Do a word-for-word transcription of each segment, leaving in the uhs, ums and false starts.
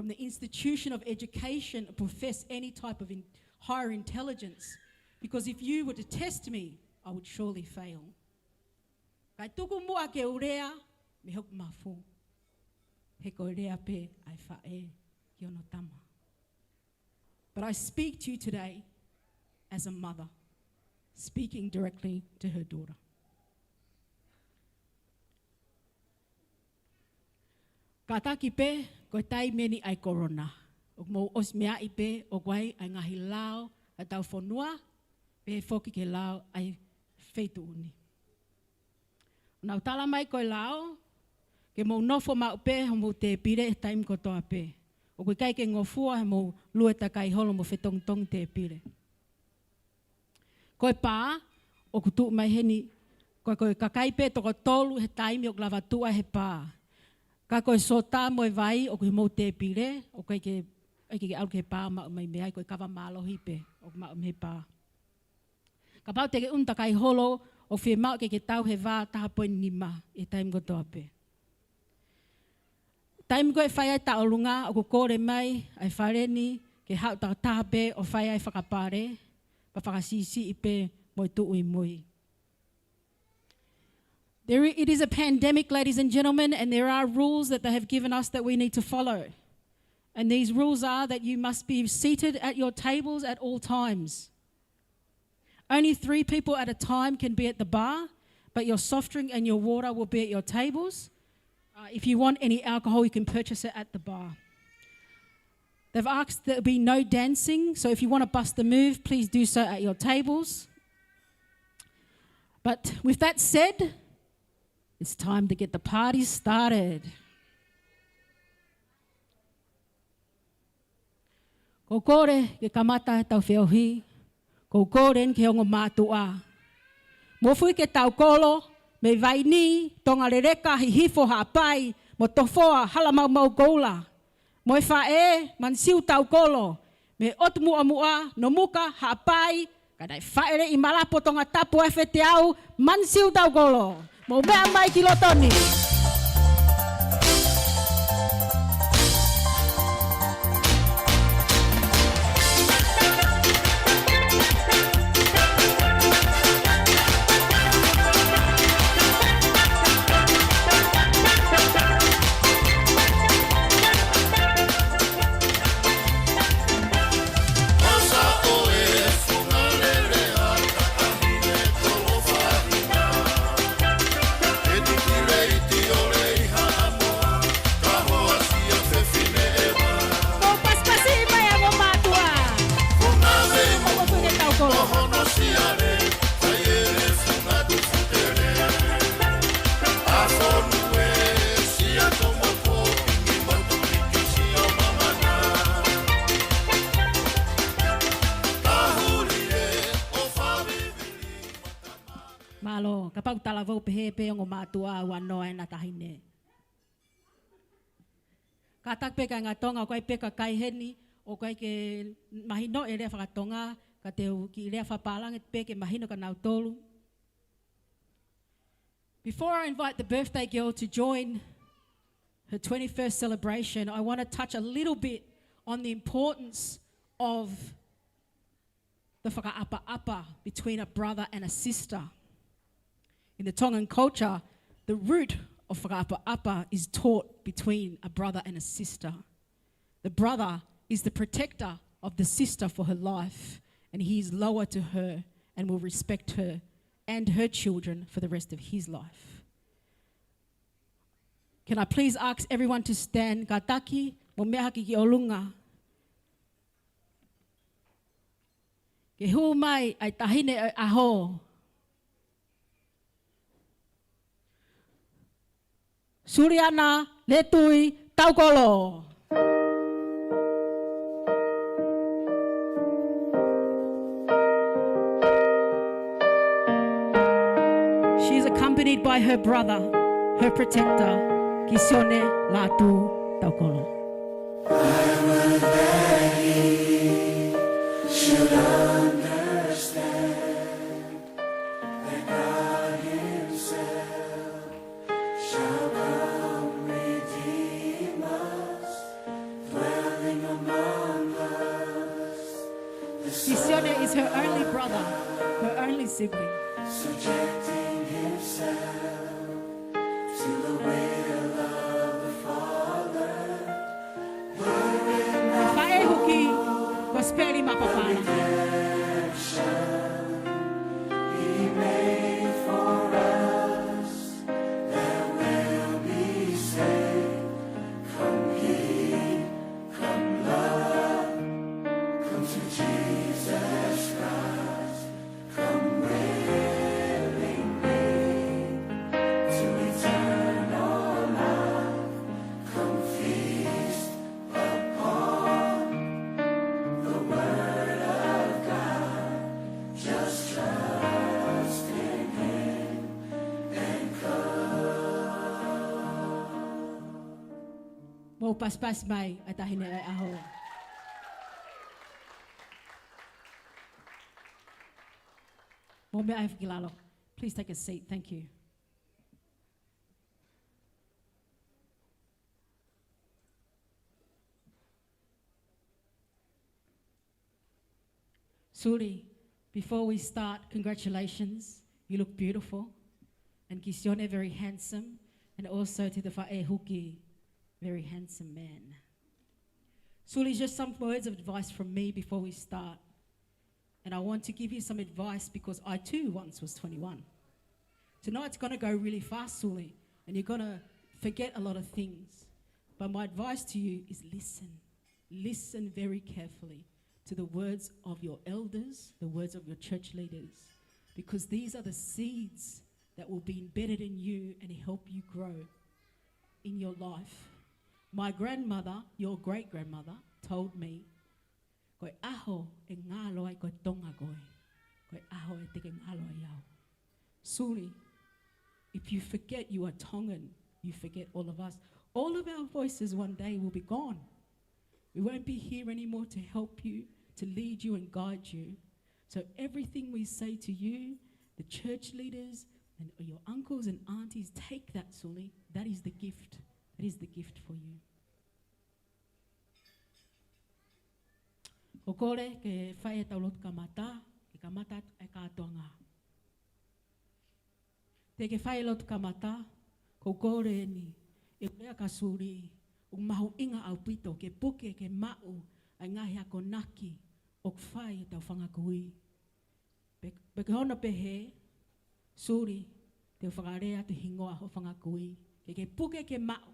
from the institution of education profess any type of in-, higher intelligence, because if you were to test me, I would surely fail. Kae tuku muʻa ke u lea mei hoku mafu, he ko e lea pē ʻa e faʻē ki hono tama. But I speak to you today as a mother, speaking directly to her daughter. Kātaki pē, ko e taimi eni ʻa e Corona. ʻOku mou ʻosi meaʻi pē ʻoku ʻi ai ʻa e ngaahi lao ʻa ʻetau fonua, pehē foki ki he lao ʻa e feituʻu ni. Naʻa ku tala mai ko e lao, ke mou nofo maʻu pē homou tēpile he taimi kotoa pē. ʻOku ʻikai ke ngofua heʻemou lue takai holo mo fetongitongi tēpile. Ko e pā, ʻoku tuʻu mai heni, ko, ko e kakai pē toko tolu he taimi ʻoku lava tuʻu ai he pā. Ka ko e sota mo e vai ʻoku ʻi homou tēpile, ʻoku ʻikai ke, ʻikai ke ʻalu ki he pā maʻu mai mei ai, ko e kava mālohi pē ʻoku maʻu mei he pā. Kapau te ke ʻunu takai holo, ʻoku fiemaʻu ke ke tau he vā taha poini nima he taimi kotoa pē. Taimi ko ē ʻe fai ai e tauʻolunga, ʻoku kole mai ʻa e fale ni ke haʻu takitaha pē ʻo fai ai e fakapale, pea fakasiʻisiʻi pē mo e tuʻu ʻi mui. There i-, it is a pandemic, ladies and gentlemen, and there are rules that they have given us that we need to follow. And these rules are that you must be seated at your tables at all times. Only three people at a time can be at the bar, but your soft drink and your water will be at your tables. Uh, if you want any alcohol, you can purchase it at the bar. They've asked there be no dancing, so if you want to bust the move, please do so at your tables. But with that said, it's time to get the party started. ʻOku ou kole ke kamata ʻetau feohi, ʻoku ou kole eni ki he ongo mātuʻa. Mou fai ke tau kolo, mei Vaini, Tonga Leleka, Hihifo, Haʻapai, mo Tofoa, Halamaumau, Koula. Mo e faʻē, Manisiu, Taukolo, mei ʻOtu Muʻamuʻa, Nomuka, Haʻapai, ka naʻe fāʻeleʻi malapo Tongatapu ʻa e fete au, Manisiu, Taukolo. Mou meʻa mai ki loto ni. Mou pasipasi mai ʻa e ongo mātuʻa. Mou fai ke tau kolo. Mālō, kapau talavou pehē pē ongo mātuʻa ʻoua noa ʻena taʻahine. Kātaki pē kāinga Tonga, ʻoku ʻi ai pē kakai heni ʻoku ʻikai ke mahino e lea fakatonga, ka te u kiʻi lea fakapālangi pē ke mahino kia nautolu. Before I invite the birthday girl to join her twenty-first celebration, I want to touch a little bit on the importance of the fakaʻapaʻapa between a brother and a sister. In the Tongan culture, the root of fakaʻapaʻapa is taught between a brother and a sister. The brother is the protector of the sister for her life, and he is loyal to her and will respect her and her children for the rest of his life. Can I please ask everyone to stand? Kātaki, mou meʻa hake ki ʻolunga. Ke hū mai ʻa e taʻahine ʻo e ʻaho. Suliana Letui Taukolo. She is accompanied by her brother, her protector, Kisione Lātū Taukolo. I would beg you should understand that God himself shall come redeem us. Her only brother, her only sibling. Subjecting himself to the will of the Father. Faʻē huki, Kosipeli Mapapala. Redemption he made for us that will be saved. Come ye, come love, come to Jesus Christ. Come willingly to eternal life. Come feast upon the word of God. Just trust in him and come. Mou pasipasi mai ʻa e taʻahine ʻo e ʻaho. Mou meʻa ā ki lalo. Please take a seat. Thank you. Suli, before we start, congratulations. You look beautiful. And Kisione, very handsome. And also to the faʻē huki, very handsome man. Suli, just some words of advice from me before we start. And I want to give you some advice because I too once was twenty-one. Tonight's gonna go really fast, Suli, and you're gonna forget a lot of things. But my advice to you is listen. Listen very carefully to the words of your elders, the words of your church leaders, because these are the seeds that will be embedded in you and help you grow in your life. My grandmother, your great-grandmother, told me, ko e ʻaho ʻe ngalo ai ko e Tonga koe, ko e ʻaho ʻe teʻeki ngalo ai au. Suli, if you forget you are Tongan, you forget all of us. All of our voices one day will be gone. We won't be here anymore to help you, to lead you and guide you. So everything we say to you, the church leaders and your uncles and aunties, take that, Suli. That is the gift. That is the gift for you. ʻOku ou kole ke fai ʻetau lotu kamata, ke kamata atu e kātoanga. Teʻeki ke fai lotu kamata, ʻoku ou kole eni, ʻe lea kia Suli, ʻoku mahuʻinga ʻaupito ke puke ke maʻu ʻa e ngaahi akonaki ʻoku fai ʻetau fanga kui. Pe, pe ko hono pehē, Suli, te u fakalea atu e hingoa hoʻo fanga kui, ke ke puke ke maʻu.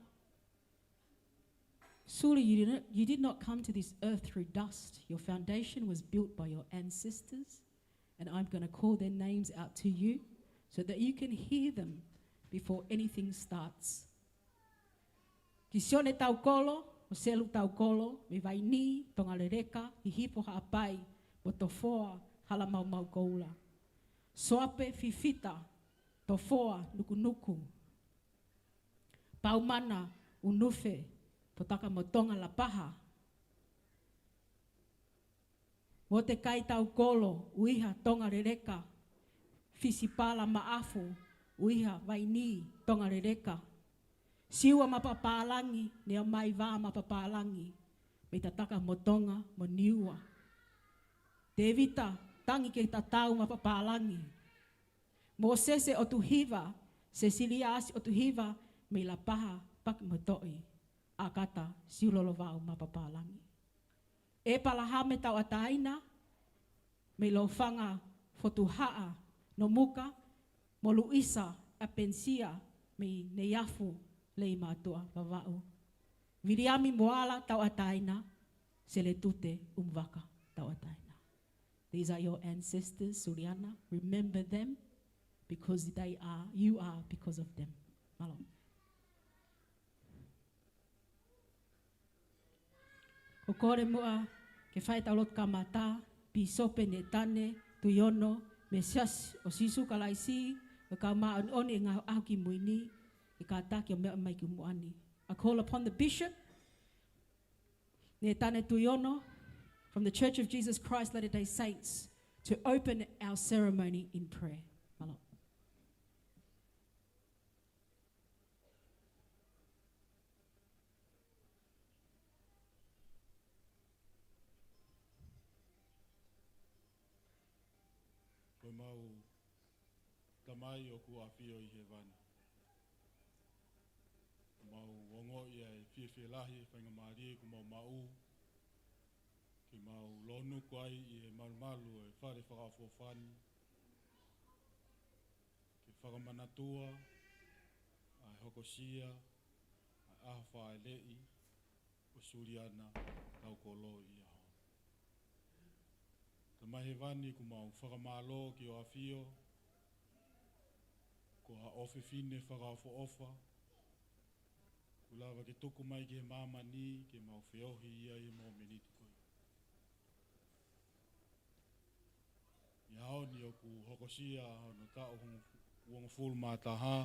Suli, you did not, you did not come to this earth through dust. Your foundation was built by your ancestors, and I'm gonna call their names out to you so that you can hear them before anything starts. Kisione Taukolo, mo Selu Taukolo, mei Vainī, Tonga Leleka, Hihifo Haʻapai, mo Tofoa, Halamaumau Koula. Soape Fifita, Tofoa, Nukunuku. Paumana, ʻUnufe, Potaka mo Tonga, Lapaha. Motekai Taukolo, ʻUiha, Tonga Leleka. Fisipala Maʻafu, ʻUiha, Vainī, Tonga Leleka. Siua Mapapālangi, Neomaiva Mapapālangi, mei Tataka mo Tonga mo Niua. Tēvita Tangiketatau Mapapālangi. Mōsese ʻOtuhiva, Sesiliasi ʻOtuhiva, mei Lapaha, Paki mo Toʻi. ʻAkata Siulolovau Mapapālangi. ʻEpalahame Tauʻatāina, mei Lofanga Fotuhaʻa, Nomuka, mo Luisa ʻApenisia, mei Neiafu, Leimātuʻa, Vavaʻu. Viliami Moala Tauʻatāina, Seletute ʻUmuvaka Tauʻatāina. These are your ancestors, Suliana. Remember them because they are, you are because of them. Mālō. ʻOku ou kole muʻa ke fai ʻetau lotu kamata, Pīsope Nētane Tuiono, mei he Siasi ʻo Sīsū Kalaisi ʻo e Kau Māʻoniʻoni ʻi he Ngaahi ʻAho Kimui Ni, ke kātaki ʻo meʻa mai ki muʻa ni. I call upon the Bishop, Nētane Tuiono, from the Church of Jesus Christ Latter-day Saints, to open our ceremony in prayer. Mālō. Tamai ʻoku ʻafio ʻi hēvani. Mau ongoʻi ʻa e fiefia lahi ʻi he faingamālie kuo mau maʻu ke mau lōnuku ai ʻi he malumalu ʻo e fale fakaʻofoʻofa ni, ke fakamanatua ʻa e hokosia ʻa e ʻaho fāʻeleʻi ʻo Suliana Taukolo ʻi he ʻaho ni. Tamai hēvani, ʻoku mau fakamālō ki hoʻo ʻafio, ko ha ʻofefine fakaʻofoʻofa kuo lava ke tuku mai ki he māmani ke mau feohi ai ʻi he mōmeniti ko ia. ʻI he ʻaho ni ʻoku hokosia hono taʻu uongofulu mā taha,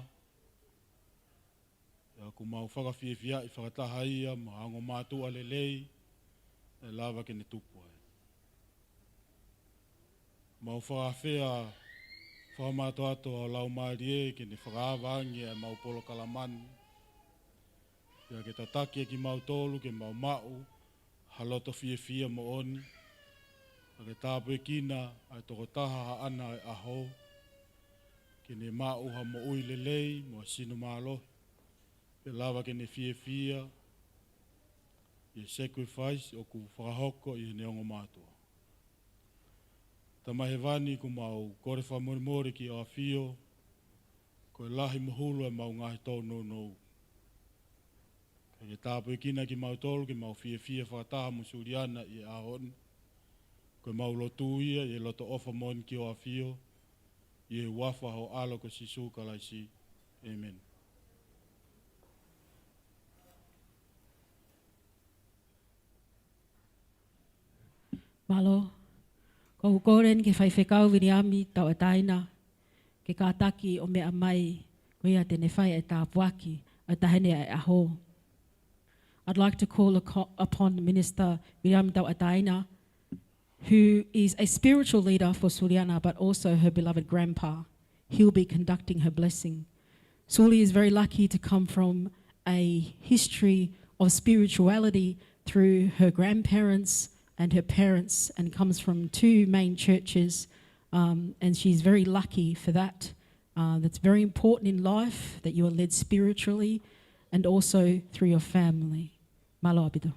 pea ʻoku mau fakafiefiaʻi fakataha ia mo ha ongo mātuʻa lelei ʻe lava ke ne tupu ai. Mau fakaafeʻi fakamātoato ʻa ho Laumālie ke ne fakaava ange ʻa ʻemau polokalama ni, pea ke tataki ʻa kimautolu ke mau maʻu ha loto fiefia moʻoni, pea ke tāpuekina ʻa e tokotaha haʻana ʻo e ʻaho, ke ne maʻu ha moʻui lelei mo ha sino mālohi, pea lava ke ne fiefia ʻi he sacrifice ʻoku fakahoko ʻi heʻene ongo mātuʻa. Tamai hēvani, ʻoku mau kole fakamolemole ki hoʻo ʻafio, ko e lahi mo hulu ʻemau ngaahi tōnounou. Ka ke tāpuekina kimautolu ke mau fiefia fakataha mo Suliana ʻi he ʻaho ni. Ko ʻemau lotu ia ʻi he loto ʻofa moʻoni ki hoʻo ʻafio, ʻi he huafa ho ʻAlo ko Sīsū Kalaisi. ʻĒmeni. Mālō. ʻOku ou kole eni ki he faifekau Viliami Tauʻatāina ke kātaki ʻo meʻa mai, ko ia te ne fai e tāpuaki ʻa e taʻahine ʻo e ʻaho. I'd like to call aco-, upon Minister Viliami Tauʻatāina, who is a spiritual leader for Suliana, but also her beloved grandpa. He'll be conducting her blessing. Suli is very lucky to come from a history of spirituality through her grandparents and her parents, and comes from two main churches, um, and she's very lucky for that. Uh, that's very important in life, that you are led spiritually and also through your family. Mālō ʻaupito.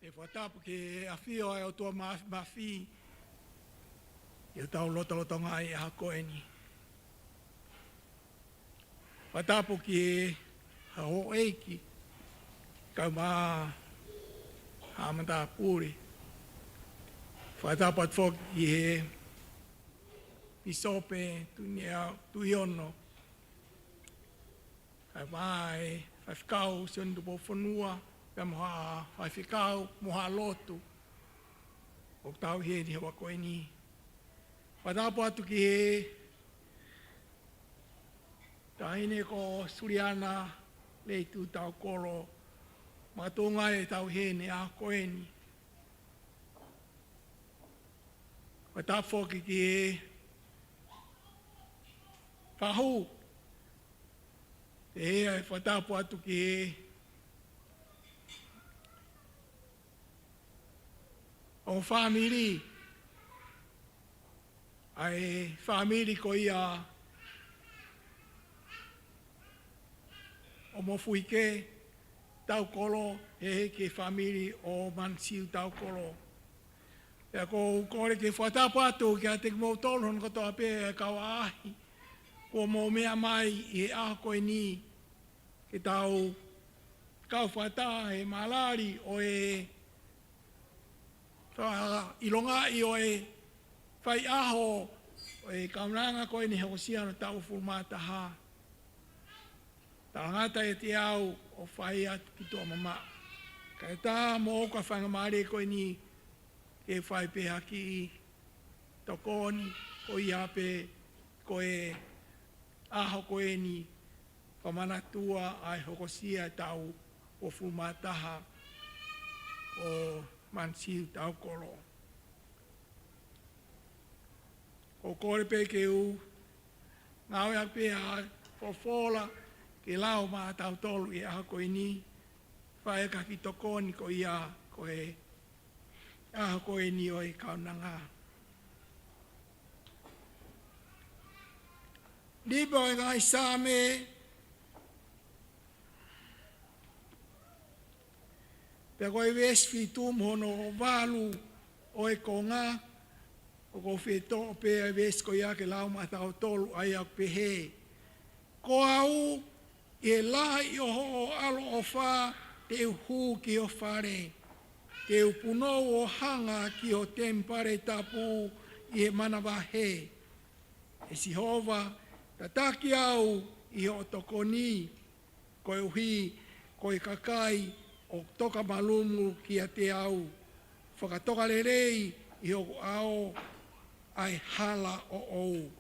ʻE fakatapu ki he ʻafio ʻa e ʻOtua Māfimafi ʻi hotau lotolotonga ʻi he ʻaho ko eni. Fakatapu ki he houʻeiki, kae ʻumaʻā haʻa matāpule. Fakatapu atu foki ki he Pīsope Tuʻinia-, Tuʻiono, kae ʻumaʻā e Faifekau Sione Tupou Fonua, pea mo haʻa faifekau, mo haʻa lotu ʻoku tau ʻi heni he ʻaho ko eni. Fakatapu atu ki he taʻahine ko Suliana Leitū Taukolo, makatuʻunga ʻetau ʻi heni he ʻaho ko eni. Fakatapu foki ki he fahu. Pea fakatapu atu ki he ongo fāmili, ʻa e fāmili ko ia ʻo Mofuike Taukolo, ʻe he ki he fāmili ʻo Manasiu Taukolo. Pea ʻoku ou kole ke fakatapu atu kiate kimoutolu hono kotoa pē ʻa e kau ʻaʻahi kuo mou meʻa mai ʻi he ʻaho ko eni, ke tau kau fakataha he malali ʻo e Fakaʻilongaʻi ʻo e faiʻaho ʻo e kaunanga ko eni hokosia hono taʻu uofulu mā taha. Talangata ʻiate au ʻo fai atu ki tuʻa mamaʻo. Kae ʻatā moʻoku ʻa e faingamālie ko eni ke fai pē ha kiʻi tokoni ko ia pē ko e ʻaho ko eni, fakamanatua ʻa e hokosia e taʻu uofulu mā taha ʻo Manasiu Taukolo. ʻOku ou kole pē ke u ngāueʻaki pē ʻa e folofola ke lau maʻa tautolu ʻi he ʻaho ko eni, fai ʻaki ha kiʻi tokoni ko ia ko e ʻaho ko eni ʻo e kaunanga. Nima ʻo e ngaahi Saame, pea ko e veesi fitu mo hono valu ʻo e konga, ʻoku ou fie toʻo pē ʻa e veesi ko ia ke lau maʻa tautolu, ʻa ia ʻoku pehē: Ko au, ʻi he lahi ʻo hoʻo ʻaloʻofa, te u hū ki ho fale, te u punou ʻo hanga ki ho temipale tapu ʻi he manavahē. ʻE Sihova, tataki au ʻi hoʻo tokoni, koeʻuhi ko e kakai ʻoku tokamalumu kiate au. Fakatokalelei ʻi hoku ʻao ʻa e hala ʻoʻou.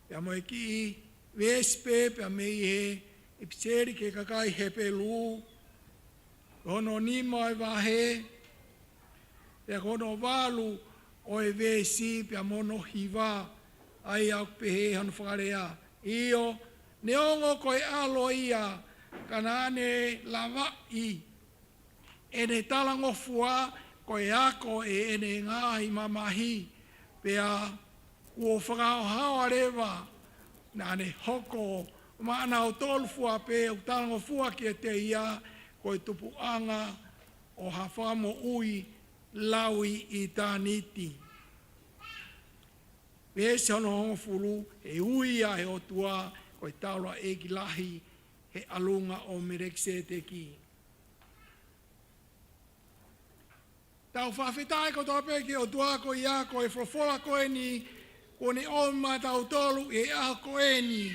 Pea mo e kiʻi veesi pē, pea mei he ʻipiseli ki he kakai Hepelū, ko hono nima ʻo e vahe, pea ko hono valu ʻo e veesi, pea mo hono hiva, ʻa ia ʻoku pehē hono fakalea: ʻIo, neongo ko e ʻalo ia, ka naʻa ne lavaʻi ʻene talangofua, ko e ako ʻe heʻene ngaahi mamahi, pea kuo fakahaohaoa leva, naʻa ne hoko maʻanautolu fua pē ʻoku talangofua kiate ia, ko e tupuʻanga ʻo ha fakamoʻui lauʻitāniti. Veesi hono hongofulu: He ui ia ʻe he ʻOtua ko e Taulaʻeiki Lahi, he ʻalunga ʻo Melekisēteki. Tau fakafetaʻi kotoa pē ki he ʻOtua ko ia ko e folofola ko eni kuo ne ʻomi maʻa tautolu ʻi he ʻaho ko eni.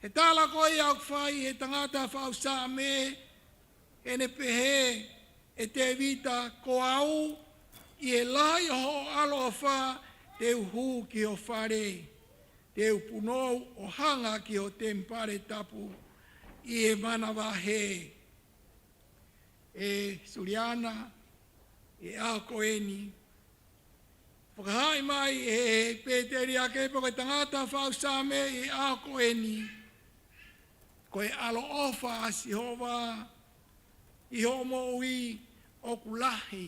He tala ko ia ʻoku fai ʻe he tangata faʻu Saame, ʻene pehē ʻe Tēvita: Ko au, ʻi he lahi ʻo hoʻo ʻaloʻofa, te u hū ki ho fale, te u punou ʻo hanga ki ho temipale tapu ʻi he manavahē. ʻE Suliana, ʻi he ʻaho ko eni, fakahaaʻi mai ʻe he pēteliake pe ko e tangata faʻu Saame ʻi he ʻaho ko eni, ko e ʻaloʻofa ʻa Sihova ʻi hoʻo moʻui ʻoku lahi,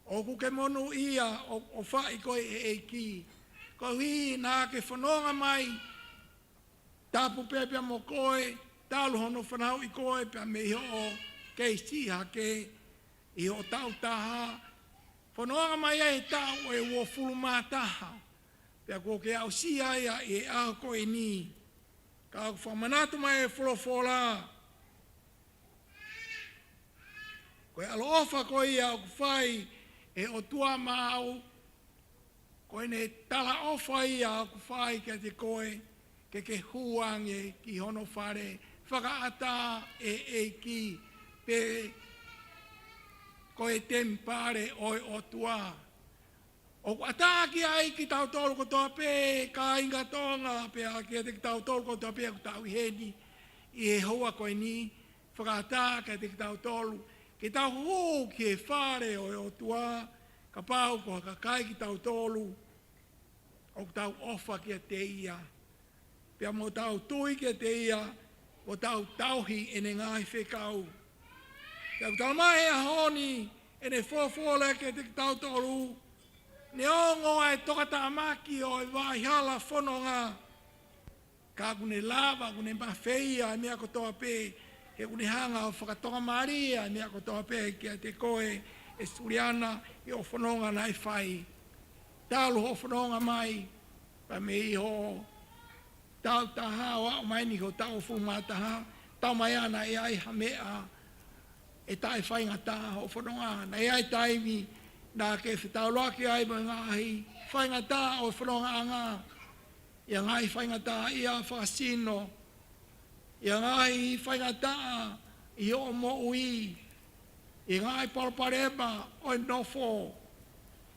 ʻoku ke monūʻia, ʻoku ʻofaʻi koe ʻe he ʻEiki. Koeʻuhi naʻa ke fononga mai tapu pē pea mo koe, talu hono fanauʻi koe pea mei hoʻo kei siʻi hake ʻi hoʻo taʻu taha, fononga mai ai he taʻu ʻe uofulu mā taha, pea kuo ke aʻusia ia ʻi he ʻaho ko eni. Ka ʻoku fakamanatu mai ʻe he folofola, ko e ʻaloʻofa ko ia ʻoku fai ʻe he ʻOtua maʻau, ko ʻene talaʻofa ia ʻoku fai kiate koe, ke ke hū ange ki hono fale, fakaʻatā ʻe he ʻEiki, pe ko e temipale ʻo e ʻOtua. ʻOku ʻatā ki ai kitautolu kotoa pē, kāinga Tonga, pea kiate kitautolu kotoa pē ʻoku tau ʻi heni ʻi he houa ko eni, fakaʻatā kiate kitautolu ke tau hū ki he fale ʻo e ʻOtua, kapau ko ha kakai kitautolu ʻoku tau ʻofa kiate ia, pea mo tau tui kiate ia, mo tau tauhi ʻene ngaahi fekau. Pea ʻoku tala mai he ʻaho ni ʻene folofola kiate kitautolu, neongo ʻa e tokatamaki ʻo e vaʻahala fononga, ka ʻoku ne lava, ʻoku ne mafeia ʻa e meʻa kotoa pē, he ʻoku ne hanga ʻo fakatokamālie ʻa e meʻa kotoa pē kiate koe, ʻe Suliana, ʻi hoʻo fononga naʻe fai. Talu hoʻo fononga mai, pea mei hoʻo taʻu taha ʻo aʻu mai eni ki hoʻo taʻu uofulu mā taha, taumaiā naʻe ʻi ai ha meʻa ʻe taʻefaingataʻa hoʻo fononga, naʻe ʻi ai taimi naʻa ke fetaulaki ai mo e ngaahi faingataʻa ʻo e fonongaʻanga, ʻi he ngaahi faingataʻaʻia fakasino, ʻi he ngaahi faingataʻa ʻi hoʻo moʻui, ʻi he ngaahi palopalema ʻo e nofo.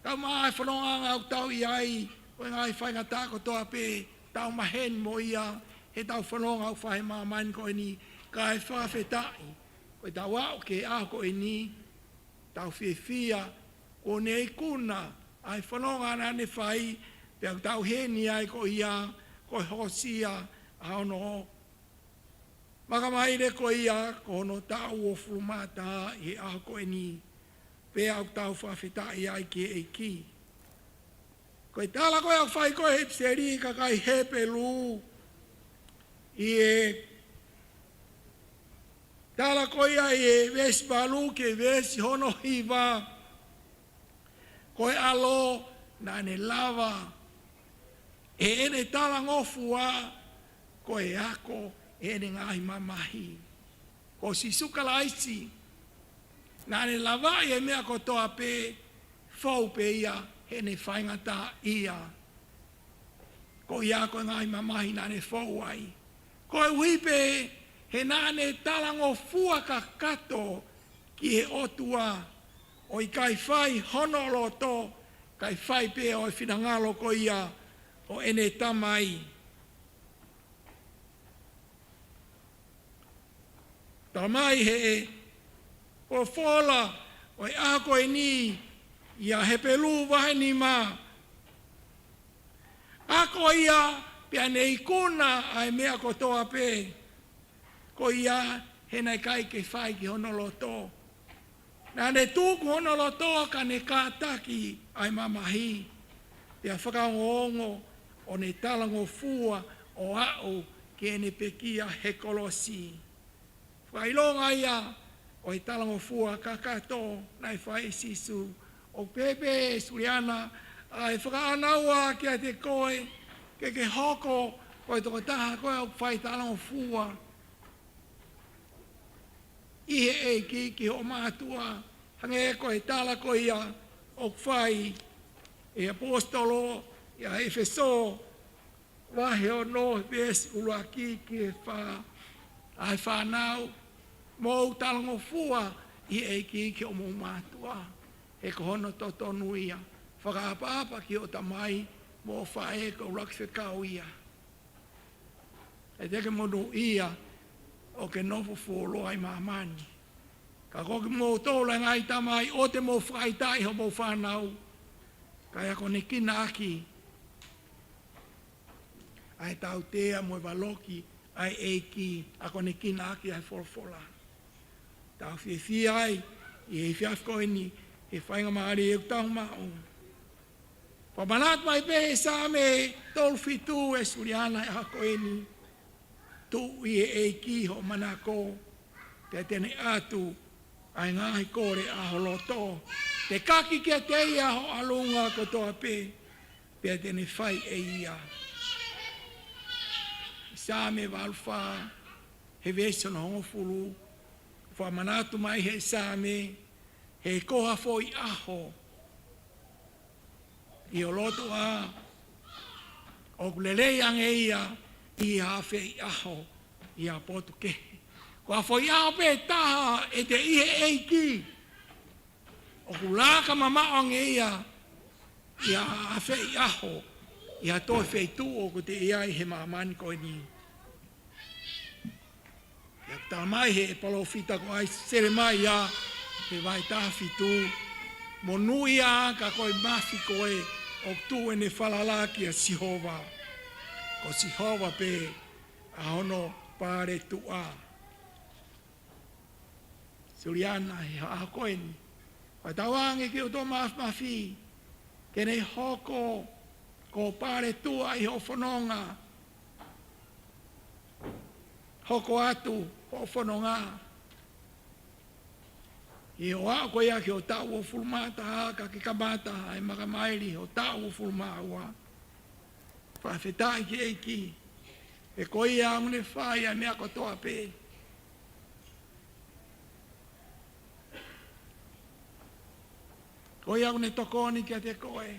Tau maʻu e fonongaʻanga ʻoku tau ʻi ai, ʻo e ngaahi faingataʻa kotoa pē, tau maheni mo ia, heʻetau fononga ʻoku fai he māmani ko eni, kae fakafetaʻi, ko ʻetau aʻu ki he ʻaho ko eni, tau fiefia, kuo ne ikuna ʻa e fononga naʻa ne fai, pea ʻoku tau ʻi heni ai ko ia, ko e hokosia ʻa hono makamaile ko ia, ko hono taʻu uofulu mā taha ʻi he ʻaho ko eni, pea ʻoku tau fakafetaʻi ai ki he ʻEiki. Ko e tala ko ē ʻoku fai ko ē he ʻipiseli ki he kakai Hepelū, ʻi he tala ko ia ʻi he veesi valu ki he veesi hono hiva, ko e ʻAlo naʻa ne lava ʻe heʻene talangofua, ko e ako ʻe heʻene ngaahi mamahi. Ko Sīsū Kalaisi, naʻa ne lavaʻi e meʻa kotoa pē, fou pē ia heʻene faingataʻaʻia. Ko ia ko e ngaahi mamahi naʻa ne fou ai. Koeʻuhi pē he naʻa ne talangofua kakato ki he ʻOtua, ʻo ʻikai fai hono loto, kae fai pē ʻa e finangalo ko ia ʻo ʻene Tamai. Tala mai he folofola ʻo e ʻaho ko eni ʻia Hepelū vahe nima. Ako ia pea ne ikuna ʻa e meʻa kotoa pē. Ko ia he naʻe ʻikai ke fai ki hono loto. Naʻa ne tuku hono loto ka ne kātaki ʻa e mamahi, pea fakaongoongo ʻo ne talangofua ʻo aʻu ki heʻene pekia he kolosi. Fakaʻilonga ia ʻo e talangofua kakato naʻe fai ʻe Sīsū. ʻOku pehē pē Suliana, ʻa e fakaʻānaua kiate koe, ke ke hoko ko e tokotaha ko ē ʻoku fai talangofua ʻi he ʻEiki ki hoʻo mātuʻa, hangē ko e tala ko ia ʻoku fai ʻe he ʻaposetolo ʻia ʻEfesō vahe ono veesi ʻuluaki ki he fā, ʻa e fānau, mou talangofua ʻi he ʻEiki ki hoʻomou mātuʻa, he ko hono totonu ia. Fakaʻapaʻapa ki hoʻo tamai mo hoʻo faʻē, ko e ʻuluaki fekau ia. ʻE te ke monūʻia ʻo ke nofo fuoloa ʻi māmani. Ka ko kimoutolu ʻa e ngaahi tamai, ʻoua te mou fakaʻitaʻi hoʻomou fānau, kae akonekina ʻaki ʻa e tautea mo e valoki ʻa e ʻEiki, akonekina ʻaki ʻa e folofola. Tau fiefia ai ʻi he efiafi ko eni he faingamālie ʻoku tau maʻu. Fakamanatu mai pē he Saame tolu fitu ʻe Suliana he ʻaho ko eni: Tuʻu ʻi he ʻEiki hoʻo manako, pea te ne ʻatu ʻa e ngaahi kole ʻa ho loto. Tekaki kiate ia ho ʻalunga kotoa pē, pea te ne fai ʻe ia. Saame valu fā, he veesi hono hongofulu, fakamanatu mai he Saame, he ko ha foʻi ʻaho ʻi ho loto ʻa, ʻoku lelei ange ia ʻi ha afeʻi ʻaho ʻi ha potu kehe. Ko ha foʻi ʻaho pē taha ʻe te ʻi he ʻEiki, ʻoku laka mamaʻo ange ia ʻi ha afeʻi ʻaho ʻi ha toe feituʻu ʻoku te ʻi ai he māmani ko eni. ʻIo, tala mai he palōfita ko ʻAi-, Selemaia, he vahe taha fitu: Monūʻia ka ko e mafi ko ē ʻoku tuʻu ʻene falala kia Sihova. Ko Sihova pē ʻa hono paletuʻa. Suliana, he ʻaho ko eni, fakatauange ki hoʻo māfimafi, ke ne hoko ko ho paletuʻa ʻi hoʻo fononga. Hoko atu hoʻo fononga ʻi hoʻo aʻu ko ia ki ho taʻu uofulu mā taha, ka ke kamata ʻa e makamaili ho taʻu uofulu mā ua. Fakafetaʻi ki he ʻEiki, he ko ia ʻoku ne fai ʻa e meʻa kotoa pē. Ko ia ʻoku ne tokoni kiate koe.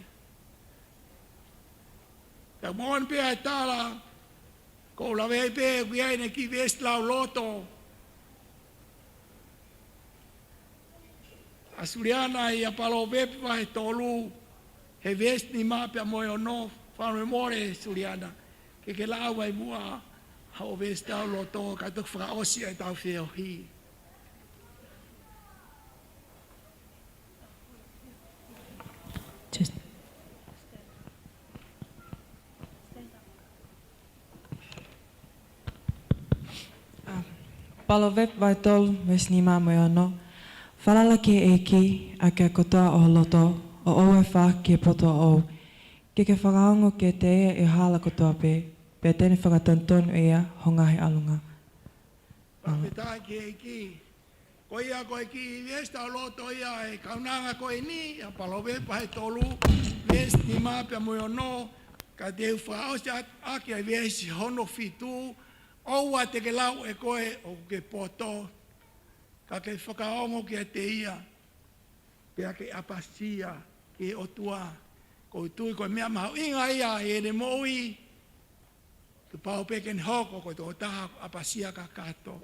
Pea moʻoni pē ʻa e tala, ʻoku ou lave ai pē ʻoku ʻi ai ʻene kiʻi veesi lauloto ʻa Suliana ʻia Palōvepi vahe tolu, he veesi nima pea mo e ono, fakamolemole Suliana, ke ke lau mai muʻa haʻo veesi lauloto, kae toki fakaʻosi ʻetau feohi. Just. ʻA, Palōvepi vahe tolu, veesi nima mo e ono. Falala ki he ʻEiki ʻaki ʻa e kotoa ʻo ho loto, ʻo ʻoua ʻe fā ki he poto ʻoʻou. Ke ke fakaongo kiate ia ʻi ho hala kotoa pē, pea te ne fakatonutonu ʻe ia ho ngaahi ʻalunga. Fakafetaʻi ki he ʻEiki. Ko ia ko e kiʻi veesi lauloto ia ʻa e kaunanga ko eni, ʻa Palōvepi vahe tolu, veesi nima pea mo e ono, ka te u fakaʻosi ʻaki ʻa e veesi hono fitu, ʻoua te ke lau ʻe koe ʻoku ke poto, ka ke fakaongo kiate ia, pea ke ʻapasia ki he ʻOtua. ʻOku ou tui ko e meʻa mahuʻinga ia ʻi heʻene moʻui, kuo pau pē ke ne hoko ko e tokotaha ʻapasia kakato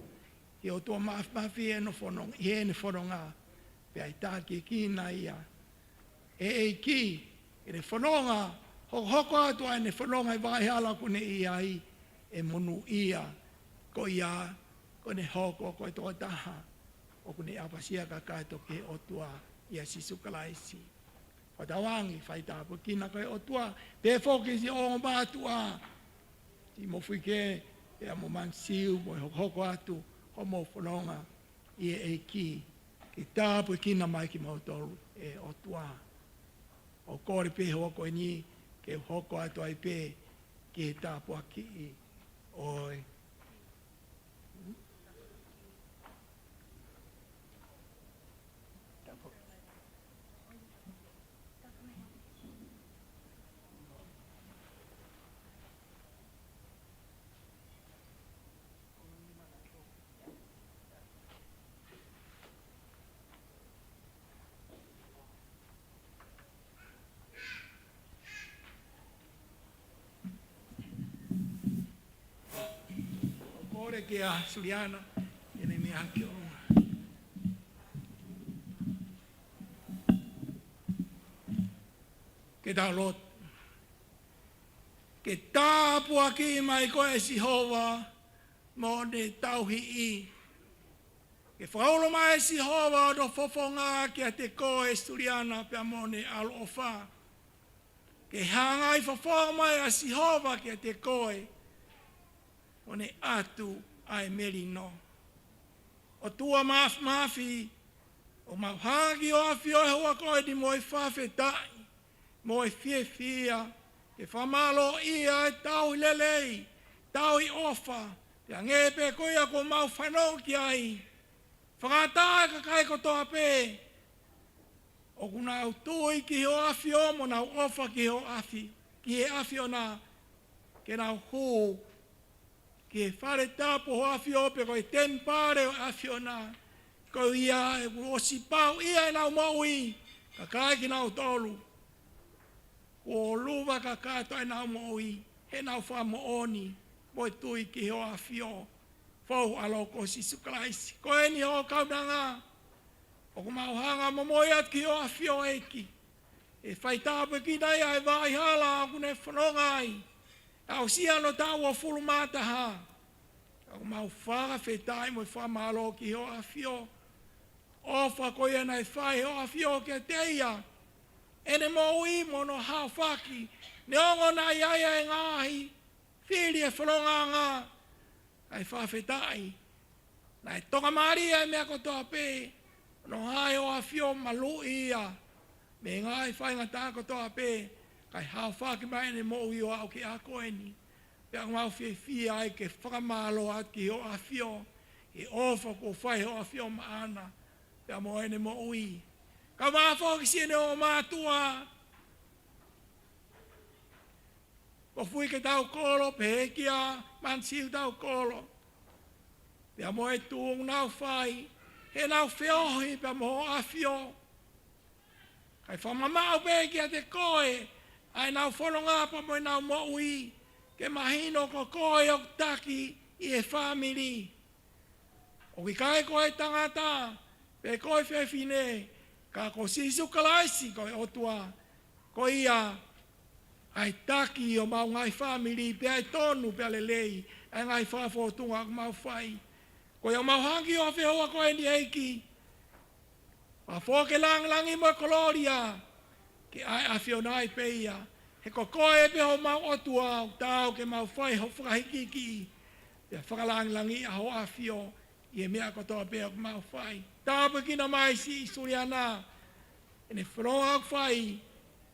ki he ʻOtua Māfimafi ʻi heʻene fonong-, ʻi heʻene fononga. Pea ʻe tākiekina ia ʻe he ʻEiki ʻi heʻene fononga, hokohoko atu ʻa ʻene fononga ʻi he vaʻa hala ʻoku ne ʻi ai, ʻe monūʻia ko ia, kuo ne hoko ko e tokotaha ʻoku ne ʻapasia kakato ki he ʻOtua ʻia Sīsū Kalaisi. Fakatauange, fai tāpuekina koe ʻe he ʻOtua, pehē foki siʻi ongo mātuʻa, Timofi Kē, pea mo Manisiu, mo e hokohoko atu hoʻomou fononga ʻi he ʻEiki, ke tāpuekina mai kimoutolu ʻe he ʻOtua. ʻOku ou kole pē he houa ko eni ke u hoko atu ai pē ki he tāpuakiʻi ʻo e ʻOku ou kole kia Suliana, ʻene meʻa ki ʻolunga. Ke tau lotu. Ke tāpuakiʻi mai koe ʻe Sihova, mo ʻene tauhi. Ke fakaulo mai ʻe Sihova hono fofonga kiate koe Suliana pea mo ʻene ʻaloʻofa. Ke hangai fofonga mai ʻa Sihova kiate koe, ʻo ne ʻatu ʻa e melino. ʻOtua Māfimafi, ʻoku mau hanga ki hoʻo ʻAfio he houa ko eni mo e fakafetaʻi, mo e fiefia, ke fakamālōʻia e tauhi lelei, tauhi ʻofa, pea hangē pē ko ia kuo mau fanongo ki ai. Fakaʻatā e kakai kotoa pē ʻoku nau tui ki hoʻo ʻAfio mo nau ʻofa ki hoʻo ʻAfi-, ki he ʻAfiona, ke nau hū ki he fale tapu ʻo hoʻo ʻAfio pe ko e temipale ʻo e ʻAfiona. Ko ia ʻoku ʻosi pauʻia ʻenau moʻui, kae ʻikai kinautolu. Kuo luva kakato ʻenau moʻui, heʻenau fakamoʻoni mo e tui ki hoʻo ʻAfio. Fou ʻa e ʻAlo ko Sīsū Kalaisi. Ko eni hoʻo kaunanga, ʻoku mau hanga momoi atu ki hoʻo ʻAfio ʻEiki. ʻE fai tāpuekina ia ʻe he vaʻa hala ʻoku ne fononga ai. Aʻusia hono taʻu uofulu mā taha. ʻOku mau fakafetaʻi mo e fakamālō ki hoʻo ʻAfio. ʻOfa ko ia naʻe fai ʻe hoʻo ʻAfio kiate ia. ʻEne moʻui mo hono haofaki. Neongo naʻe ʻi ai ʻa e ngaahi fili ʻe fonongaʻanga. Kae fakafetaʻi. Naʻe tokamālie ʻa e meʻa kotoa pē, hono hā ʻe hoʻo ʻAfio maluʻi ia mei he ngaahi faingataʻa kotoa pē, kae haofaki mai ʻene moʻui ʻo aʻu ki he ʻaho ko eni. Pea ʻoku mau fiefia ai ke fakamālō atu ki hoʻo ʻAfio, he ʻofa kuo fai ʻe hoʻo ʻAfio maʻana, pea mo ʻene moʻui. Kae ʻumaʻā foki siʻene ongo mātuʻa, ko Fuike Taukolo, pehē kia Manisiu Taukolo. Pea mo e tuʻunga ʻoku nau fai, heʻenau feohi pea mo hoʻo ʻAfio. ʻAi fakamamaʻu pē kiate koe ʻa ʻenau fononga pea mo ʻenau moʻui, ke mahino ko koe ʻoku taki ʻi he fāmili. ʻOku ʻikai ko e tangata pe ko e fefine, ka ko Sīsū Kalaisi ko e ʻOtua. Ko ia ʻa e taki ʻo homau ngaahi fāmili, pea ʻe tonu pea lelei ʻa e ngaahi fakafōtunga ʻoku mau fai. Ko ia ʻoku mau hanga ʻo feʻunga ko eni, ʻEiki, ʻa e foaki e langilangi mo e kolōlia ke ʻa e ʻAfiona ai pē ia. He ko koe pē homau ʻOtua, ʻoku taau ke mau fai ho fakahīkihikiʻi, pea fakalangilangiʻi ʻa ho ʻAfio ʻi he meʻa kotoa pē ʻoku mau fai. Tāpuekina mai siʻi Suliana ʻene fononga ʻoku fai,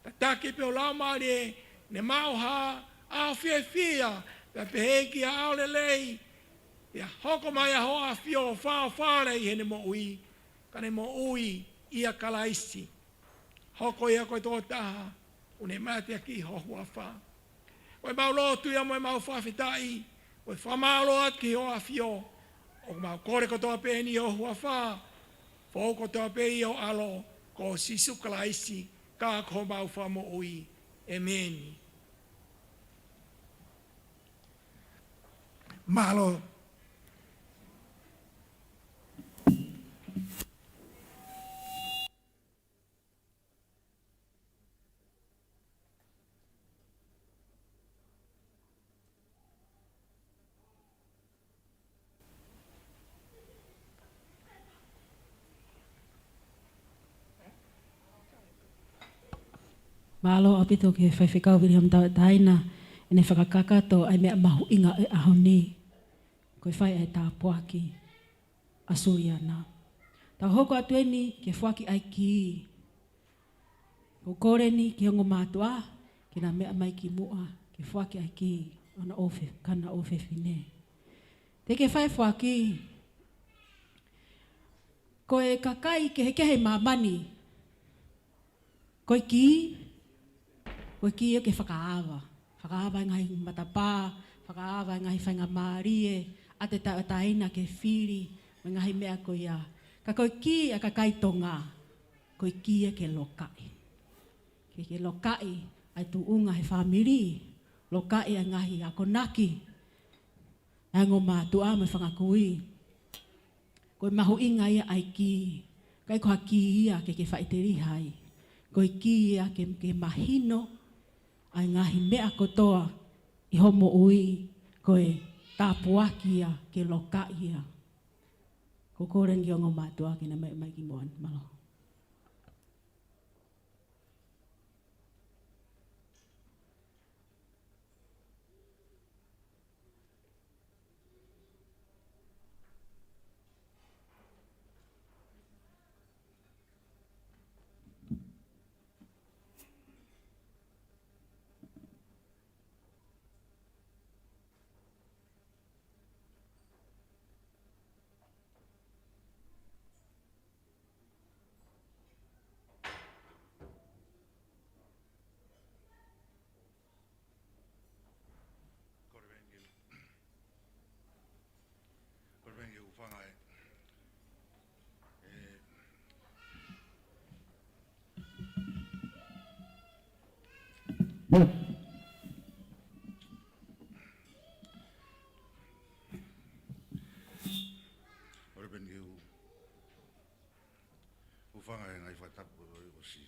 tataki pē ho Laumālie ke ne maʻu ha ʻaho fiefia, pea pehē ki ha ʻaho lelei, pea hoko mai ʻa ho ʻAfio ʻo fāʻofale ʻi heʻene moʻui, ka ne moʻui ʻia Kalaisi. Hoko ia ko e tokotaha ʻoku ne mateakiʻi ho huafa. Ko ʻemau lotu ia mo ʻemau fakafetaʻi, ko e fakamālō atu ki ho ʻAfio, ʻoku mau kole kotoa pē eni ʻi ho huafa, fou kotoa pē ʻi ho ʻAlo ko Sīsū Kalaisi, ka ko homau Fakamoʻui. ʻĒmeni. Mālō. Mālō ʻaupito ki he Faifekau Viliami Tauʻatāina ʻene fakakakato ʻa e meʻa mahuʻinga ʻo e ʻaho ni, ko e fai ʻa e tāpuaki ʻa Suliana. Tau hoko atu eni ke foaki ʻa e kī. ʻOku ou kole eni ki he ongo mātuʻa ke na meʻa mai ki muʻa ke foaki ʻa e kī ʻo hona ʻofeina, ka hona ʻofefine. Te ke fai e foaki. Ko e kakai kehekehe ʻi māmani, ko e kī, ko e kī ia ke fakaava. Fakaava e ngaahi matapā, fakaava e ngaahi faingamālie, ʻa e tauʻatāina ke fili, mo e ngaahi meʻa ko ia. Ka ko e kī ʻa e kakai Tonga, ko e kī ia ke lokaʻi. Ke, ke lokaʻi ʻa e tuʻunga he fāmili, lokaʻi ʻa e ngaahi akonaki ʻa e ongo mātuʻa mo e fanga kui. Ko e mahuʻinga ia ʻa e kī, ʻikai ko ha kī ia ke ke faʻiteliha ai. Ko e kī ia ke, ke mahino ʻa e ngaahi meʻa kotoa ʻi hoʻo moʻui, ko e tāpuaki ia ke lokaʻi ia. ʻOku ou kole eni ki he ongo mātuʻa ke na meʻa mai ki muʻa ni. Mālō. Kole pē eni ke u, kole pē eni ke u hūfanga ē. Ē. Kole pē eni ke u hūfanga he ngaahi fakatapu kuo ʻosi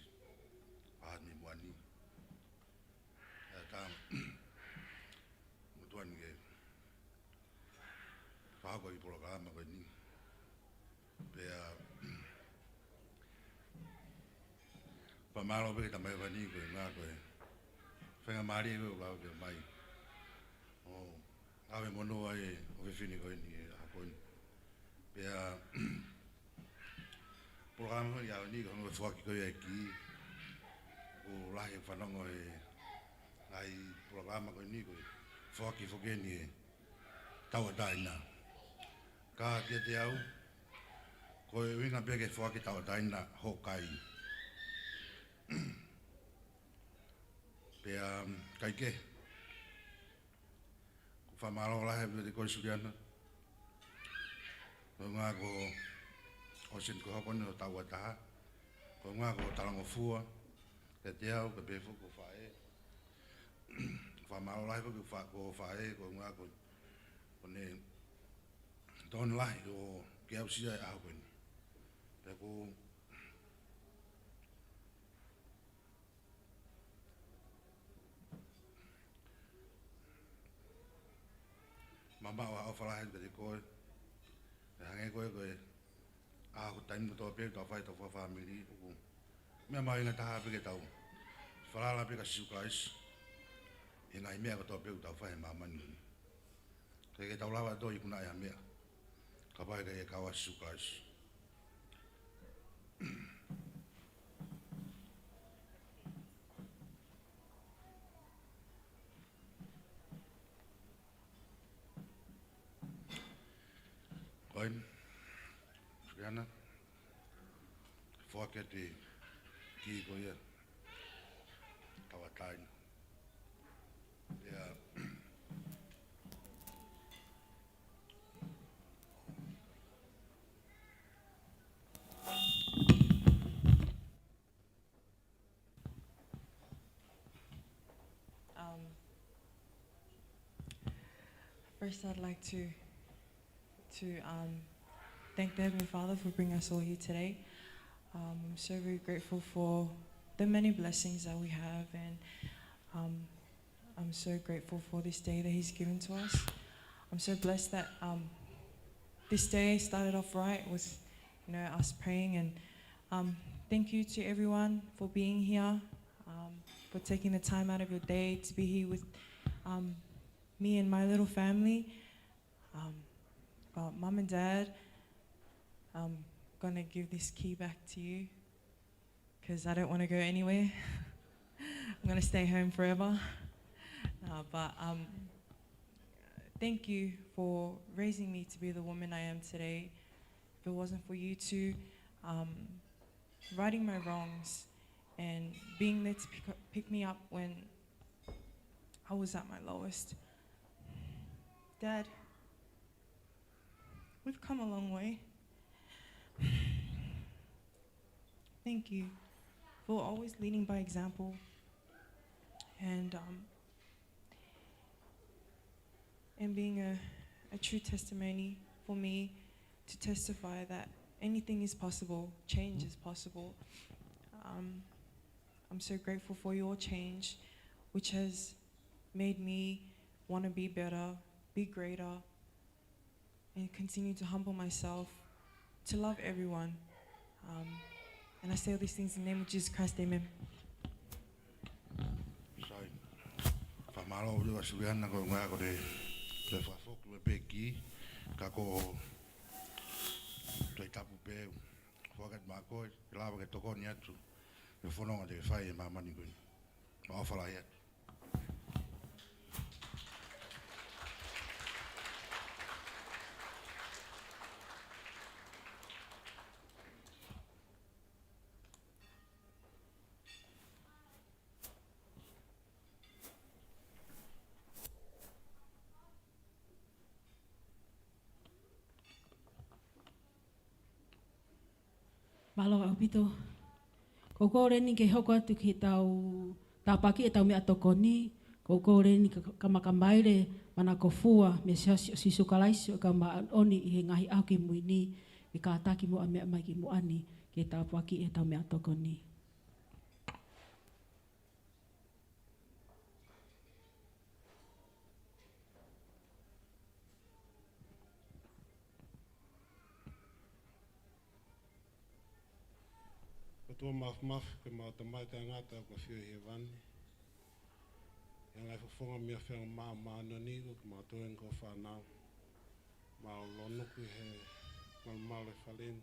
ʻoatu mei muʻa ni. ʻE, tā, mo tuan ke fakahoko e polokalama ko eni. Pea, fakamālō pē ki he Tamai Hēvani koeʻuhi ko e faingamālie ko ē ʻoku lava ke ʻomai ʻo ʻave monū ai ʻa e ʻofefine ko eni he ʻaho ko eni. Pea, polokalama ko eni ʻa eni ko hono foaki ko ē ʻa e kī, ʻoku lahi e fanongo he ngaahi polokalama ko eni ko e foaki foki eni ʻa e tauʻatāina. Ka kiate au, ko e ʻuhinga pē ke foaki tauʻatāina hoʻo kai. Pea, um, kae kehe, ʻoku ou fakamālō lahi atu kiate koe Suliana. Koeʻuhi ko hoʻo ʻosi eni ko ē hoko eni hoʻo taʻu ua taha. Koeʻuhi ko e talangofua, Kiate au, kae pehē foki ki ho faʻē. Fakamālō lahi foki ki ho fa-, ki ho faʻē, ko e ʻuhinga ko, ko ʻene tokoni lahi ʻo ke aʻusia e ʻaho ko eni. Pea ʻoku ou mamaʻo ʻa e ʻofa lahi kiate koe. Pea hangē ko e, ko e ʻaho, taimi kotoa pē ʻoku tau fai ʻetau fakafāmili, ʻoku meʻa mahuʻinga taha pē ke tau falala pē kia Sīsū Kalaisi ʻi he ngaahi meʻa kotoa pē ʻoku tau fai he māmani ni. ʻIkai ke tau lava ʻe tō ikunaʻi ha meʻa kapau ʻe ʻikai ke kau ai Sīsū Kalaisi. Ko ia, Suliana, foaki atu e kī ko ia. Tauʻatāina. Ia. Um, first, I'd like to, to, um, thank the Heavenly Father for bringing us all here today. Um, I'm so very grateful for the many blessings that we have, and, um, I'm so grateful for this day that He's given to us. I'm so blessed that, um, this day started off right with, you know, us praying, and, um, thank you to everyone for being here, um, for taking the time out of your day to be here with, um, me and my little family. Um, but Mum and Dad, I'm gonna give this key back to you 'cause I don't wanna go anywhere. I'm gonna stay home forever. Uh, but, um, thank you for raising me to be the woman I am today. If it wasn't for you two, um, righting my wrongs and being there to pick up, pick me up when I was at my lowest. Dad, we've come a long way. Thank you for always leading by example and, um, and being a, a true testimony for me to testify that anything is possible, change is possible. Um, I'm so grateful for your change, which has made me wanna be better, be greater, and continue to humble myself to love everyone. Um, and I say all these things in the name of Jesus Christ, amen. Sai. Fakamālō ʻaupito Suliana, ko e ʻuhinga ko e toe fakafoki mai pē e kī, ka ko e Tohi Tapu pē ʻoku foaki atu maʻa koe, ke lava ke tokoni atu ki he fononga te ke fai he māmani ko eni. Mau ʻofa lahi atu. Mālō ʻaupito. Ko e kole eni ke hoko atu ki heʻetau tāpuakiʻi ʻetau meʻatokoni. Ko e kole eni ka, ka makamaile manakofua mei he Siasi ʻo Sīsū Kalaisi ʻo e Kau Māʻoniʻoni ʻi he Ngaahi ʻAho Kimui Ni, ke kātaki muʻa meʻa mai ki muʻa ni ke tāpuakiʻi ʻetau meʻatokoni. ʻOtua Māfimafi, ko homau Tamai taʻengata ʻoku ʻafio ʻi hēvani. ʻI he ngaahi fofonga mei he ʻafio māʻoniʻoni ko kimautolu eni ko hoʻo fānau. Mau lonuku ʻi he malumalu ʻo e fale ni.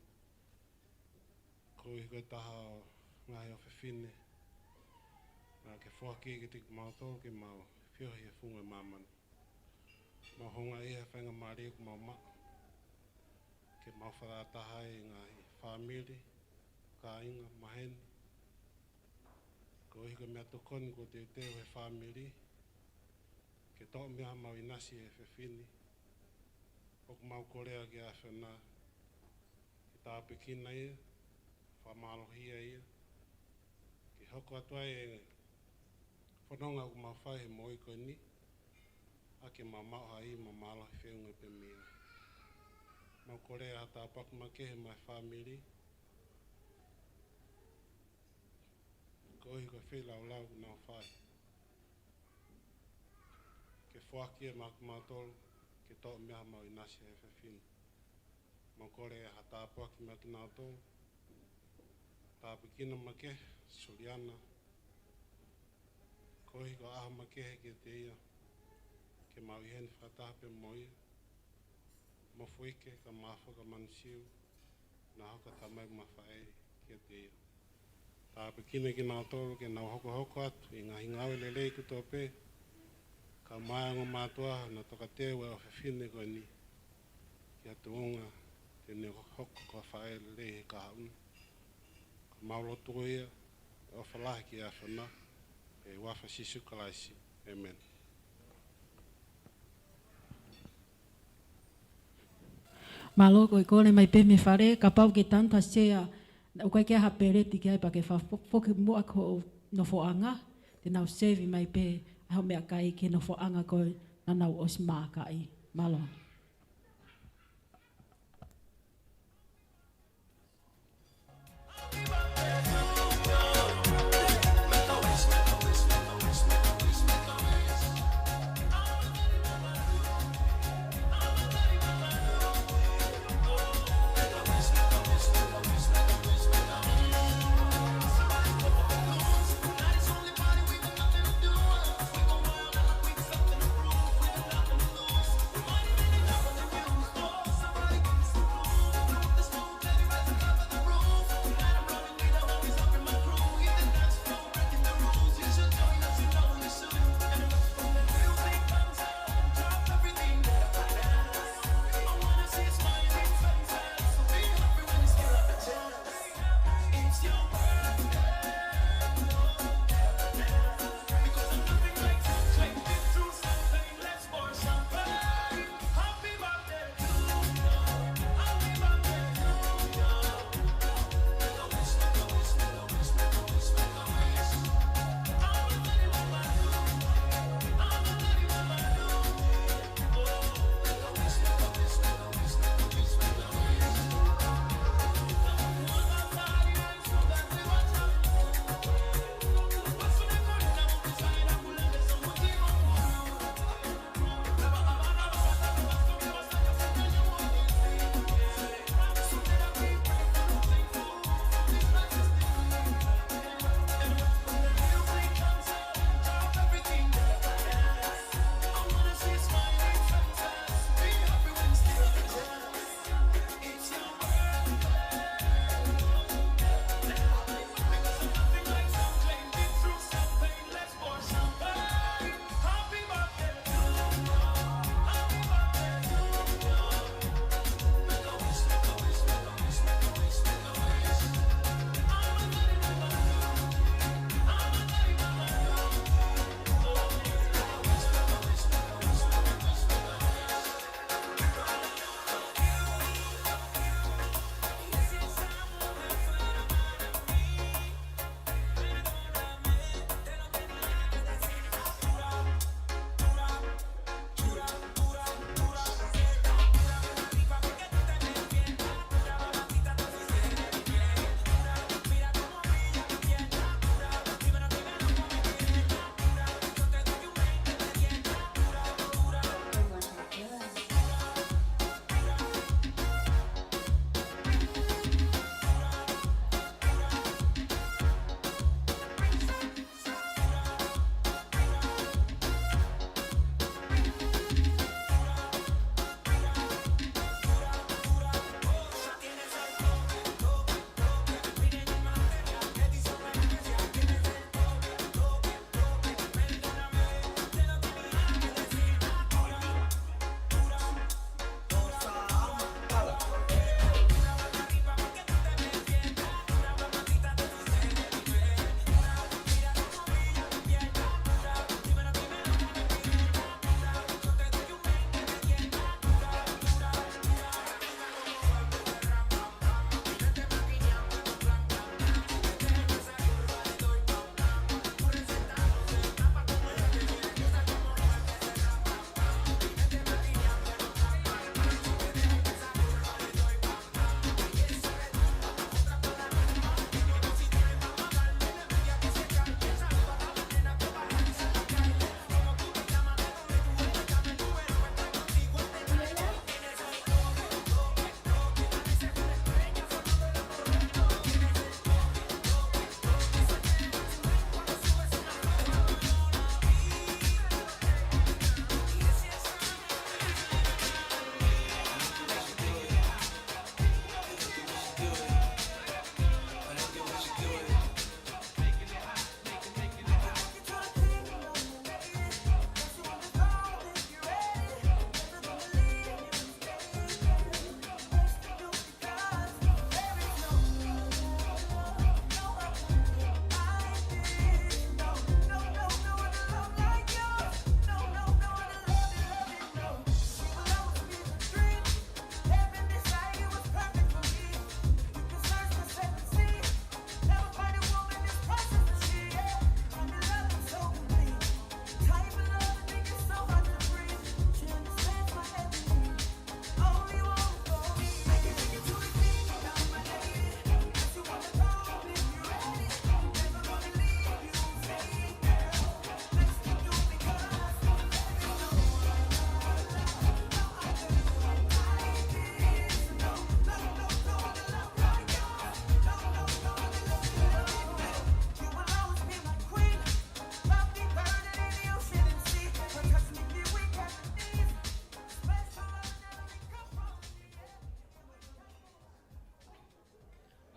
Koeʻuhi ko e taha ʻo e ngaahi ʻofefine naʻa ke foaki kiate kimautolu ke mau feohi he funga ʻo e māmani. Mau houngaʻia he faingamālie kuo mau maʻu ke mau fakataha ai e ngaahi fāmili, kāinga, maheni. Koeʻuhi ko e meʻatokoni kuo teuteu ʻe he fāmili ke toʻo mei ai haʻamau ʻinasi ʻi he efiafi ni. ʻOku mau kole ʻa e ʻAfiona ke tāpuekina ia, fakamālohia ia, ke Hoko atu ai e fononga ʻoku mau fai he moʻui ko eni, ʻa ke mau maʻu ha ivi mo mālohi feʻunga pē mei ai. Mau kole ha tāpuaki makehe maʻa e fāmili, koeʻuhi ko e feilaulau ʻoku nau fai. Ke foaki ia maʻa kimautolu, ke toʻo mei ai homau ʻinasi he efiafi ni. Mau kole ha tāpuaki maʻa kinautolu, tāpuekina makehe Suliana, koeʻuhi ko e ʻaho makehe kiate ia, ke mau ʻi heni fakataha pē mo ia, mo Fuike, ka Mafo, ka Manusiu, naʻa hoko ko e tamai mo e faʻē kiate ia. Tāpuekina kinautolu ke nau hokohoko atu ʻi he ngaahi ngāue lelei kotoa pē, kae ʻumaʻā e ongo mātuʻa naʻa nau tokateu e ʻofefine ko eni, ki ha tuʻunga te ne hoko ko ha faʻē lelei he kahaʻu ni. Ko ʻemau lotu ia, ʻofa lahi ki he ʻAfiona, ʻi he huafa ʻo Sīsū Kalaisi. ʻĒmeni. Mālō. Ko e kole mai pē mei fale, kapau ʻoku ke tanumaki ha sea, ʻoku ʻikai ke ʻi ai ha peleti ki ai, pea ke fa-, fo-, foki muʻa ki hoʻo nofoʻanga, te nau sēvi mai pē ʻa hoʻo meʻakai ki he nofoʻanga ko ē naʻa nau ʻosi maʻu ai. Mālō.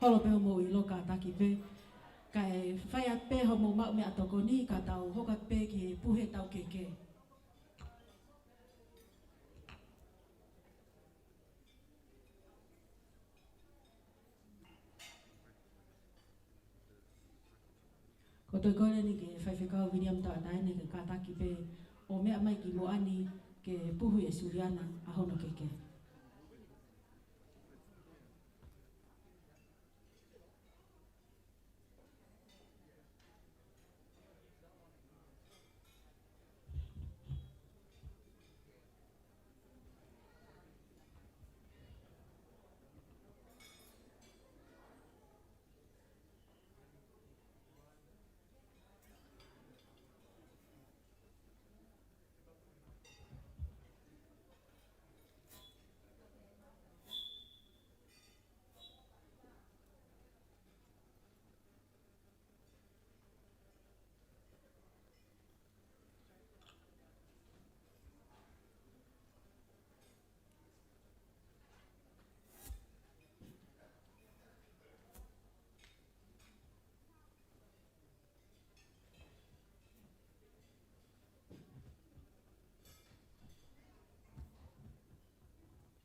Lolotonga pē hoʻomou ʻilo, kātaki pē. Kae fai atu pē hoʻomou maʻu meʻatokoni, ka tau hoko atu pē ki he puhi ʻetau keke. Ko e toe kole eni ki he Faifekau Viliami Tauʻatāina ke kātaki pē ʻo meʻa mai ki muʻa ni ke puhi ʻe Suliana ʻa hono keke.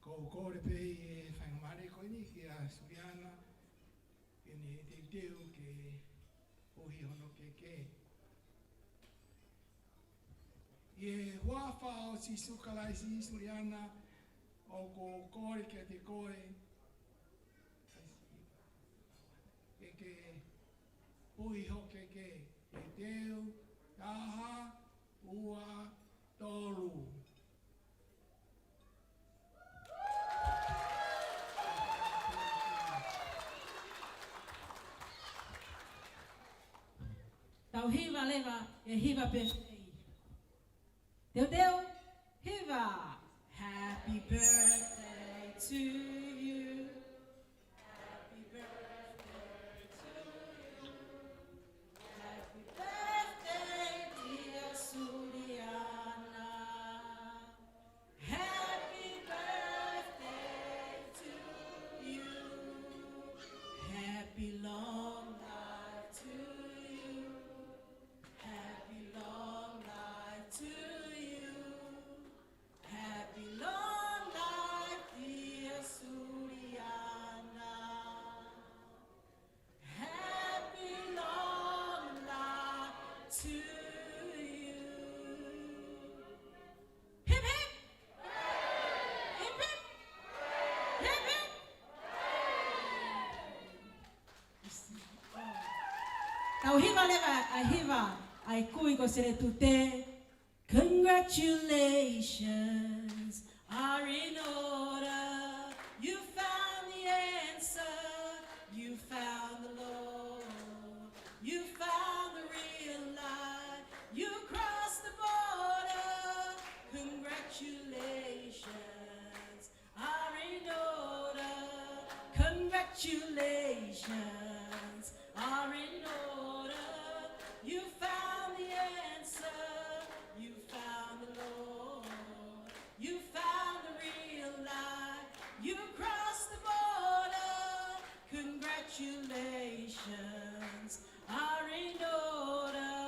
Ko u kole pē ʻi he faingamālie ko eni kia Suliana ke ne teuteu ke puhi hono keke. ʻI he huafa ʻo Sīsū Kalaisi, Suliana, ʻoku ou kole kiate koe ke ke puhi hoʻo keke. Teuteu, taha, ua, tolu. Tau hiva leva e hiva pēfei. Teuteu, hiva. Happy birthday to you. Happy birthday to you. Happy birthday, dear Suliana. Happy birthday to you. Happy long life to you. Happy long life to you. Happy long life, dear Suliana. Happy long life to you. Hip, hip. Hip, hip. Hip, hip. Tau hiva leva ʻa e hiva ʻa e kui ko Seletute. Congratulations are in order. You found the answer. You found the Lord. You found the real light. You crossed the border. Congratulations are in order. Congratulations are in order. You found the answer. You found the Lord. You found the real light. You crossed the border. Congratulations are in order.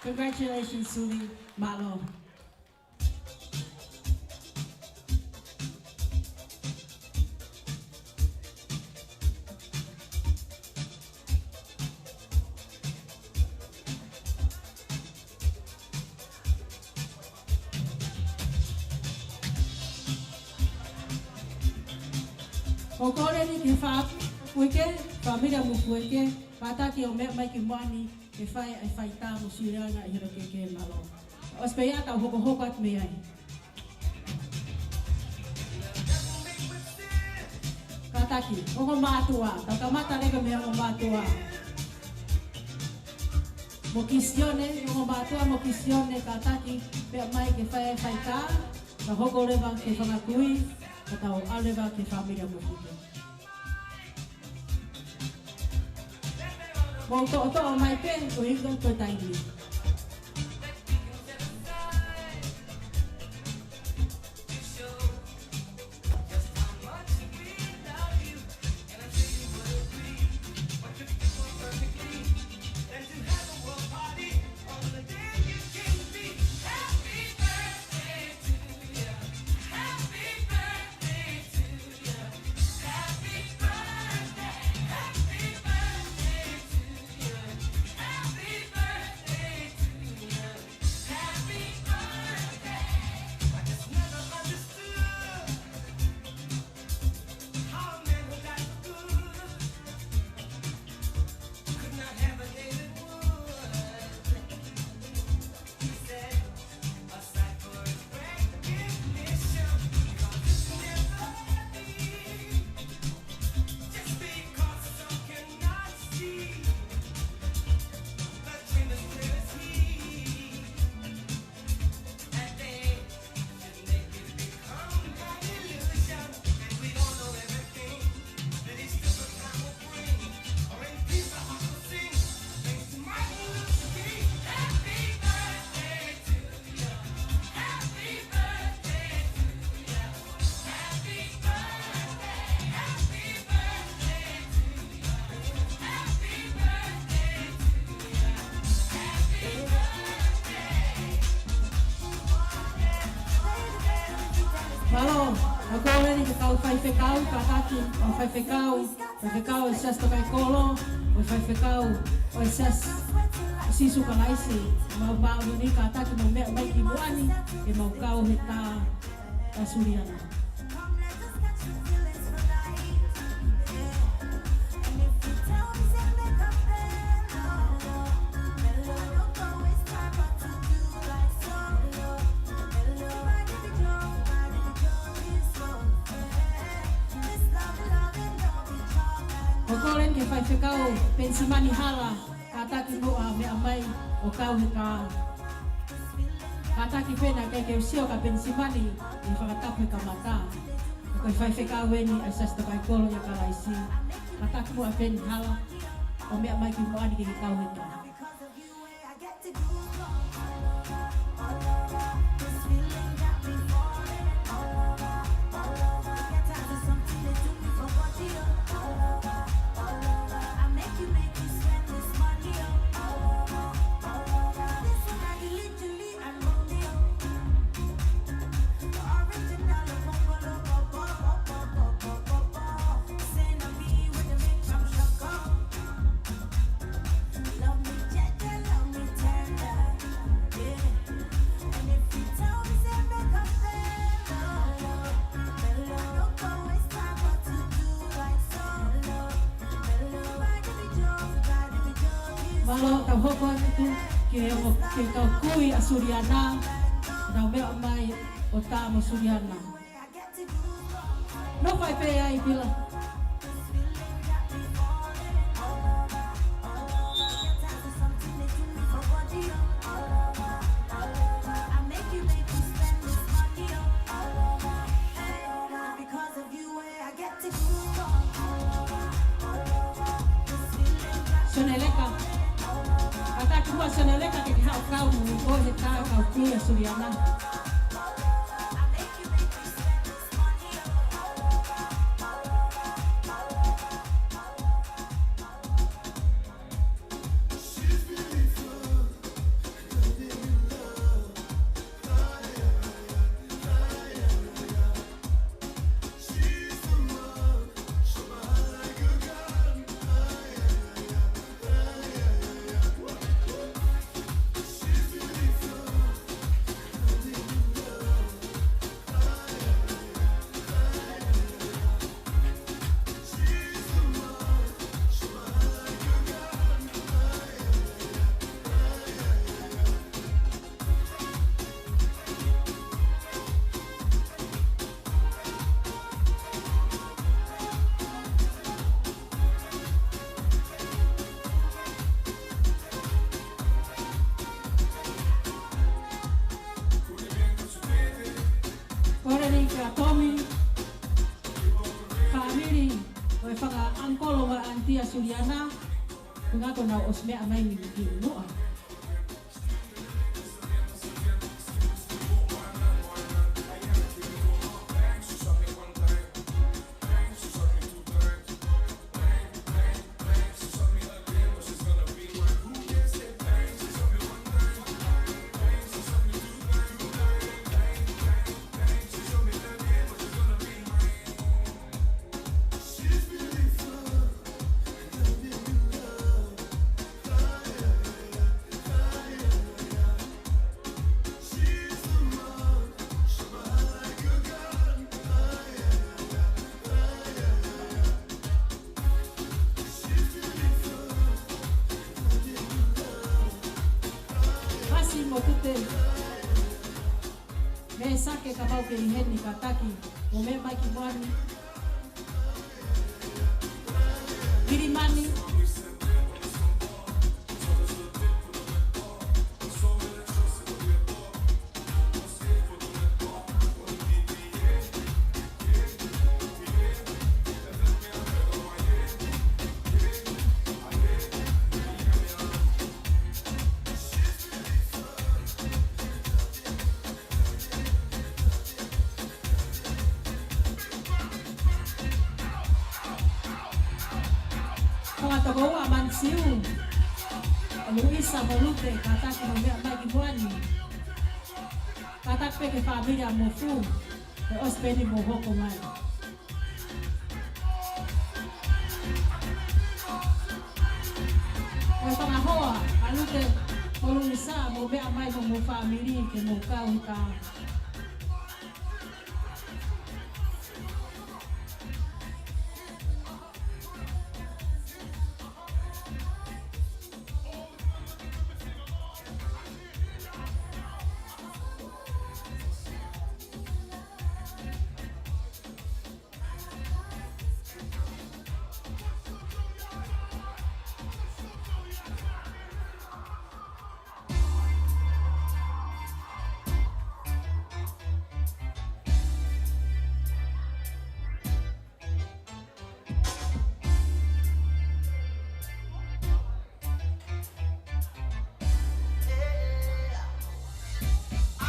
Congratulations, Suli. Mālō. Ko e kole eni ki he fā-, Mofuike, fāmili ʻa Mofuike, kātaki ʻo meʻa mai ki muʻa ni ke fai ʻa e faitā mo Suliana ʻi hono keke, mālō. ʻOsi pē ia, tau hokohoko atu mei ai. Kātaki, ongo mātuʻa, tau kamata leva mei he ongo mātuʻa. Mo Kisione, ongo mātuʻa mo Kisione, kātaki, meʻa mai ke fai e faitā, tau hoko leva ki he fanga kui, ka tau ʻalu leva ki he fāmili ʻa Mofuike. Mou toʻotoʻo mai pē, ko e hiko ko e taimi. Mālō, ʻoku ou kole eni ki he kau faifekau, kātaki ʻo e faifekau, faifekau ʻo e Siasi Tokaiʻi Kolo, ʻo e faifekau ʻo e Siasi Sīsū Kalaisi, mau māʻoniʻoni kātaki mou meʻa mai ki muʻa ni, ke mau kau he tā ʻa Suliana. ʻOku ou kole eni ki he faifekau Penisimani Hala, kātaki muʻa meʻa mai ʻo kau he tā. Kātaki pē naʻe ʻikai ke u sio kia Penisimani ʻi he fakatapu he kamata. Ko e faifekau eni ʻa e Siasi Tokaiʻi Kolo ʻia Kalaisi. Kātaki muʻa Peni Hala ʻo meʻa mai ki muʻa ni ke ke kau he tā. Mālō, tau hoko atu ki he, ki he kau kui ʻa Suliana, nau meʻa mai ʻo tā mo Suliana. Nofo ai pē ai, Pila. Soneleka. Kātaki muʻa Soneleka ke ke haʻu ʻo kau mo e kau kui ʻa Suliana. Kole eni kia Tomi, fāmili, ʻo e fanga uncle mo e aunty ʻa Suliana, ko e ngaahi ko ʻenau ʻosi meʻa mai ni ki muʻa. Pasi mo Tute. Mei Sake ka mau ke ʻi heni kātaki mo meʻa mai ki muʻa ni. Kilimani. Fakatokoua ʻa Manisiu, ʻa Luisa mo Lute, kātaki mo meʻa mai ki muʻa ni. Kātaki pē ki he fāmili ʻa Mofu. Pea ʻosi pē eni mou hoko mai. Ko e fanga hoa, ʻa Lute Kolunisa, mou meʻa mai mo homou fāmili ke mou kau he kahaʻu.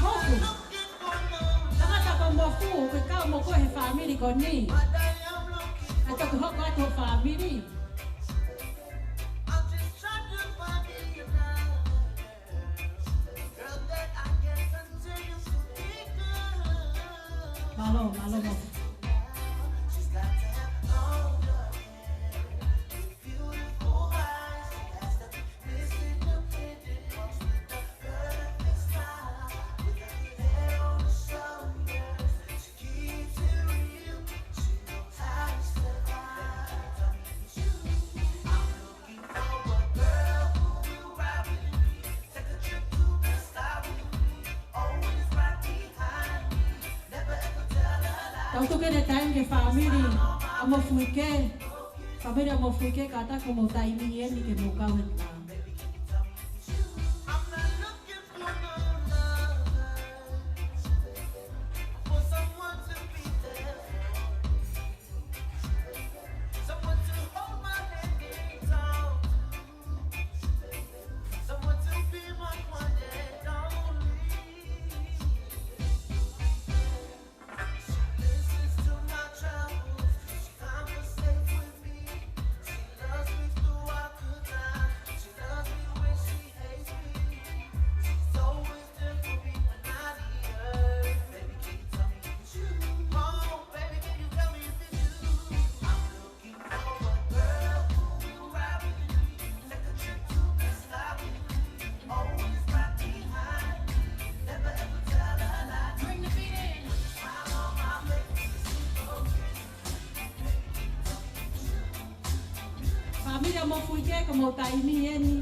Mofu. Tangata ko Mofu, ʻoku ke kau mo koe he fāmili ko eni. ʻAi toki hoko atu ho fāmili. Mālō, mālō, mālō. Tau tuku eni e taimi ki he fāmili ʻa Mofuike. Fāmili ʻa Mofuike, kātaki ko homou taimi eni ke mou kau he kahaʻu. Someone to hold my hand and talk to. Someone to be my one and only. She listens to my troubles. She conversates with me. She loves me through our good times. She loves me when she hates me. She's always there for me when I need her. Baby, can you tell me if it's you? Oh, baby, can you tell me if it's you? I'm looking Fāmili ʻa Mofuike, ko homou taimi eni.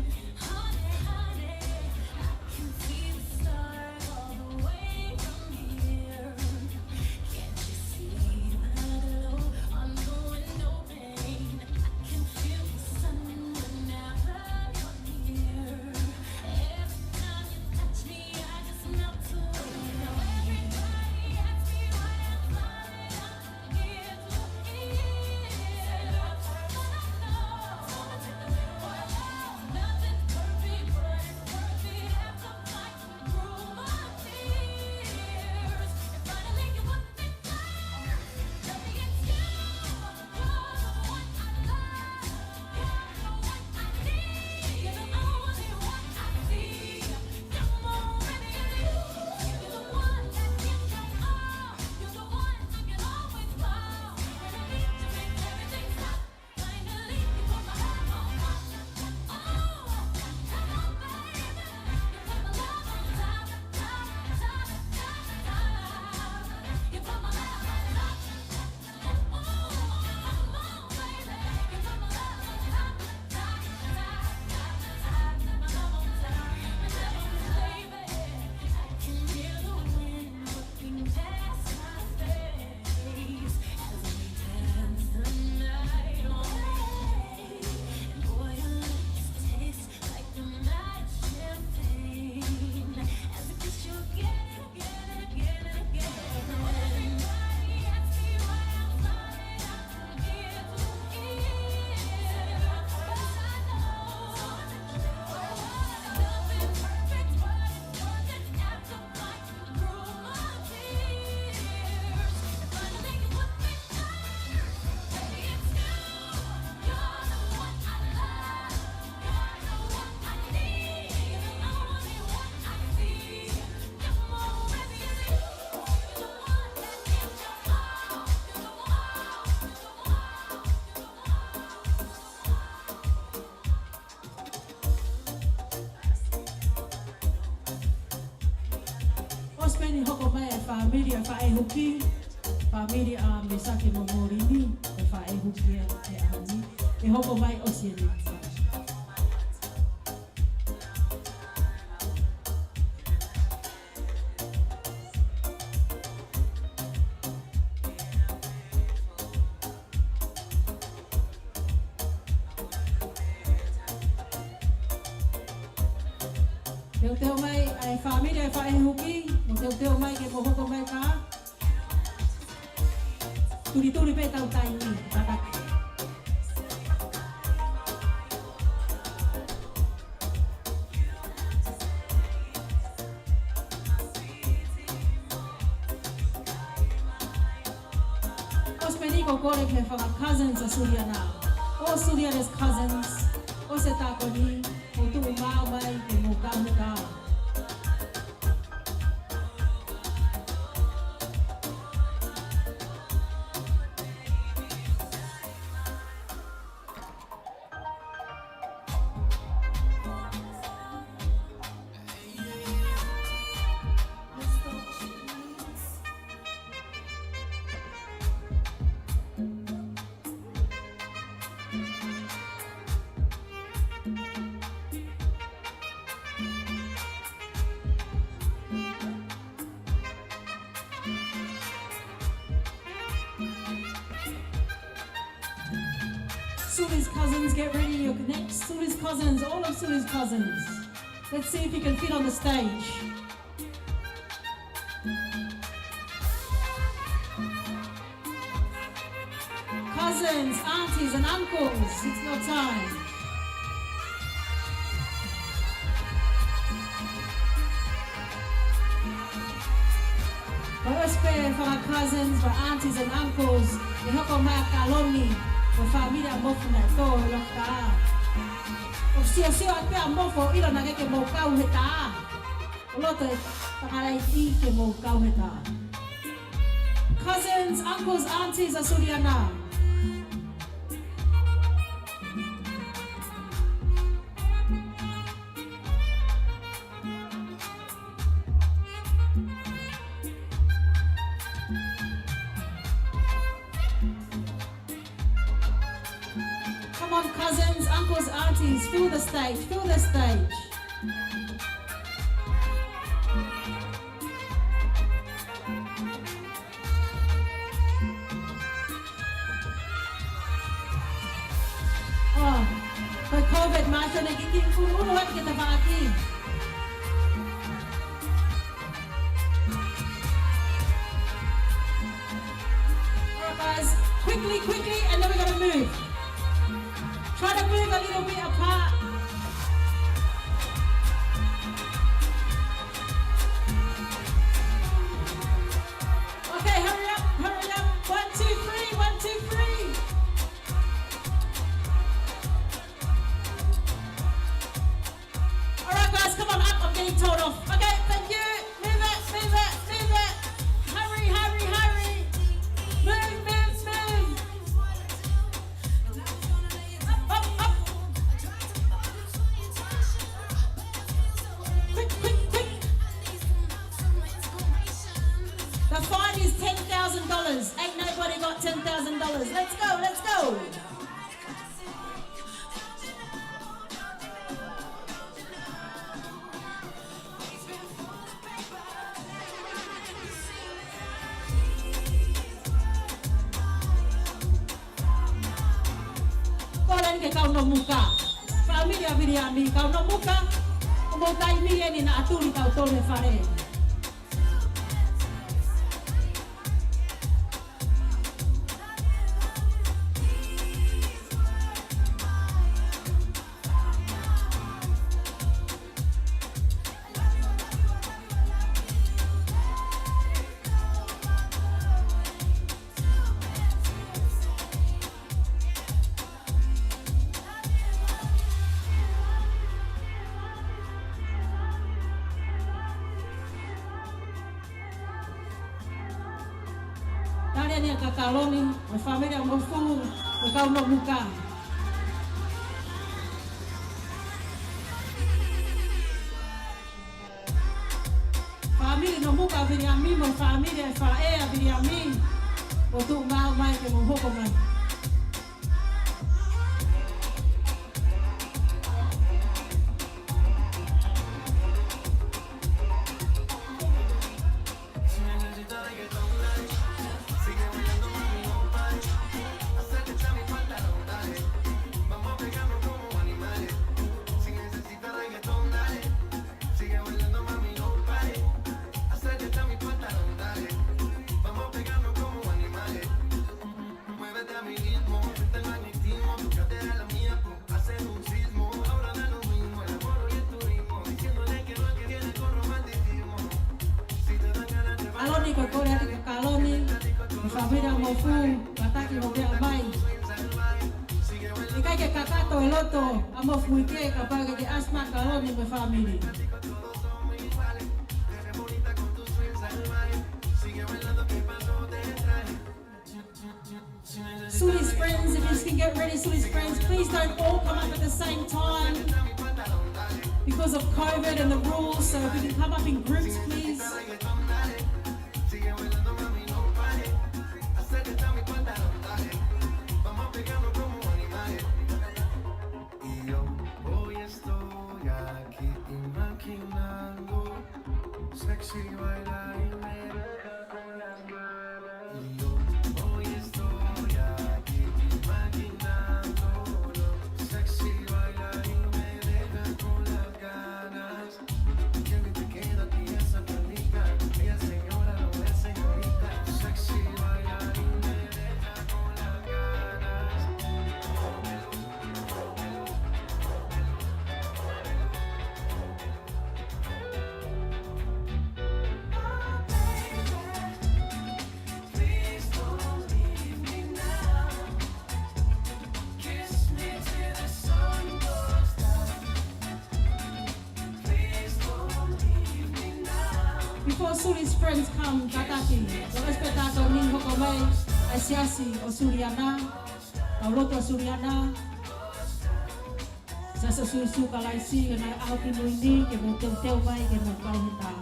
ʻE fāmili ʻa Faʻehuki, fāmili ʻa Mesake mo Molini, ʻe Faʻehuki ʻe ʻaho ni, ʻe hoko mai ʻo sio ni. Teuteu mai ʻa e fāmili ʻa Faʻehuki, mo teuteu mai ke mo hoko mai ka. Tulituli pē tau taimi, tataki. ʻOsi pē ni ko e kole ki he fanga cousins ʻa Suliana. All Suliana's cousins, ʻosi e tā ko eni, mou tuʻu maʻu mai ke mou kau he tā. Suli's cousins, get ready, your next Suli's cousins, all of Suli's cousins. Let's see if you can fit on the stage. Cousins, aunties and uncles, it's your time. Ko e ʻosi pē fanga cousins, fanga aunties and uncles, ʻe hoko mai ʻa Kalomi, ko e fāmili ʻa Mofu naʻe tō he loka. ʻOku siosio atu pē ʻa Mofu ʻo ʻilo naʻe ʻikai ke mou kau he tā. ʻOku loto e takalai ʻi ke mou kau he tā. Cousins, uncles, aunties ʻa Suliana. Come on, cousins, uncles, aunties, fill the stage, fill the stage. Oh, ko e COVID mai ʻeni ke kiʻi ʻunuʻunu atu ke tafaʻaki. All right, guys, quickly, quickly, and then we're gonna move. Try to move a little bit apart. Okay, hurry up, hurry up. One, two, three, one, two, three. All right, guys, come on up. I'm getting told off. Okay, thank you. Move it, move it, move it. Hurry, hurry, hurry. Move, move, move. Up, up, up. Quick, quick, quick. The fine is ten thousand dollars. Ain't nobody got ten thousand dollars. Let's go, let's go. Kole eni ke kau Nomuka. Fāmili ʻa Viliami, kau Nomuka. Ko e taimi eni naʻa tuli kau tole fale. Tali eni ʻa Kakalomi, mo e fāmili ʻa Mofu, mo e kau Nomuka. Fāmili Nomuka, Viliami mo e Fāmili ʻa e faʻē ʻa Viliami, ʻo tuʻu maʻu mai ke mou hoko mai. Kaloni, ko e kole atu kia Kaloni, mo e fāmili ʻa Mofu, kātaki mo pea mai. ʻIkai ke kakato e loto ʻa Mofu ʻi he kapau ʻoku ke ʻasi mai Kaloni mo e fāmili. Suli's friends, if you can get ready, Suli's friends, please don't all come up at the same time because of COVID and the rules, so if you can come up in groups, please. Y yo hoy estoy aquí imaginando, sexy, baila y me deja con las ganas. Y yo hoy estoy aquí imaginándolo, sexy, baila y me deja con las ganas. Qué bien te queda a ti esa peluca. Ella es señora, no es señorita. Sexy, baila y me deja con las ganas. Before Suli's friends come, kātaki, ʻoku ʻosi pē tā ko eni hoko mai ʻa e siasi ʻo Suliana, ʻa e lotu ʻa Suliana, Siasi ʻo Sīsū Kalaisi ʻi he Ngaahi ʻAho Kimui Ni, ke mou teuteu mai, ke mou kau he tā.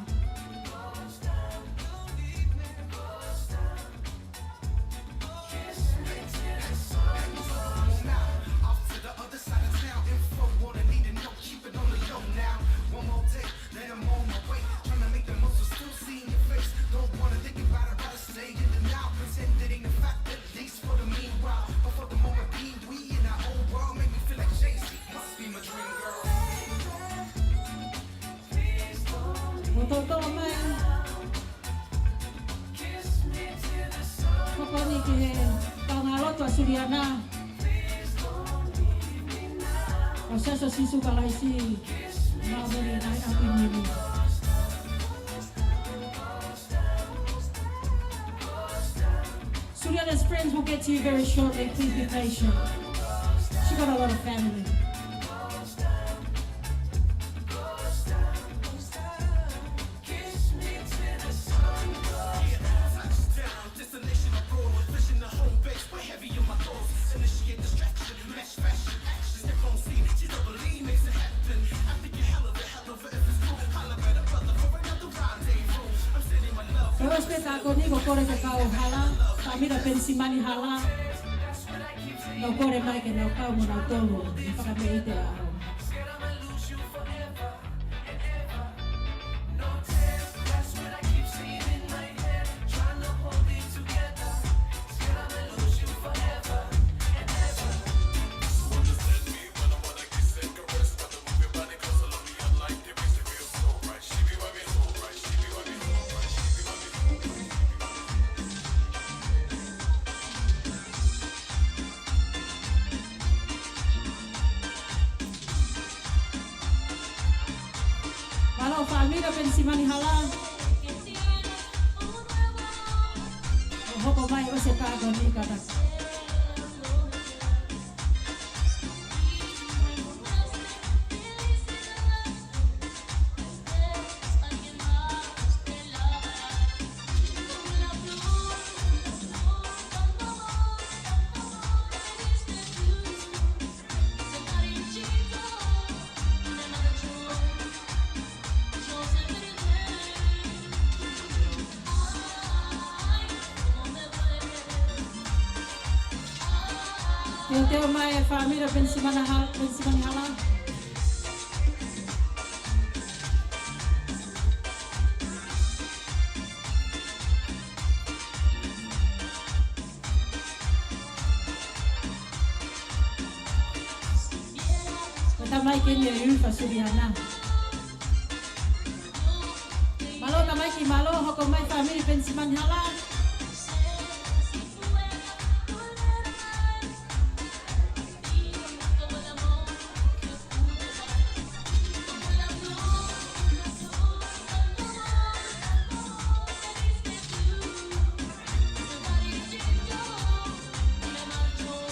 Mou toutou mai. Hoko eni ki he kaungā lotu ʻa Suliana ʻo Siasi ʻo Sīsū Kalaisi Māʻoniʻoni ʻi he Ngaahi ʻAho Kimui Ni. Suliana's friends will get to you very shortly. Please be patient. She got a lot of family. Ko e ʻosi pē tā ko eni, ko e kole ke kau hala, fāmili ʻa Penisimani hala, nau kole mai ke nau kau mo nautolu, ʻi he fakameʻite ʻaho. Mālō fāmili ʻa Penisimani hala. ʻO hoko mai ʻosi e tā ko eni kātaki. Teu mai e fāmili Penisimani Hala, Penisimani Hala. Ko e tamaiki eni ʻo Ufa Suliana. Mālō tamaiki, mālō hoko mai fāmili Penisimani Hala.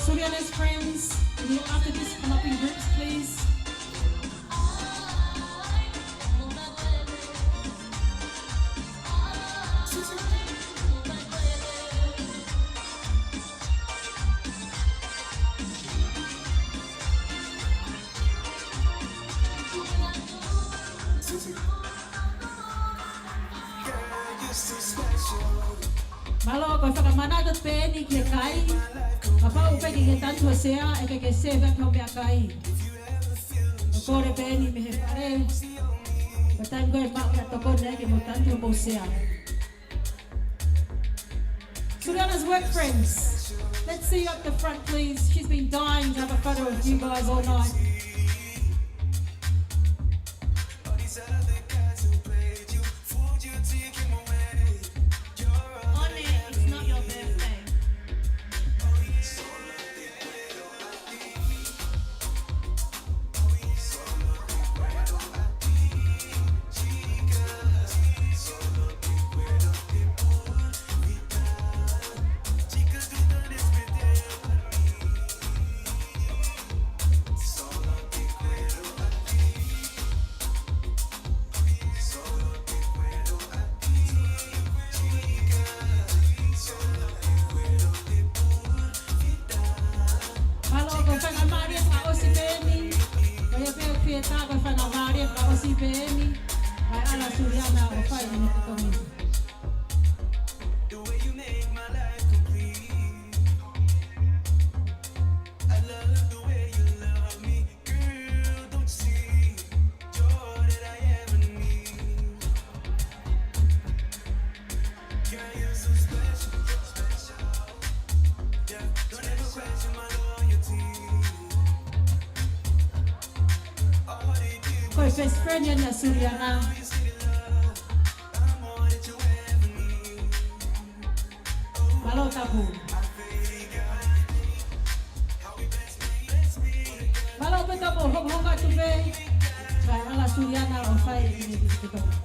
Suliana's friends, can you, after this, come up in groups, please? Mālō, ko e fakamanatu pē eni ki he kai. Kapau ʻoku ke tangutu he sea, ʻe ke ke save atu hoʻo meʻakai. Ko e kole pē eni mei he fale. Ko e taimi ko ē ʻe maʻu ai e tokoni ke mou tangutu hoʻomou sea. Suliana's work friends, let's see you up the front, please. She's been dying to have a photo of you guys all night. On it, it's not your birthday. Mālō, ko e faingamālie fakaʻosi pē eni. Ko ia pē ʻoku fiefia, ko e faingamālie fakaʻosi pē eni. Kae ʻalu ʻa Suliana ʻo fai ʻene totongi. Ko e best friend eni ʻa Suliana. Mālō tapu. Mālō pē tapu, hokohoko atu pē. Kae ʻalu ʻa Suliana ʻo fai ʻene totongi.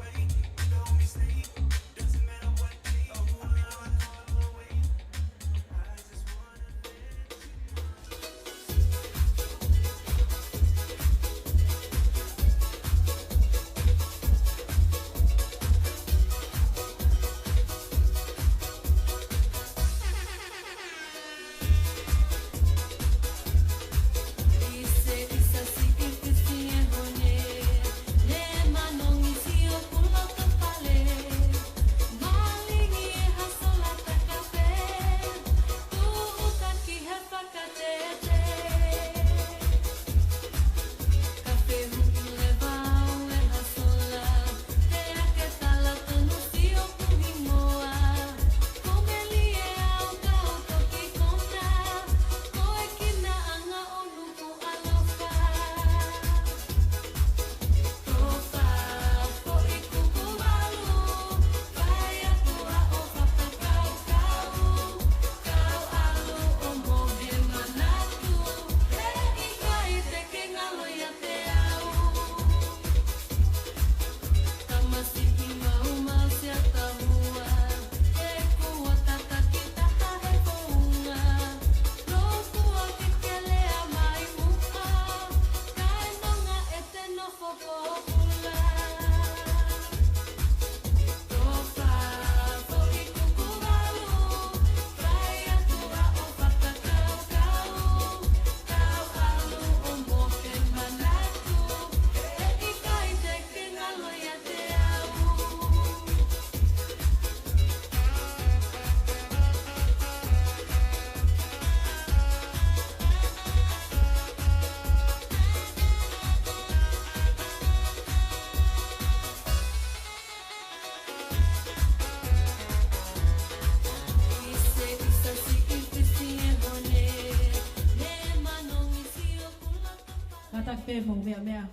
Pē mo e meʻa meʻa.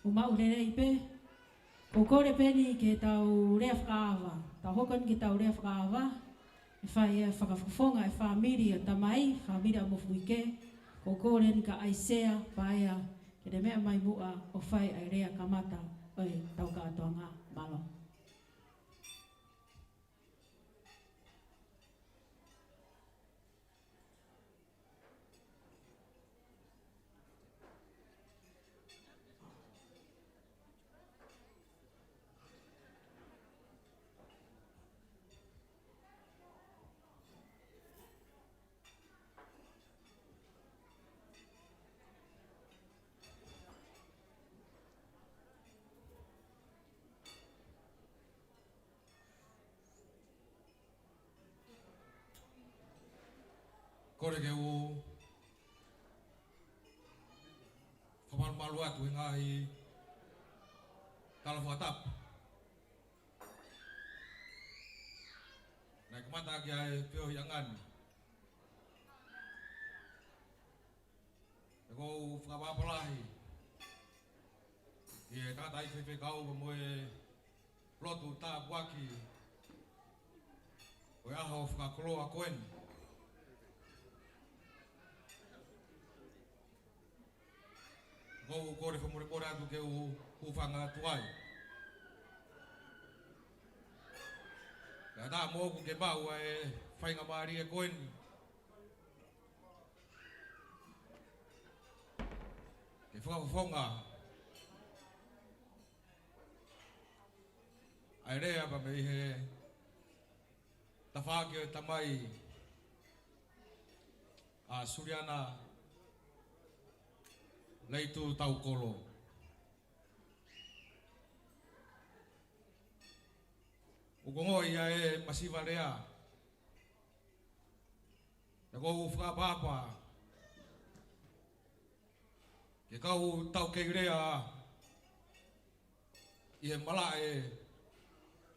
ʻO maʻu lelei pē. Ko e kole pē eni ke tau lea fakaava. Tau hoko eni ke tau lea fakaava. ʻE fai e fakafofonga e fāmili ʻa Tamai, fāmili ʻa Mofuike. Ko e kole eni kia ʻAisea Paea, ke ne meʻa mai muʻa ʻo fai ʻa e lea kamata ʻo e tau kātoanga. Mālō. Kole ke u fakamalumalu atu he ngaahi tala fakatapu. Naʻe kamata ʻaki ʻa e feohiʻanga ni. ʻOku ou fakaʻapaʻapa lahi ki he tangataʻeiki faifekau mo e lotu tāpuaki ʻo e ʻaho fakakoloa ko eni. ʻOku ou kole fakamolemole atu ke u hūfanga atu ai. Kae ʻatā moʻoku ke maʻu ʻa e faingamālie ko eni ke fakafofonga ʻa e lea pea mei he tafaʻaki ʻo e tamai ʻa Suliana Leitu Taukolo. ʻOku ou ongoʻi ʻa e masiva lea. Pea ʻoku ou fakaʻapaʻapa ke kau taukei lea ʻi he malaʻe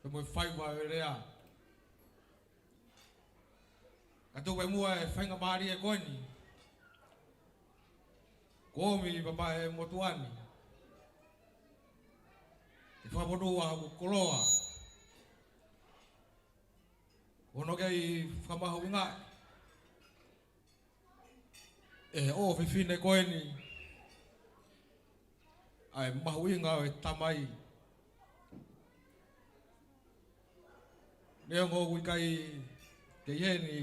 pea mo e faiva ʻo e lea. Kae tuku pē muʻa e faingamālie ko eni kuo ʻomi pea mei he motuʻa ni ke fakamonū ʻa hoku koloa. Ko hono kei fakamahuʻingaʻi ʻe he ʻofefine ko eni ʻa e mahuʻinga ʻo e tamai. Neongo ʻoku ʻikai ke ʻi heni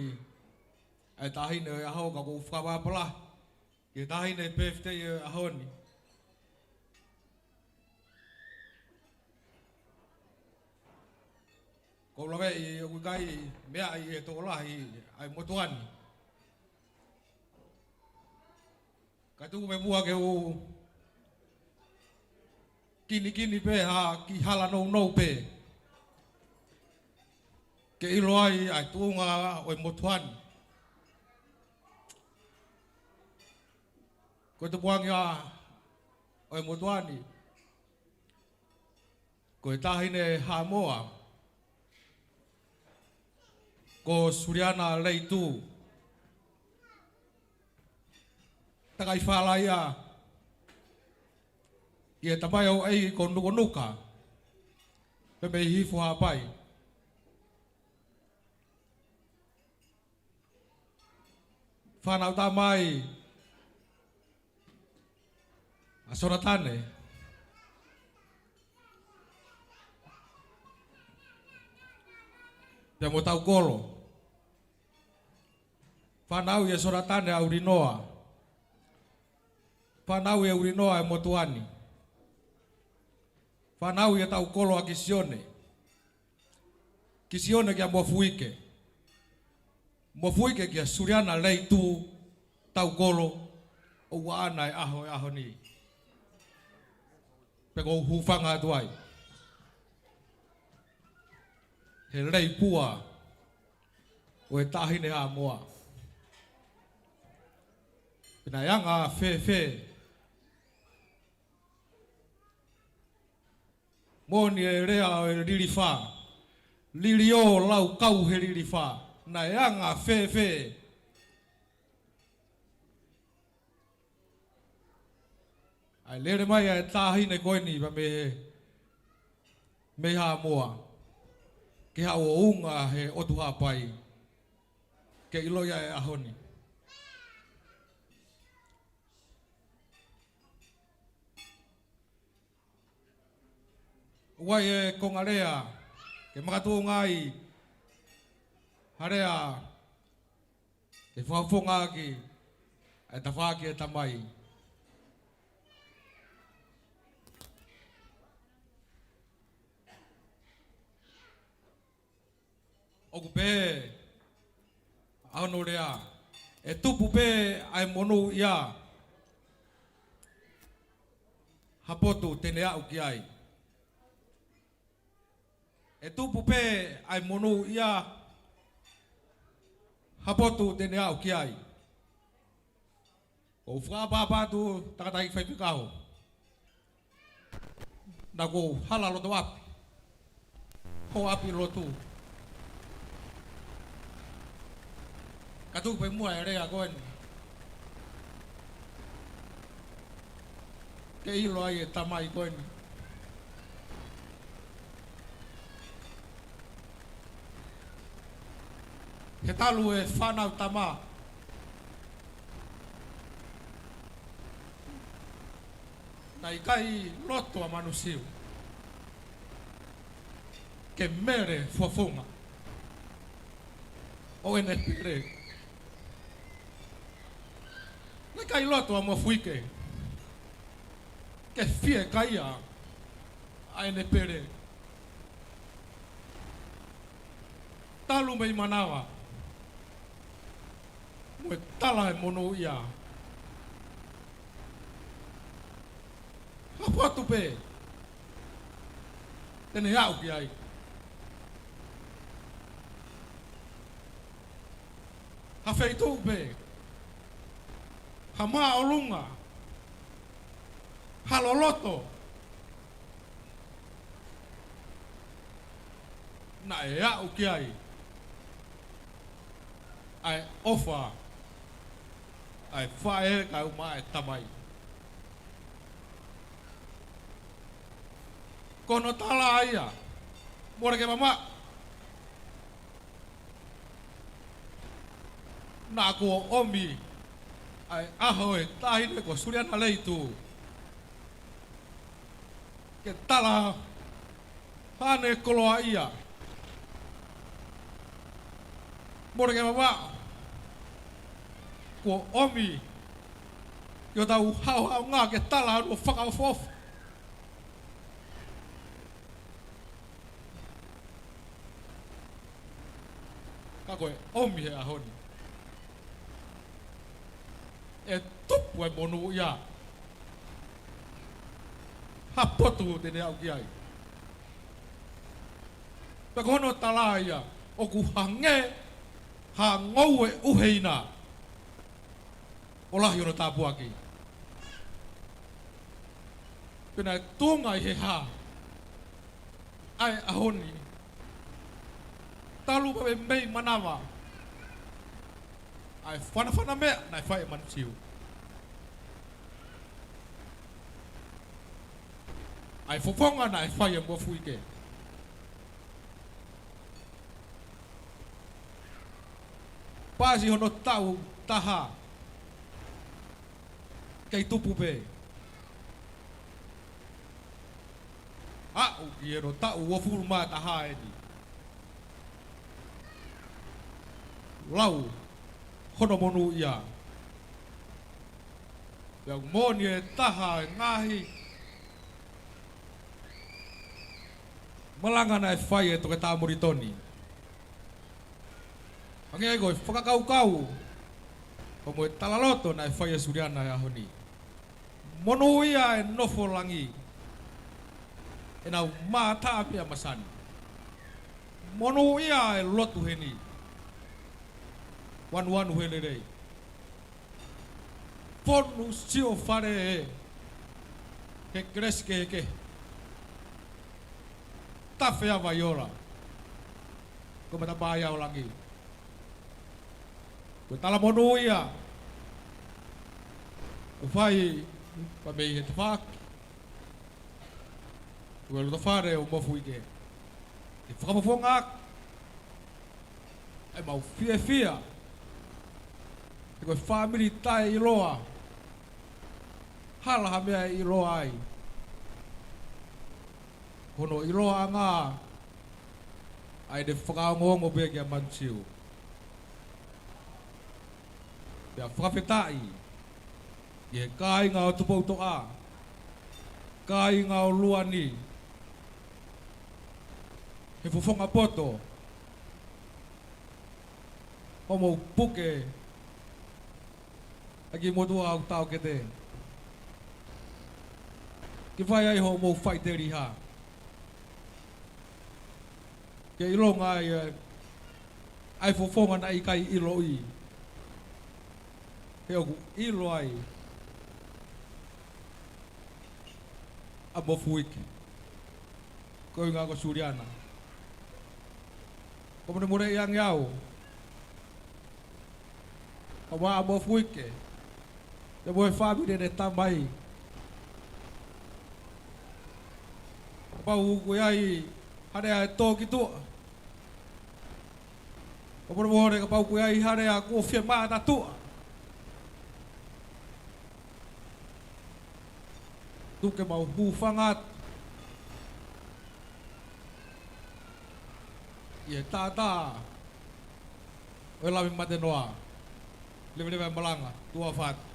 ʻa e taʻahine ʻo e ʻaho, ka ʻoku ou fakaʻapaʻapa lahi ki he taʻahine pēfitei ʻo e ʻaho ni. ʻOku ou laveʻi ʻoku ʻikai meaʻi ʻe he tokolahi ʻa e motuʻa ni. Kae tuku pē muʻa ke u kinikini pē ha kiʻi hala nounou pē ke ʻilo ai ʻa e tuʻunga ʻo e motuʻa ni. Ko e tupuangi ʻa ʻo e motuʻa ni, ko e taʻahine Haʻamoa ko Suliana Leitu. Takai fālaia ʻi he tamai ʻo ʻEiki ko Nukanuka pea mei Hihifo Haʻapai. Fānau tamai ʻa Sonatane pea mo Taukolo. Fānau ʻia Sonatane ʻa Ulinoa. Fānau ʻia Ulinoa ʻa e motuʻa ni. Fānau ʻia Taukolo ʻa Kisione. Kisione kia Mofuike. Mofuike kia Suliana Leitu Taukolo, ʻoku ʻaʻana e ʻaho, e ʻaho ni. Pea ʻoku ou hūfanga atu ai he leipua ʻo e taʻahine Haʻamoa. Pea naʻe anga fēfē moʻoni e lea ʻo e lilifa. Liliō lau kau he lilifa. Naʻe anga fēfē. ʻA e lele mai ʻa e taʻahine ko eni mei he, mei Haʻamoa, ke haʻu ʻo unga he ʻotu Haʻapai, ke ʻiloʻi ʻa e ʻaho ni. ʻOku ʻi ai e konga lea, ke makatuʻunga ai ha lea, ke fakafofongaʻaki ʻa e tafaʻaki ʻa e Tamai. ʻOku pehē ʻa hono lea, ʻe tupu pē ʻa e monūʻia ha potu te ne aʻu ki ai. ʻE tupu pē ʻa e monūʻia ha potu te ne aʻu ki ai. ʻOku ou fakaʻapaʻapa atu, tangataʻeiki faifekau, naʻa kuo u hala loto ʻapi, hoʻo ʻapi lotu, ka tuku pē muʻa e lea ko eni, ke ʻilo ai e tamai ko eni. He talu e fānau tama, naʻe ʻikai loto ʻa Manusiu ke mele fofonga ʻo ʻene pele. Naʻe ʻikai loto ʻa Mofuike ke fiekaia ʻa ʻene pele. Talu mei manava mo e tala e monūʻia, ha potu pē te ne aʻu ki ai. Ha feituʻu pē, ha māʻolunga, ha loloto, naʻe aʻu ki ai ʻa e ʻofa ʻa e faʻē kae ʻumaʻā e tamai. Ko hono tala ia, mole ke mamaʻo, naʻa kuo ʻomi ʻa e ʻaho ʻo e taʻahine ko Suliana Leitu ke tala haʻane koloaʻia. Mole ke mamaʻo, kuo ʻomi ki hotau haʻohaʻonga ke tala hono fakaʻofoʻofa. Ka ko e ʻomi he ʻaho ni, ʻe tupu e monūʻia ha potu te ne aʻu ki ai. Pea ko hono tala ia, ʻoku hangē ha ngoue ʻuheina ʻo lahi hono tāpuaki. Pea naʻe tuʻunga ʻi he hā ʻa e ʻaho ni, talu pē mei manava ʻa e fanafana meʻa naʻe fai ʻe Manusiu, ʻa e fofonga naʻe fai ʻe Mofuike. Pasi hono taʻu taha, kei tupu pē. Aʻu ki hono taʻu uofulu mā taha eni, lau hono monūʻia. Pea ʻoku moʻoni e taha e ngaahi malanga naʻe fai ʻe Toketā Molitoni, hangē ko e fakakaukau pea mo e talaloto naʻe fai ʻe Suliana he ʻaho ni. Monūʻia e nofo langi, ʻenau mātā pea masani. Monūʻia e lotu heni, vanuanu he lelei. Fonu sio fale he, he kelesi kehekehe. Tafe ʻa Vaiola ko e matapā ia ʻo langi. Ko e talamonūʻia ʻoku fai Pea mei he tafaʻaki ʻo e loto fale ʻo Mofuike, ke fakafofongaʻaki ʻemau fiefia, he ko e fāmili taʻeʻiloa, hala ha meʻa ʻe ʻiloa ai. Ko hono ʻiloʻanga ʻa ʻene fakaongoongo pē kia Mansiu. Pea fakafetaʻi ki he kāinga ʻo Tupoutoʻa, kāinga ʻo Luani, he fofonga poto, hoʻomou puke ʻa e kiʻi motuʻa ʻoku taʻokete, ke fai ai hoʻomou faʻiteliha, ke ʻilonga ai ʻa e, ʻa e fofonga naʻe ʻikai ʻiloʻi, he ʻoku ʻilo ai ʻa Mofuike, ko e ʻuhinga ko Suliana. Ko e molemole ange au ʻa Mofuike, pea mo e fāmili ʻene tamai. Kapau ʻoku ʻi ai ha lea ʻe tō ki tuʻa, ko e molemole kapau ʻoku ʻi ai ha lea kuo fiemaʻu ʻa tuʻa, tuku ke mau hūfanga atu ʻi he taʻataʻa ʻo e lave mate noa. Leveleva e malanga, tuʻa ʻofa atu.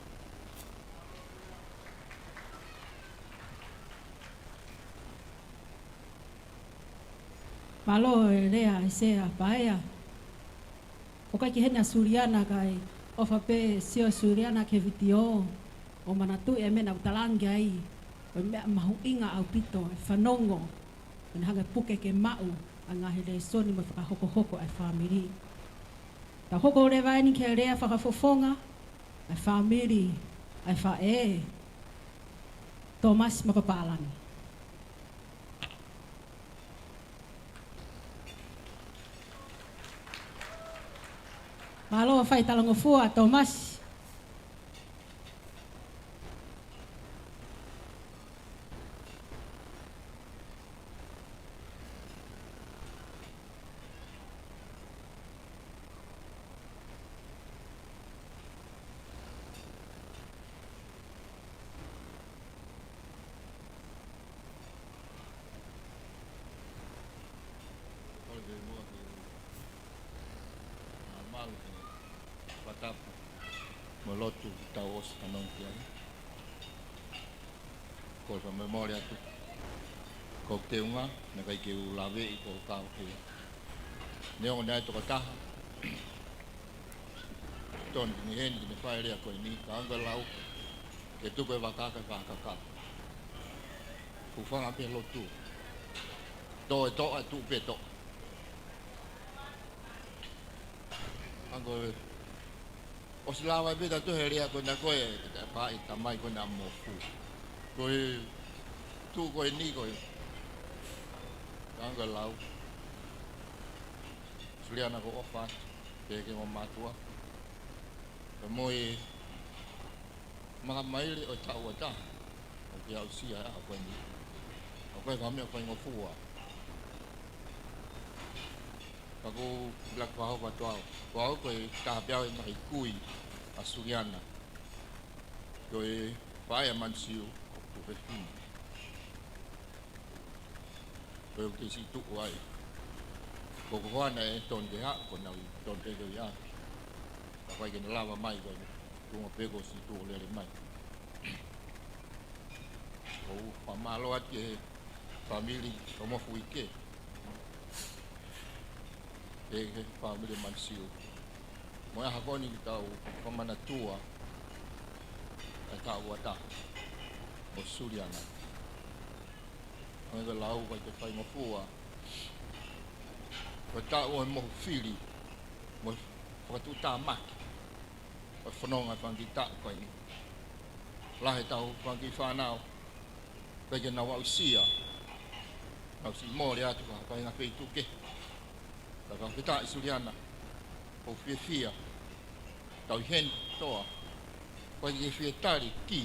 Mālō e lea ʻa e Sea Paea. ʻOku ʻikai ke ʻi heni ʻa Suliana, kae ʻofa pē sio Suliana ki he vitiō ʻo manatuʻi e meʻa naʻa ku talaange ai, ʻo e meʻa mahuʻinga ʻaupito e fanongo, ʻo ne hanga ʻo puke ke maʻu ʻa e ngaahi lēsoni mo e fakahokohoko ʻa e fāmili. Tau hoko leva eni ki he lea fakafofonga ʻa e fāmili ʻa e faʻē, Tōmasi Mapapālangi. Mālō e fai talangofua, Tōmasi. Kole ke muʻa ke u mālō he fakatapu mo e lotu kuo tau ʻosi fanongo ki ai. Ko e fakamolemole atu, ko e teunga naʻe ʻikai ke u laveʻi ko e kau ke, neongo naʻe tokotaha, tonu ke ne ʻi heni ke ne fai e lea ko eni, ka ʻoku ou lau ke tuku e vaka ke fakakakato. Hūfanga pē lotu. Tō e toʻa, tuʻu pē toʻa. Ango e, ʻosi lava pē ʻa e tohi lea ko ena ko e, ka e tamai ko ena Mofu. Ko e tuʻu ko eni ko e, ka ʻoku ou lau, Suliana, ko e ʻofa pē ki hoʻo mātuʻa, pea mo e makamaile ʻo e taʻu ʻe taha ʻoku ke aʻusia he ʻaho ko eni. ʻOku ʻikai ko ha meʻa faingofua. Ka ʻoku ou ʻuluaki fakahoko atu au, ko au ko e taha pē au he ngaahi kui ʻa Suliana, ko e faʻē ʻa Mansiu ʻoku tuʻu fefine. Ko e ʻoku te siʻi tuʻu ai. Ko ko hoana e tonu ke haʻu, ko nau tonu ke ke ia. Ka ʻoku ʻikai ke na lava mai ko e tuʻunga pē ko siʻi tuʻu ʻo lele mai. ʻOku ou fakamālō atu ki he fāmili ʻo Mofuike, ki he fāmili Mansiu. Mo e ʻaho ko eni ke tau fakamanatua e taʻu ʻe taha ʻo Suliana. ʻOku ou lau ʻoku ʻikai ke faingofua, ko e taʻu ʻo e mohu fili mo e fakatuʻutāmaki ʻo e fononga fanga kiʻi taʻu ko eni. Lahi ʻetau fanga kiʻi fānau ʻoku ʻikai ke nau aʻusia, nau siʻi mole atu ki ha faʻahinga feituʻu kehe. Ka fakafetaʻi Suliana, ʻoku ou fiefia, tau ʻi heni kotoa, ʻoku ʻikai ke fie tali ki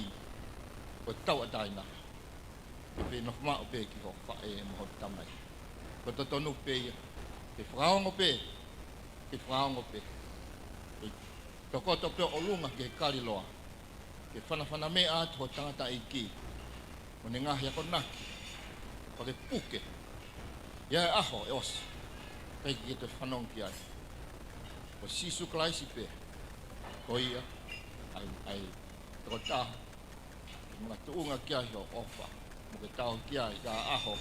ko e tauʻatāina ke fenofo maʻu pē ki hoʻo faʻē mo hoʻo tamai. Ko e totonu pē ia ke fakaongo pē, ke fakaongo pē. Ke tokoto pē ʻo ʻolunga ki he kaliloa, ke fanafana meʻa atu hoʻo tangataʻeiki mo ʻene ngaahi akonaki, pea ke puke ia he ʻaho ʻe ʻosi, ʻikai ke toe fanongo ki ai. Ko Sīsū Kalaisi pē, ko ia ʻa e, ʻa e tokotaha ke makatuʻunga ki ai hoʻo ʻofa, mo ke tauhi ki ai ki ha ʻaho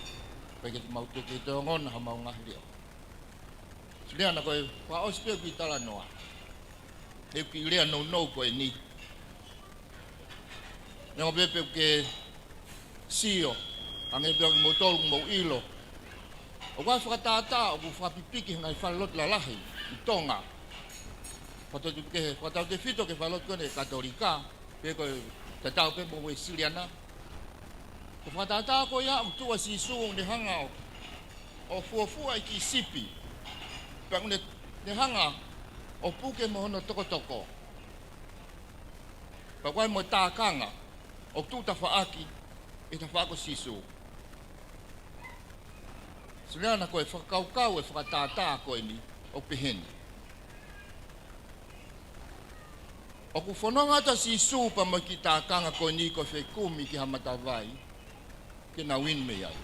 ʻikai ke te mau toe kei toe ongona haʻamau ngaahi leʻo. Suliana, ko e fakaʻosi pē ʻeku kiʻi talanoa, ʻeku kiʻi lea nounou ko eni. Neongo pē pe ʻoku ke sio, hangē pē ʻoku mou tolu mou ʻilo, ʻoku ʻi ai e fakatātā ʻoku fakapipiki he ngaahi falelotu lalahi ʻi Tonga. Fakatautefito ki he, fakatautefito ki he falelotu ko eni ʻa e Katolika, pe ko e tatau pē mo e Uēsiliana. Ko e fakatātā ko ia ʻoku tuʻu ʻa Sīsū ʻo ne hanga ʻo, ʻo fuofua e kiʻi sipi, pea ʻoku ne, ne hanga ʻo puke mo hono tokotoko. Pea ʻoku ʻi ai mo e tākanga ʻoku tuʻu tafaʻaki ʻi he tafaʻaki ʻo Sīsū. Suliana, ko e fakakaukau e fakatātā ko eni ʻoku peheni. ʻOku fononga atu ʻa Sīsū pea mo e kiʻi tākanga ko eni ko e fekumi ki ha matavai ke nau inu mei ai,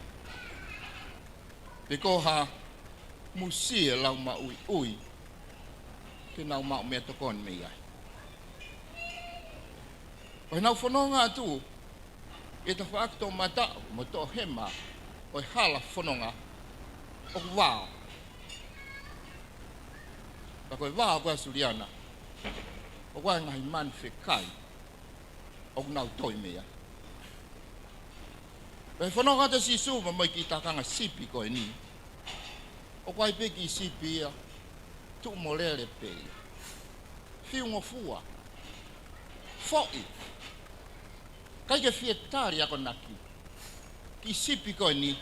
pe ko ha musie lau maʻuiʻui ke nau maʻu meʻatokoni mei ai. Pea ʻi heʻenau fononga atu ʻi he tafaʻaki toʻomataʻu mo toʻohema ʻo e hala fononga, ʻoku vao. Pea ko e vao ko ia, Suliana, ʻoku ʻi ai e ngaahi manu fekai ʻoku nau toi mei ai. Pea ʻi he fononga atu ʻa Sīsū pea mo e kiʻi tākanga sipi ko eni, ʻoku ʻi ai pē kiʻi sipi ia, tuʻu mo lele pē ia. Fiungofua. Foʻi. ʻIkai ke fie tali akonaki. Kiʻi sipi ko eni,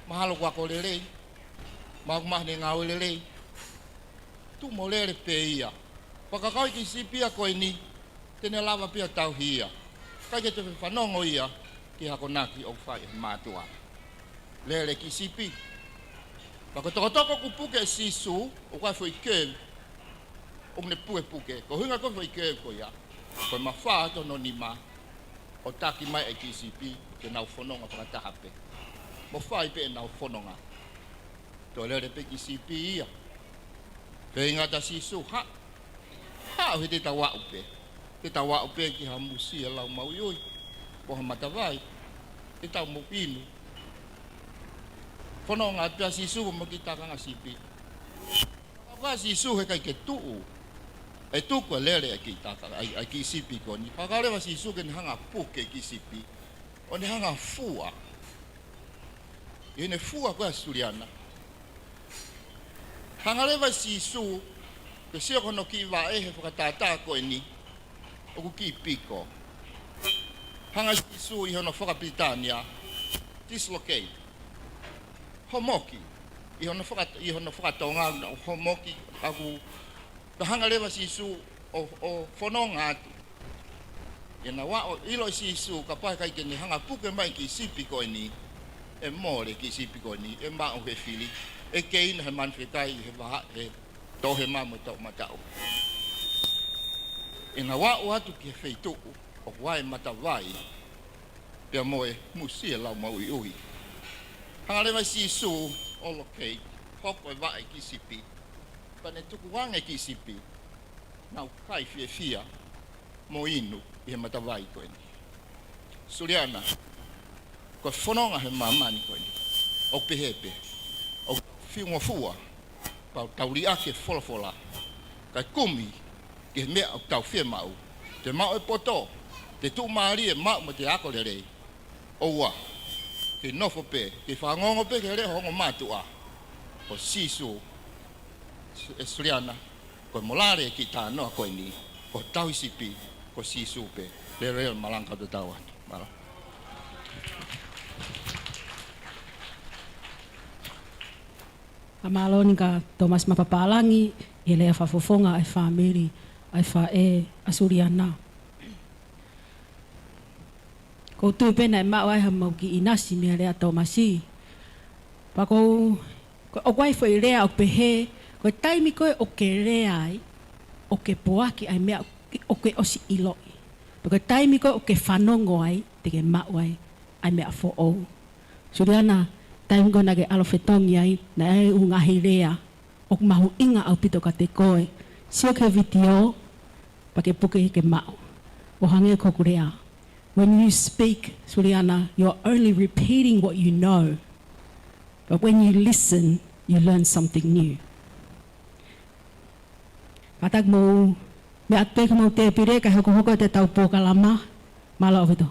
mahalo ʻoku ako lelei, mahalo ʻoku maʻu ʻene ngāue lelei, tuʻu mo lele pē ia. Fakakaukau e kiʻi sipi ia ko eni, te ne lava pē ʻo tauhi ia. ʻIkai ke toe fanongo ia ki he akonaki ʻoku fai ʻe he mātuʻa. Lele e kiʻi sipi. Pea ko e tokotoko ʻoku puke ʻe Sīsū, ʻoku ʻi ai e foʻi curve ʻoku ne pukepuke. Ko e ʻuhinga ko e foʻi curve ko ia, ko e mafao atu hono nima ʻo taki mai e kiʻi sipi, ke nau fononga fakataha pē. Mo fai pē ʻenau fononga. Toe lele pē kiʻi sipi ia. Feinga atu ʻa Sīsū, haʻu, haʻu he te tau aʻu pē. Te tau aʻu pē ki ha musie lau maʻuiʻui, pe ko ha matavai, te tau mou inu. Fononga atu pē ʻa Sīsū mo e kiʻi tākanga sipi. Fakakaukau ʻa Sīsū heʻikai ke tuʻu e tuku e lele e kiʻi tākanga, ʻa e, ʻa e kiʻi sipi ko eni. Fakakaukau leva ʻa Sīsū ke ne hanga ʻo puke e kiʻi sipi, ʻo ne hanga ʻo fua. ʻI heʻene fua ko ia, Suliana, hanga leva ʻe Sīsū, ke sio ki hono kiʻi vaʻe he fakatātā ko eni, ʻoku kiʻi piko. Hanga ʻe Sīsū ʻi hono fakapilitānia, dislocate. Homoki. ʻI hono faka-, ʻi hono fakatonga, homoki, ʻoku, ka hanga leva ʻe Sīsū ʻo, ʻo fononga atu. ʻI heʻenau aʻu ʻo ʻilo ʻe Sīsū, kapau heʻikai ke ne hanga ʻo puke mai e kiʻi sipi ko eni, ʻe mole e kiʻi sipi ko eni, ʻe maʻu ʻe he fili, ʻe keina he manu fekai, he vahaʻa, he toʻohema mo e toʻomataʻu. ʻI heʻenau aʻu atu ki he feituʻu ʻoku ʻi ai e matavai pea mo e musie lau maʻuiʻui, hanga leva ʻe Sīsū ʻo locate, hoko e vaʻe e kiʻi sipi, pea ne tukuange e kiʻi sipi, nau kai fiefia mo inu ʻi he matavai ko eni. Suliana, ko e fononga he māmani ko eni, ʻoku pehē pē, ʻoku fiungofua, pea tau liʻaki e folofola, kae kumi ki he meʻa ʻoku tau fiemaʻu. Te maʻu e poto, te tuʻumālie, maʻu mo te ako lelei. ʻOua, kei nofo pē, kei fanongo pē ki he leʻo ʻo ho ongo mātuʻa, ko Sīsū. ʻE Suliana, ko e molale e kiʻi talanoa ko eni, ko e tauhi sipi, ko Sīsū pē. Leveleva, malanga kau tatau atu. Mālō. Fakamālō ʻaupito kia Tōmasi Mapapālangi ʻi he lea fakafofonga ʻa e fāmili ʻa e faʻē ʻa Suliana. Ko u tui pē naʻe maʻu ai haʻamau kiʻi ʻinasi mei he lea ʻa Tōmasi. Pea ko u, ko, ʻoku ʻi ai e foʻi lea ʻoku pehē, ko e taimi ko ē ʻoku ke lea ai, ʻoku ke poaki ʻa e meʻa ʻoku ke ʻosi ʻiloʻi. Pea ko e taimi ko ē ʻoku ke fanongo ai, te ke maʻu ai ʻa e meʻa foʻou. Suliana, taimi ko ē naʻa ke ʻalu ʻo fetongi ai, naʻe ʻi ai e ngaahi lea ʻoku mahuʻinga ʻaupito kiate koe. Sio ki he vitiō, pea ke puke ke maʻu. ʻO hangē ko hoku lea. When you speak, Suliana, you're only repeating what you know. But when you listen, you learn something new. Kātaki mou meʻa atu pē ki homou tēpile, kae hokohoko atu ʻetau polokalama. Mālō ʻaupito.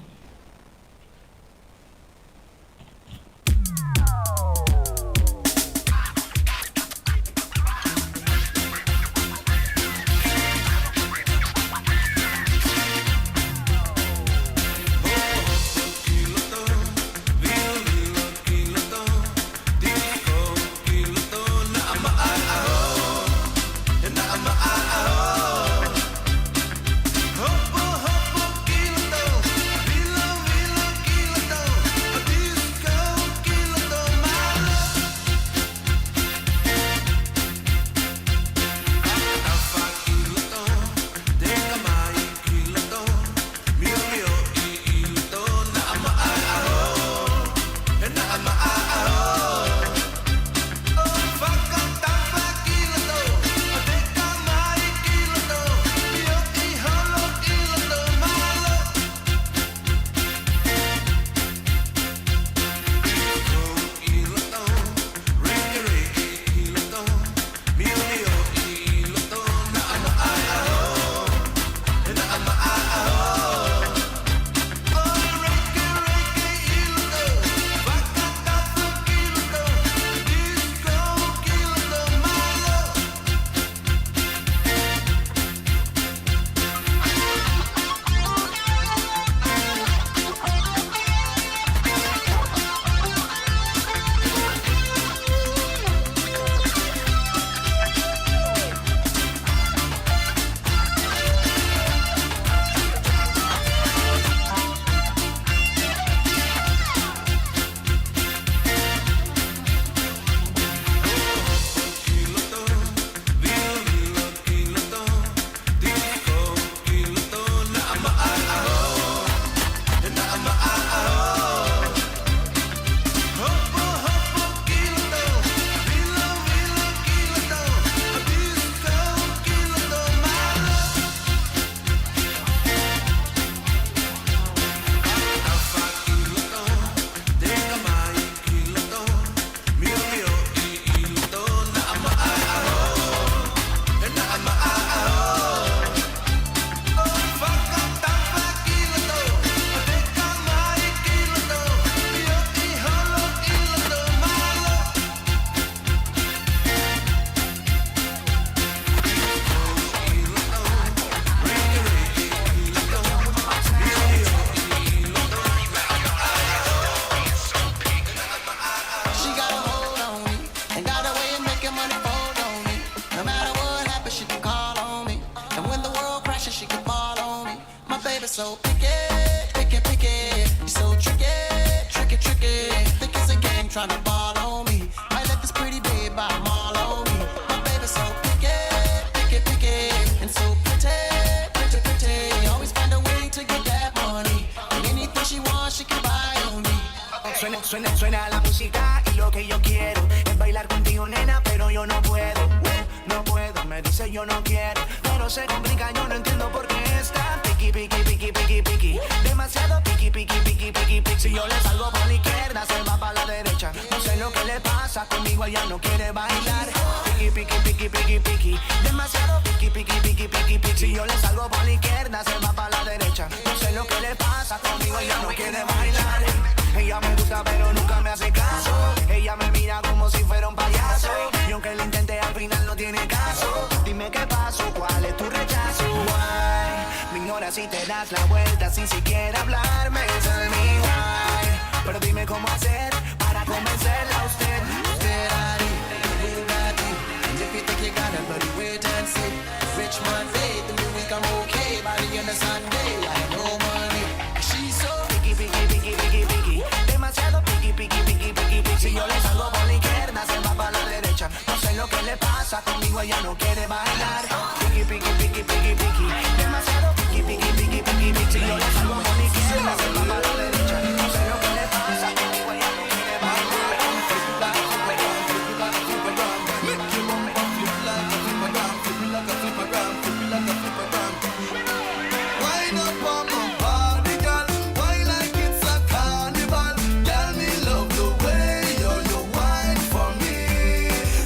She got a hold on me and got a way of making money fold on me. No matter what happens, she can call on me. And when the world crashes, she can fall on me. My baby so picky, picky, picky. She's so tricky, tricky, tricky. Think it's a game trying to ball on me. Might let this pretty babe buy 'em all on me. My baby so picky, picky, picky. And so pretty, pretty, pretty. Always find a way to get that money. And anything she wants, she can buy on me. Suena, suena, suena la música y lo que yo quiero es bailar contigo, nena, pero yo no puedo, uh, no puedo. Me dice yo no quiero, pero se complica, yo no entiendo por qué está picky, picky, picky, picky, picky. Demasiado picky, picky, picky, picky, picky. Si yo le salgo por la izquierda, se va para la derecha. No sé lo que le pasa, conmigo ella no quiere bailar. Picky, picky, picky, picky, picky. Demasiado picky, picky, picky, picky, picky. Si yo le salgo por la izquierda, se va para la derecha. No sé lo que le pasa, conmigo ella no quiere bailar. Ella me gusta, pero nunca me hace caso. Ella me mira como si fuera un payaso. Y aunque lo intente, al final no tiene caso. Dime qué pasó, cuál es tu rechazo. Why? Me ignora si te das la vuelta sin siquiera hablarme. Tell me why. Pero dime cómo hacer para convencerla a usted. Usted, I do, Bugatti. And if you think you got it, buddy, wait and see. Rich Monday, through the week I'm okay. By the end of Sunday, I have no money. She's so picky, picky, Conmigo ella no quiere bailar. Piki, piki, piki, piki, piki. Demasiado piki, piki, piki, piki, piki. Si yo le salgo a mano izquierda, se va para la derecha. No sé lo que le pasa. Conmigo ella no quiere bailar. Wine up on my body, girl. Wine like it's a carnival. Girl, me love the way you, you wine for me.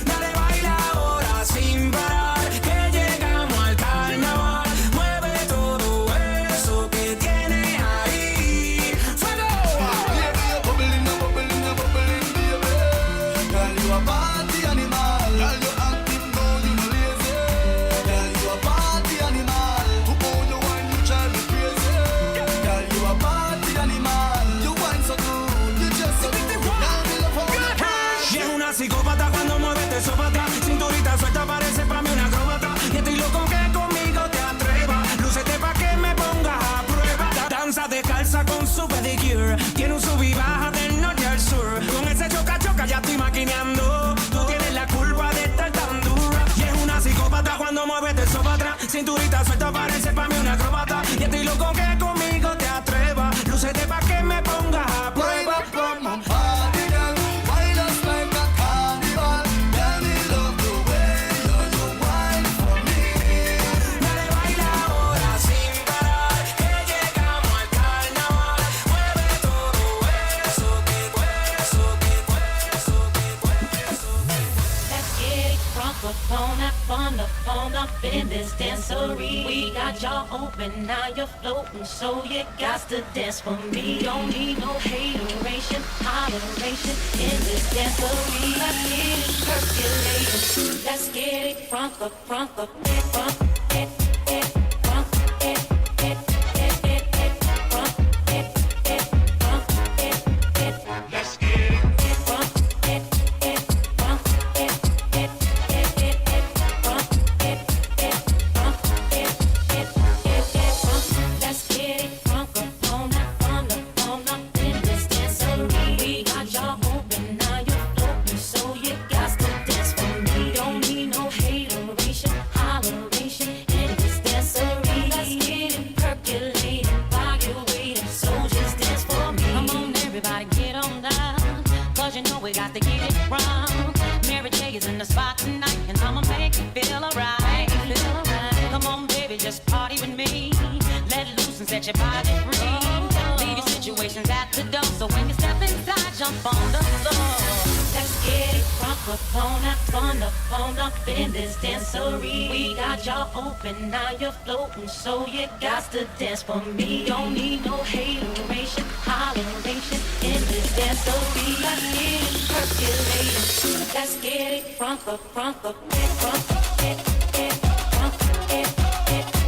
Dale, baila ahora sin parar, que llegamos al carnaval. Mueve todo eso que tienes ahí. ¡Fuego! Yeah, yeah, bubbling, bubbling, bubbling, baby. Girl, you a party animal. Girl, you active, no, you no lazy. Girl, you a party animal. Who own your wine, you drive me crazy. Girl, you a party animal. You wine so good, you dress so good. Girl, me love how you party. Y es una psicópata cuando mueve este sópata. Cinturita suelta, parece pa' mí una acróbata. Y estoy loco que conmigo te atrevas. Lúcete pa' que me pongas a prueba. Da- danza descalza con su pedicure. Tiene un sub y baja del norte al sur. Con ese choca choca ya estoy maquineando. Tú tienes la culpa de estar tan dura. Y es una psicópata cuando mueve de eso para atrás. Cinturita suelta, parece pa' mí una acróbata. Y estoy loco que conmigo te atrevas. Lúcete pa' que me pongas a prueba. Wine up on my body, girl. Wine us like a carnival. Girl, me love the way you, you wine for me. Dale, baila ahora sin parar, que llegamos al carnaval. Mueve todo eso que, eso que, eso que, eso que. Let's get it crunk up on up, on up, on up in this dancery. We got y'all open, now you're floating, so you got to dance for me. Don't need no hateration, holleration in this dancery. Let's get it percolating. Let's get it crunk up, crunk up, crunk, eh, eh, crunk, eh, eh, eh, eh, crunk, eh, eh, crunk, eh, eh. Let's get it. Let's get it crunk up on up, on up, on up in this dancery. We got y'all open, now you're floating, so you got to dance for me. Don't need no hateration, holleration in this dancery. Let's get it percolating while you're waiting, so just dance for me. Come on, everybody, get on down, 'cause you know we got to get it wrong. Mary J is in the spot tonight, and I'ma make you feel alright. Make you feel alright. Come on, baby, just party with me. Let loose and set your body free. Leave your situations at the door. So when you step inside, jump on the floor. Let's get it crunk up on up, on up, on up in this dancery. We got y'all open, now you're floating, so you got to dance for me. Don't need no hateration, holleration in this dancery. Let's get it percolating. Let's get it crunk up, crunk up, crunk up, crunk up, crunk up, crunk up.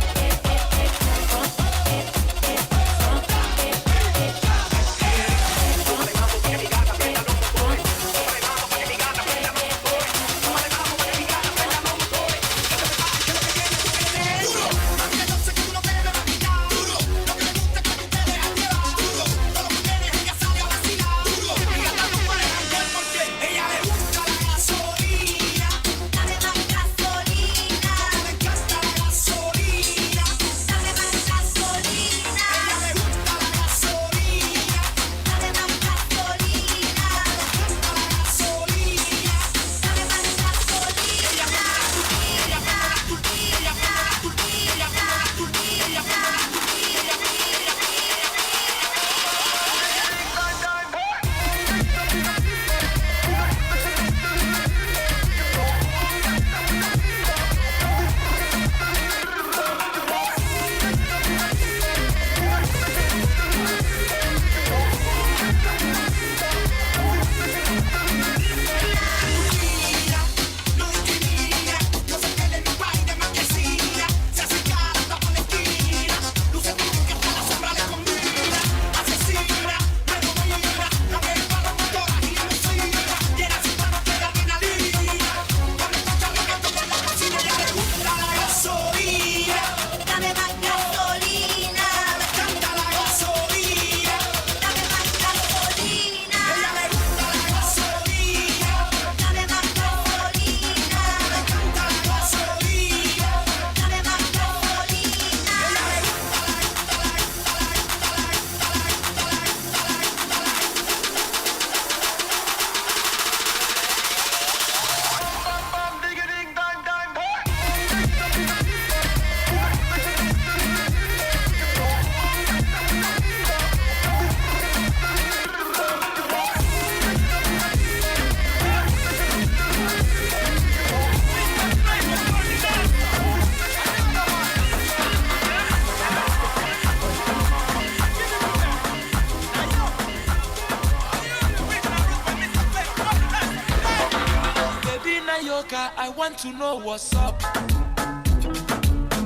Want to know what's up.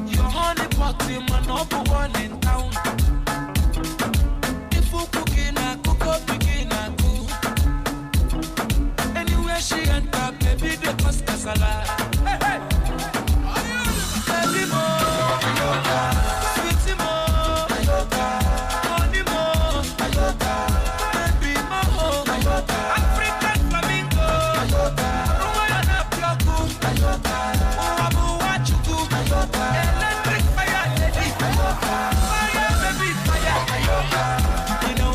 Your honey pot in my number one in town. If you cooking a cook up, begin a cook. Anywhere she enter, baby, they cause kasala. Hey, hey. Baby mo, sweetie mo, honey mo, baby mo, African flamingo, Rwanda pioku, Uabu Wachuku, electric fire lady, fire baby fire. You know,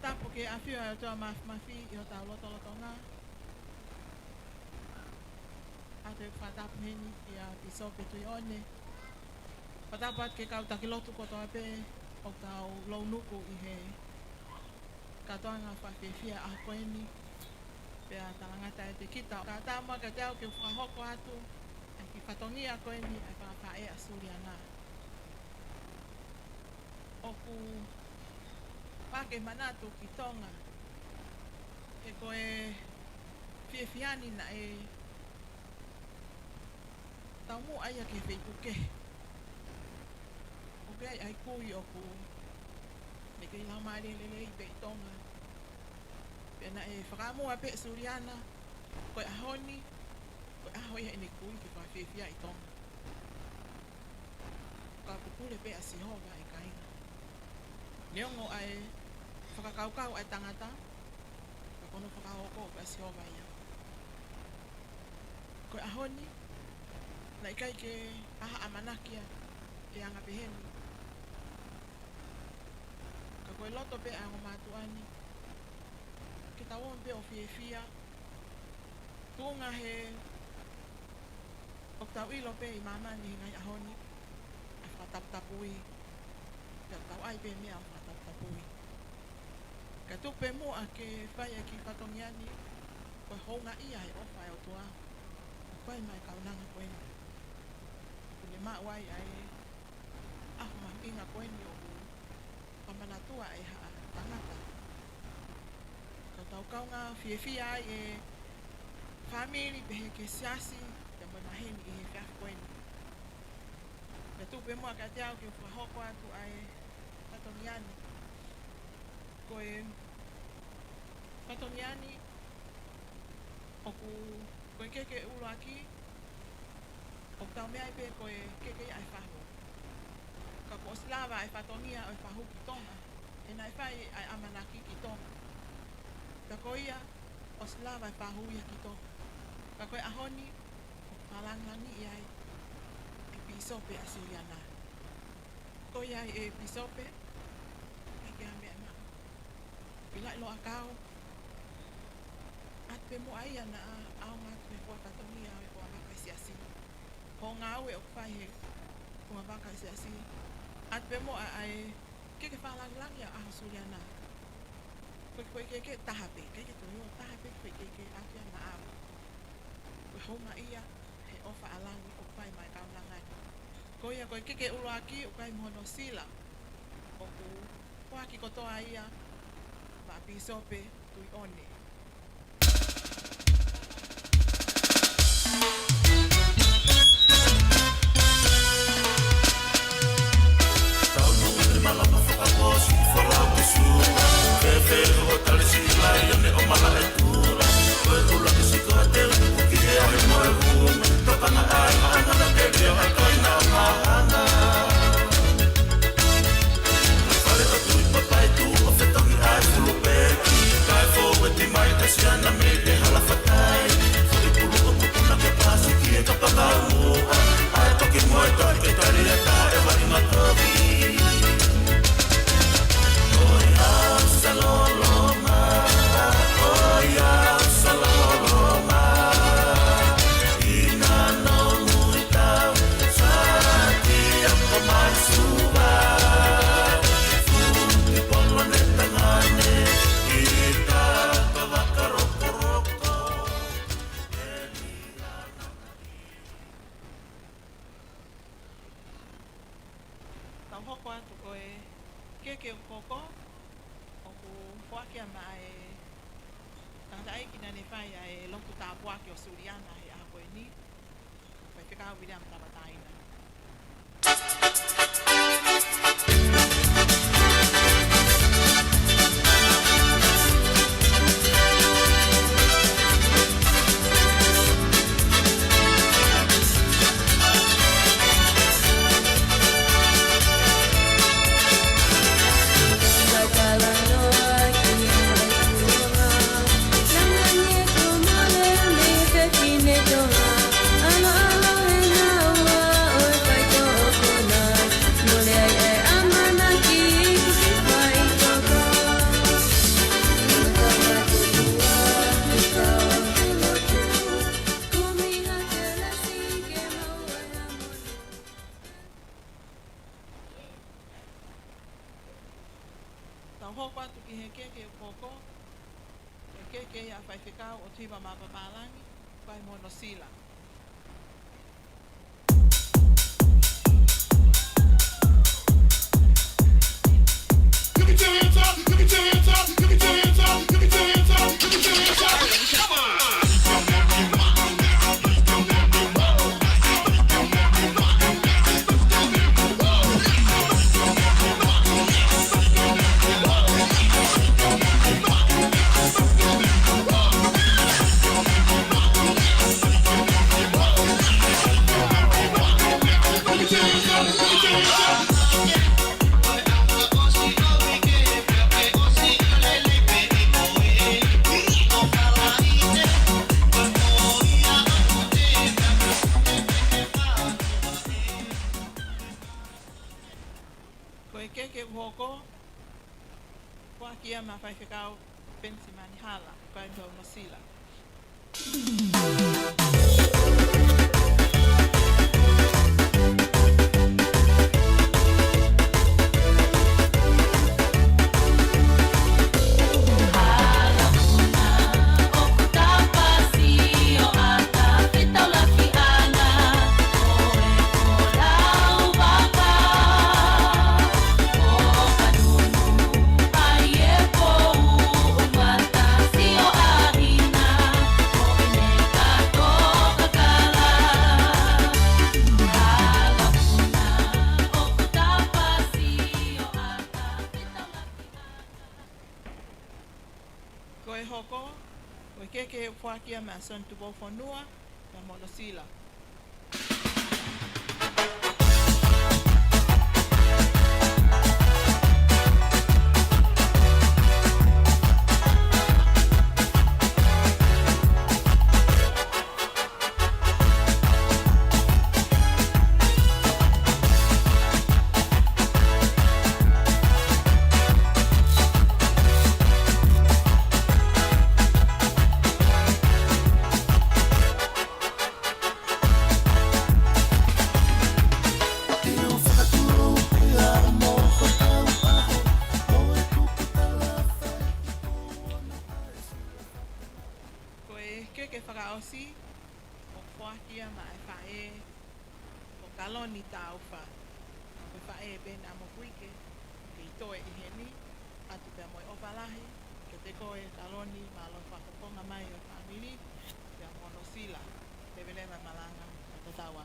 Tapu ki he ʻafio ʻa e ʻOtua Māfimafi ʻi hotau lotolotonga. ʻOatu e fakatapu heni kia Pīsope Tuʻiʻone. Fakatapu atu ki he kau taki lotu kotoa pē ʻoku tau lounuku ʻi he kātoanga fakafiefia ʻaho ko eni. Pea talangata ʻiate kita, kātaki muʻa kiate au ke u fakahoko atu ʻa e kiʻi fatongia ko eni ʻa e fakafaʻē ʻa Suliana. ʻOku pau ke manatu ki Tonga, he ko e fiefia ni naʻe taumuʻa ia ki he feituʻu kehe. ʻOku ʻi ai ʻa e kui ʻoku ne kei laumālie lelei pē ʻi Tonga. Pea naʻe fakamuʻa pē ʻe Suliana, ko e ʻaho ni, ko e ʻaho ia ʻene kui ke fakafiefia ʻi Tonga. Ka ʻoku pule pē ʻa Sihova ʻe kāinga. Neongo ʻa e fakakaukau ʻa e tangata, ka ko hono fakahoko pē ʻa Sihova ia. Ko e ʻaho ni, naʻe ʻikai ke ʻi ai ha ʻamanaki ia ke anga pehē ni. Ka ko e loto pē ʻa e ongo mātuʻa ni, ke tau omi pē ʻo fiefia, tuʻunga he ʻoku tau ʻilo pē ʻi māmani he ngaahi ʻaho ni ʻa e fakataputapui. Pea tau ʻai pē meʻa ʻo fakataputapui. Ka tuku pē muʻa ke fai ʻa e kiʻi fatongia ni, ko e houngaʻia he ʻofa ʻa e ʻOtua ʻoku fai mai kaunanga ko eni. ʻOku ne maʻu ai ʻa e ʻaho mahuʻinga ko eni ʻoku fakamanatua ʻe ha tangata. Ka tau kaungā fiefia ai e fāmili pehē ki he siasi, pea mo e maheni ʻi he efiafi ko eni. Pea tuku pē muʻa kiate au ke u fakahoko atu ʻa e fatongia ni. Ko e fatongia ni ʻoku, ko e keke ʻuluaki, ʻoku tau meaʻi pē ko e keke ia ʻa e fahu. Ka kuo ʻosi lava ʻa e fatongia ʻo e fahu ki Tonga, he naʻe fai ʻa e ʻamanaki ki Tonga. Pea ko ia, ʻosi lava e fahu ia ki Tonga. Ka ko e ʻaho ni, ʻoku fakalāngilangiʻi ai ʻe Pīsope ʻa Suliana. Ko ia ʻe Pīsope, ʻikai ke ʻi ai ha meʻa ʻe maʻu. ʻIlaʻi loa kau. ʻAtu pē muʻa ia naʻa ʻaonga atu he fua fatongia ʻo e fua vaka ʻi siasi. Ko e ngāue ʻoku fai he fua vaka ʻi siasi. ʻAtu pē muʻa ʻa e keke fakalāngilangi ʻa e ʻaho Suliana. Ko e, ko e keke taha pē, ʻikai ke toe ʻi ai ha taha pē, ko e keke ʻatu ia naʻa au. Ko e houngaʻia he ʻofa ʻa langi ʻoku fai mai kaunanga ni. Ko ia ko e keke ʻuluaki ʻoku ʻi ai mo hono sila. ʻOku foaki kotoa ia maʻa Pīsope Tuʻiʻone. Ia maʻa e tangataʻeiki naʻa ne fai ʻa e lotu tāpuaki ʻo Suliana he ʻaho ko eni, Faifekau Viliami Tavataina. Tau hoko atu ki he keke ʻoku hoko, ko e keke ia ʻa Faifekau ʻOtua Mapapālangi, Paimono Sila. Let me tell you something. Let me tell you something. Let me tell you something. Let me tell you something. Let me tell you something. Come on. Ko e keke ʻoku hoko, foaki ia maʻa Faifekau Penisimani Hala, Paimono Sila. Ko e hoko, ko e keke ʻoku foaki ia maʻa Sione Tupou Fonua, Paimono Sila. Ko e keke fakaʻosi, ʻoku foaki ia maʻa e faʻē ko Kaloni Taufa. Ko e faʻē pē ʻa Mokuike, kei toe ʻi heni, ʻoatu pea mo e ʻofa lahi kiate koe Kaloni, mālō e fakafofonga mai ʻo e fāmili, Paimono Sila, leveleva e malanga, ʻo tatau ā.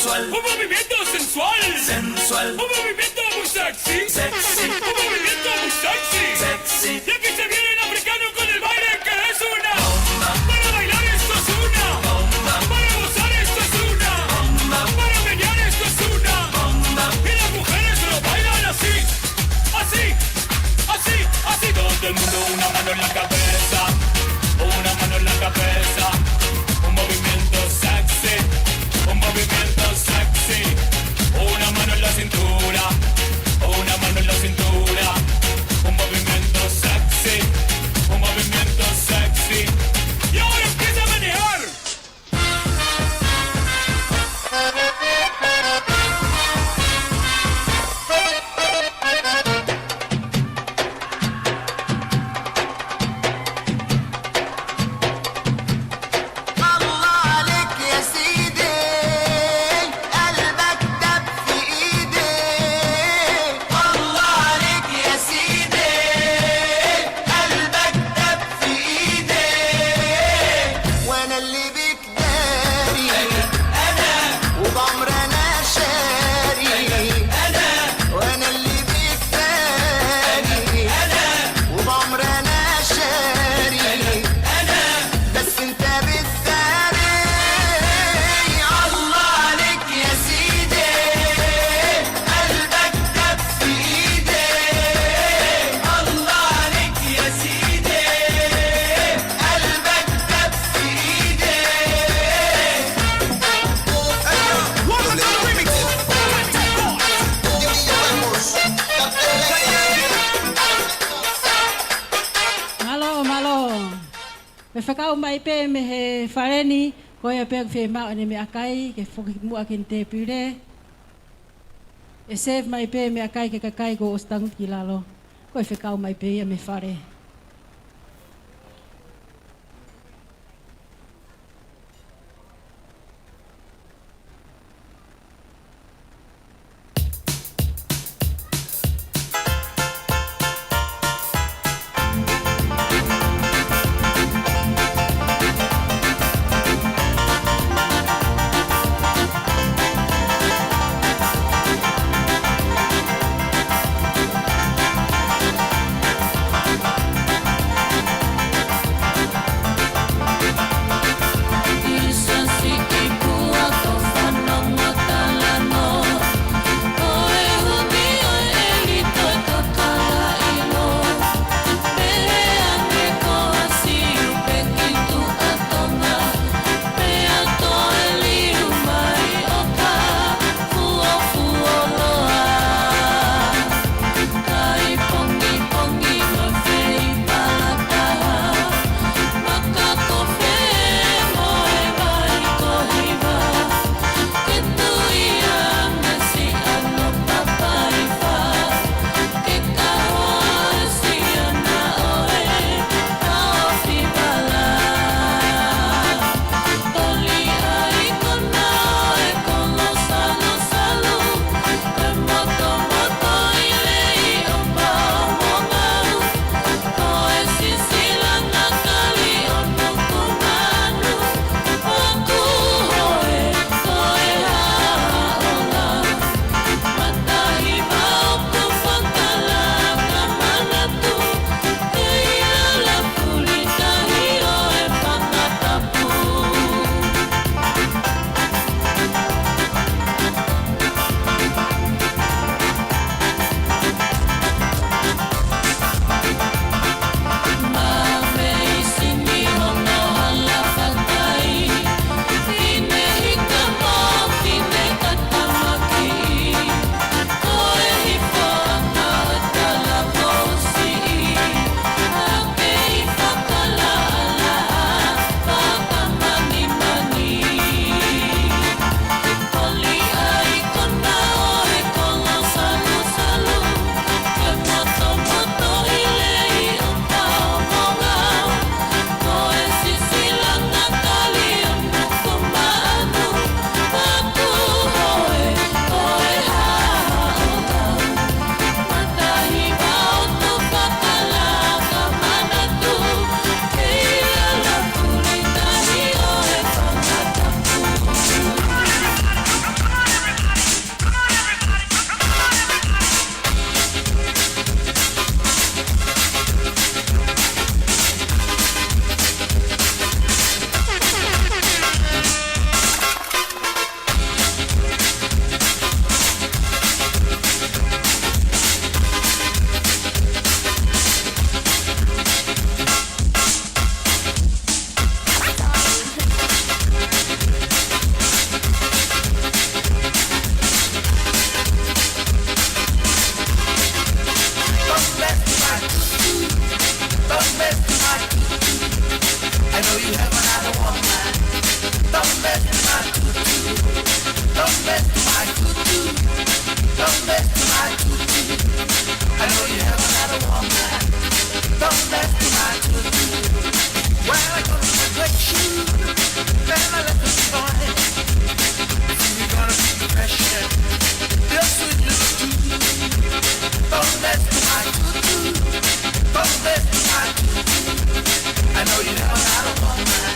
Un movimiento sensual. Sensual. Un movimiento muy sexy. Sexy. Un movimiento muy sexy. Sexy. Y aquí se viene el africano con el baile que es una bomba. Para bailar esto es una bomba. Para gozar esto es una bomba. Para menear esto es una bomba. Y las mujeres lo bailan así, así, así, así. Todo el mundo una mano en la cabeza, una mano en la cabeza. Un movimiento sexy, un movimiento sexy. Una mano en la cintura, una mano en la cintura. Un movimiento sexy, un movimiento sexy. Y ahora empieza a menear. الله عليك يا سيدي، قلبك دب في إيدي. الله عليك يا سيدي، قلبك دب في إيدي. وأنا اللي بيك داري، أنا. وبعمر أنا شاري، أنا. وأنا اللي بيك داري، أنا. وبعمر أنا شاري، أنا. بس أنت بتداري. الله عليك يا سيدي، قلبك دب في إيدي. الله عليك يا سيدي، قلبك دب في إيدي. Mālō, mālō. Mou fekau mai pē mei he fale ni, ko ia pē ʻoku fiemaʻu ʻene meʻakai, ke foki muʻa ki he tēpile. ʻE serve mai pē meʻakai ki he kakai kuo ʻosi tangutu ki lalo. Ko e fekau mai pē ia mei he fale. You have another woman. Don't mess with my tutu. Don't mess with my tutu. Don't mess with my tutu. I know you have another woman. Don't mess with my tutu. Well, I go to the great shoe. Then I let the boy. We're gonna be pressure. Feel sweet little tutu. Don't mess with my tutu. Don't mess with my tutu. I know you have another woman.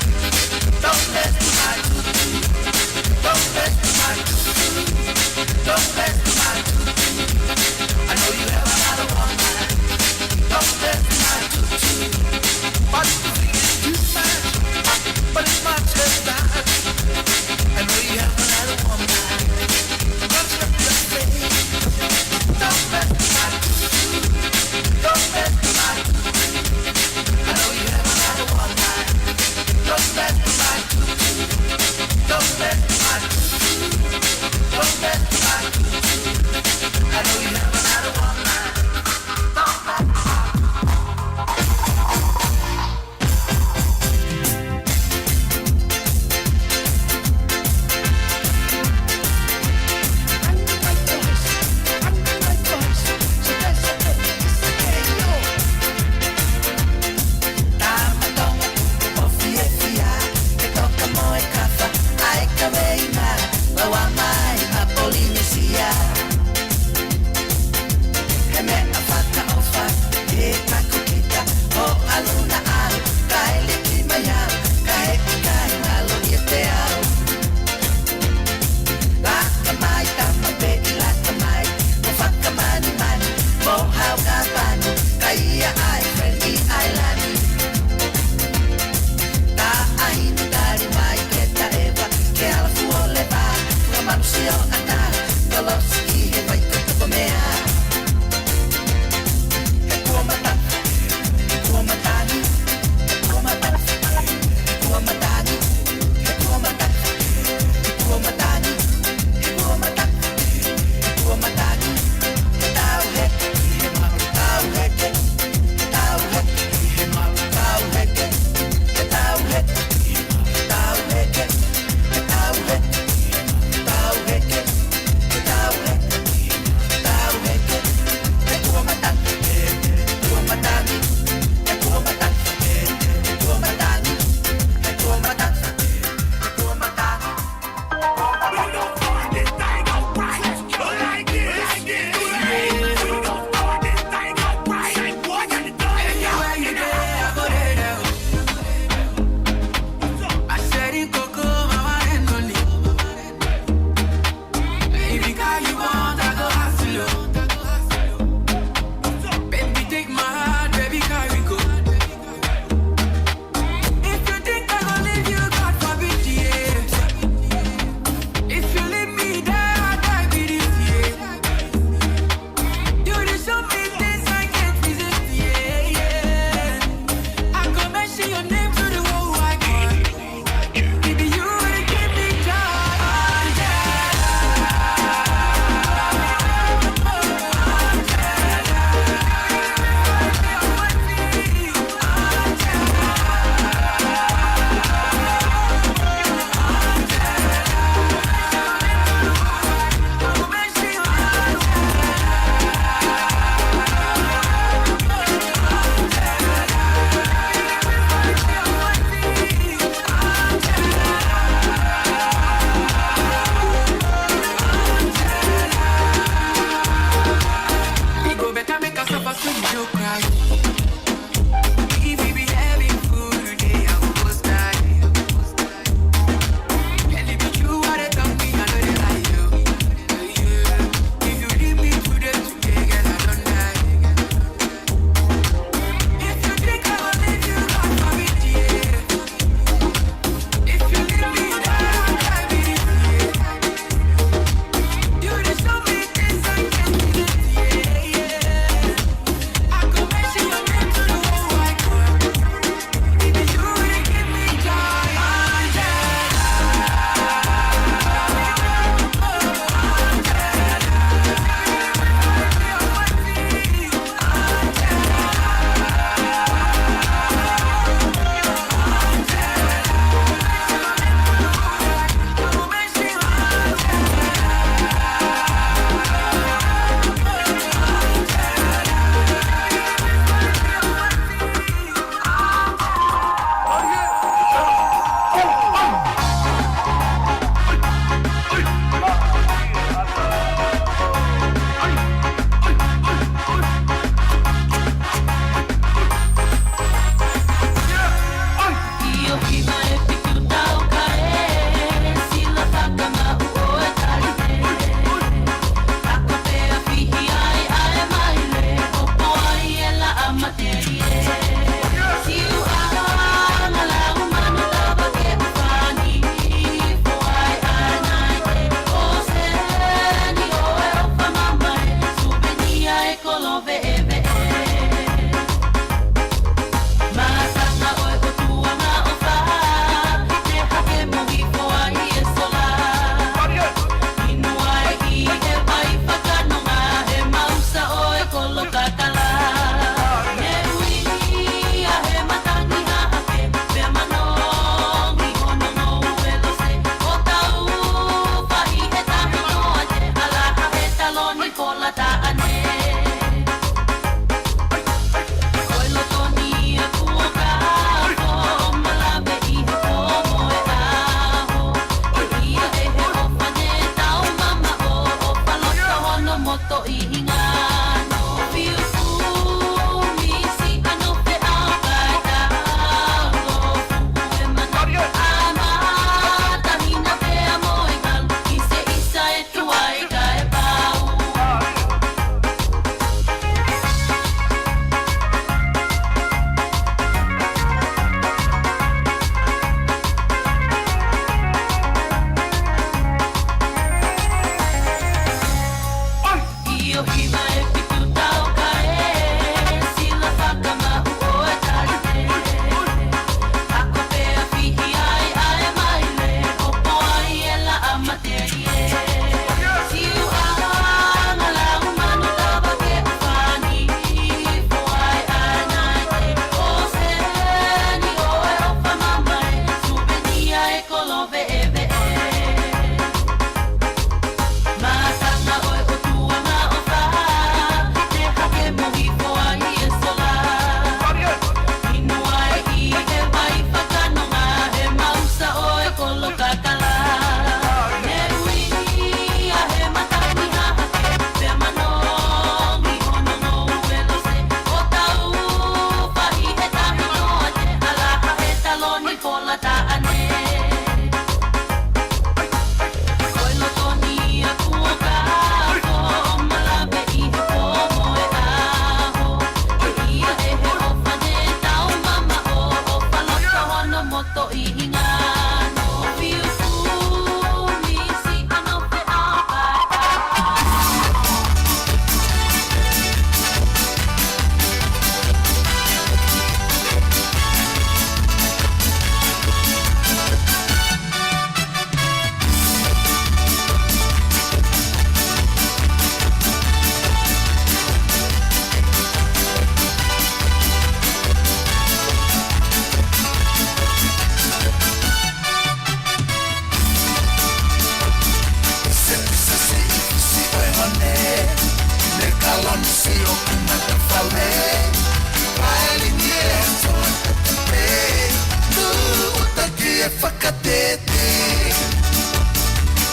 Fakatete.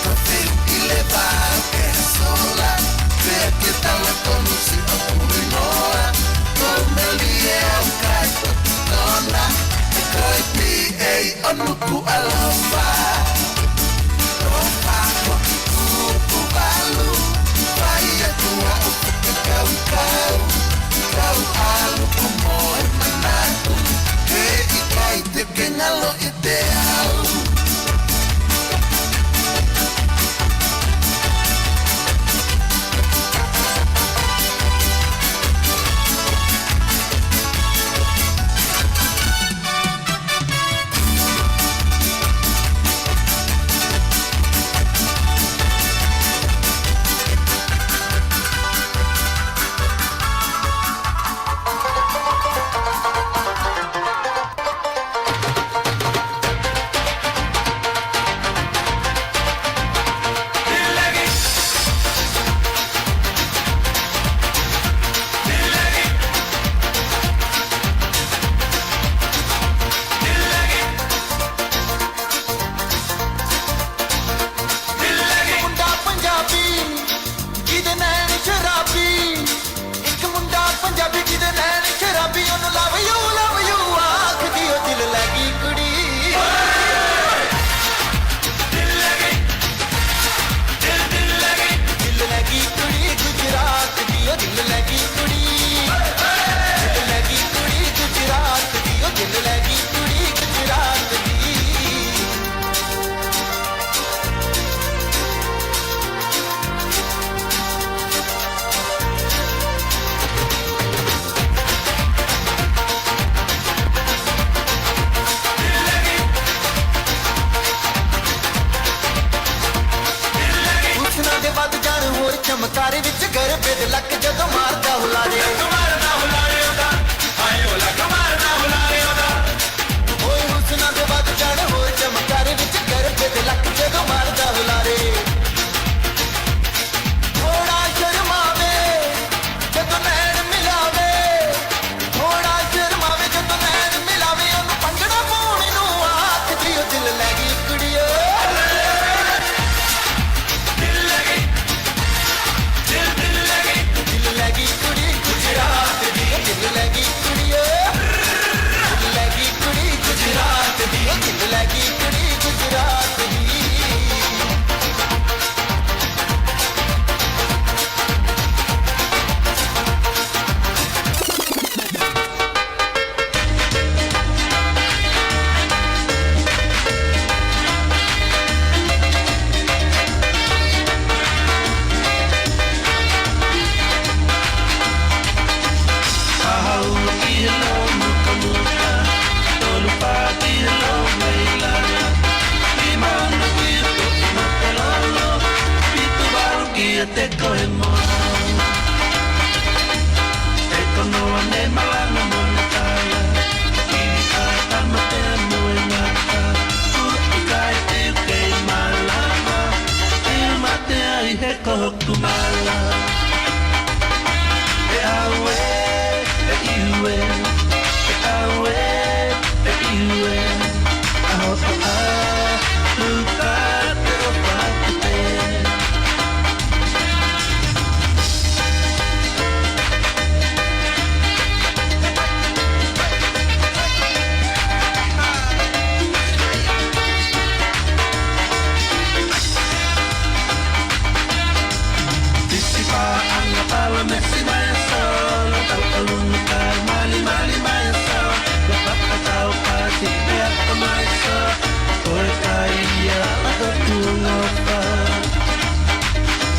Ko te uki leva ke sola. Pea ke tala tonu si o kuri noa. Ko melie au kai ko tona. Ko e P A o nuku alofa. Alofa ko ki kuku valu. Fai atu a uku ke kau kau. Kau alu ko moe manatu. He ʻikai te ke ngalo ʻi te au.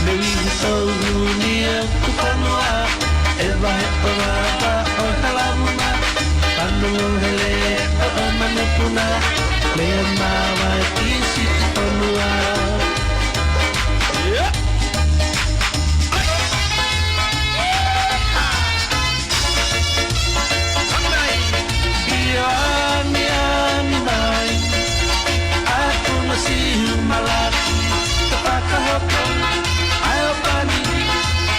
Mei he tau huni e kupanua, ʻe vahe ʻo lava ʻo e halamuna, panulu hele ʻo e manupuna, mei he māvae ki Siʻi Tonua. ʻIo aniani mai, ʻa e punga sihu malaki, ta fakahoko, ʻa e ʻōpani,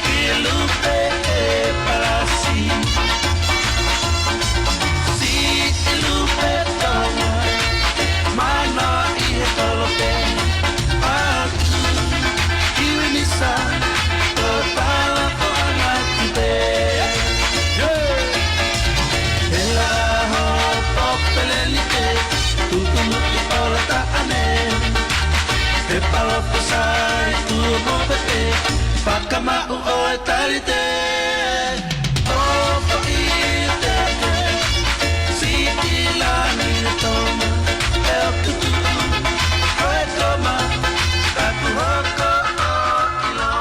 ʻi Lupe ʻe Palasi. Siʻi Lupe Tonga, mano ʻi he kolope, ʻa Kiwinisa, ko tala ko anga tupe. He laho popelelike, tutunuki ola taʻane. He palo pesai tuo mo pepe, fakamaʻu ʻo e talite. ʻO ko i teke, Siʻi Langi Tonga, ʻe o tutu, ko e koma, taku hoko ʻo ʻilo.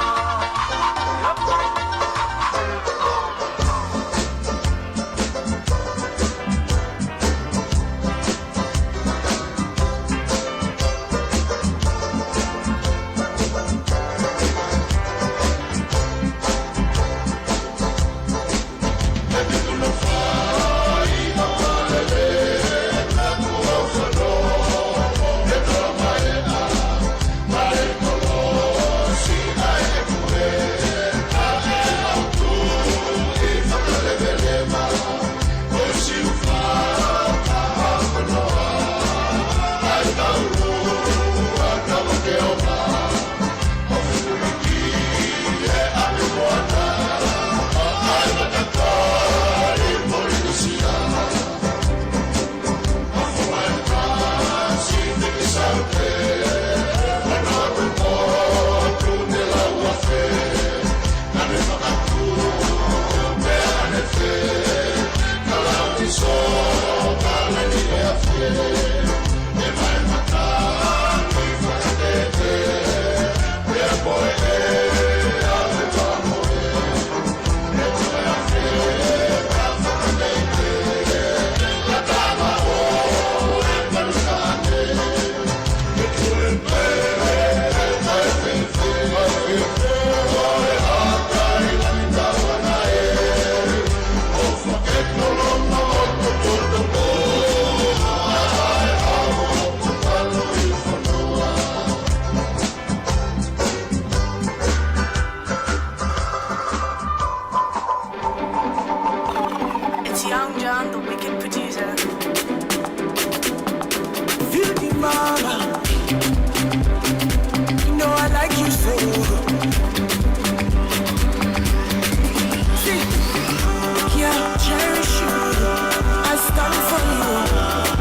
It's Young John, the wicked producer. Feel the mama. You know I like you so. See, yeah, cherish you. I stand for you.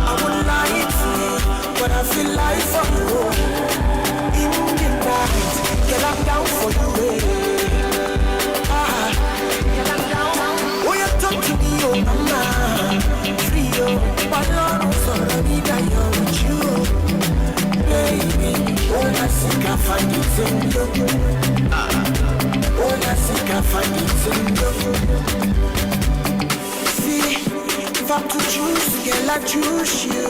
I won't lie to you. But I feel like for you. In the night, girl, I'm down for you, eh. Ah, girl, I'm down. Oh, you talk to me, oh, mama. Free, oh. Balano, so, Rabida, yo, with you, baby. Oh, I think I find it in you. Ah, oh, I think I find it in you. See, if I'm to choose, girl, I choose you.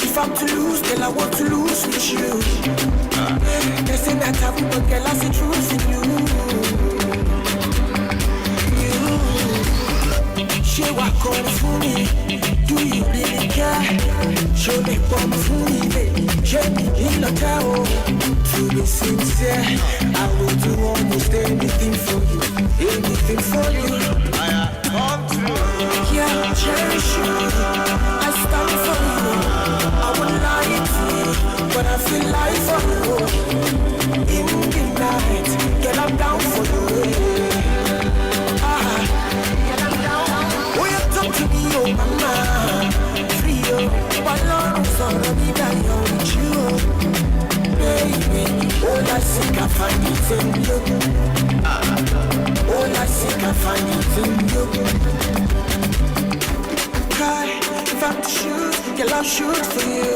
If I'm to lose, girl, I want to lose with you. They say that I will, but girl, I see truth in you. You. Ṣé wàá kọrin fún mi? Do you really care? Ṣó lè pọ̀ fún mi, baby? Ṣé mi kì í lọ jẹ́ o? To be sincere, I will do almost anything for you. Anything for you. Yeah, cherish you. I stand for you. I won't lie to you, but I feel like for you. In the night, girl, I'm down for you. Ah, girl, I'm down. Oh, you talk to me, oh mama. Free, oh. Balano, so, Rabida, yo, with you, baby. Oh, I think I find it in you. All I seek, I find it in you. Cry, if I'm to shoot, girl, I'll shoot for you.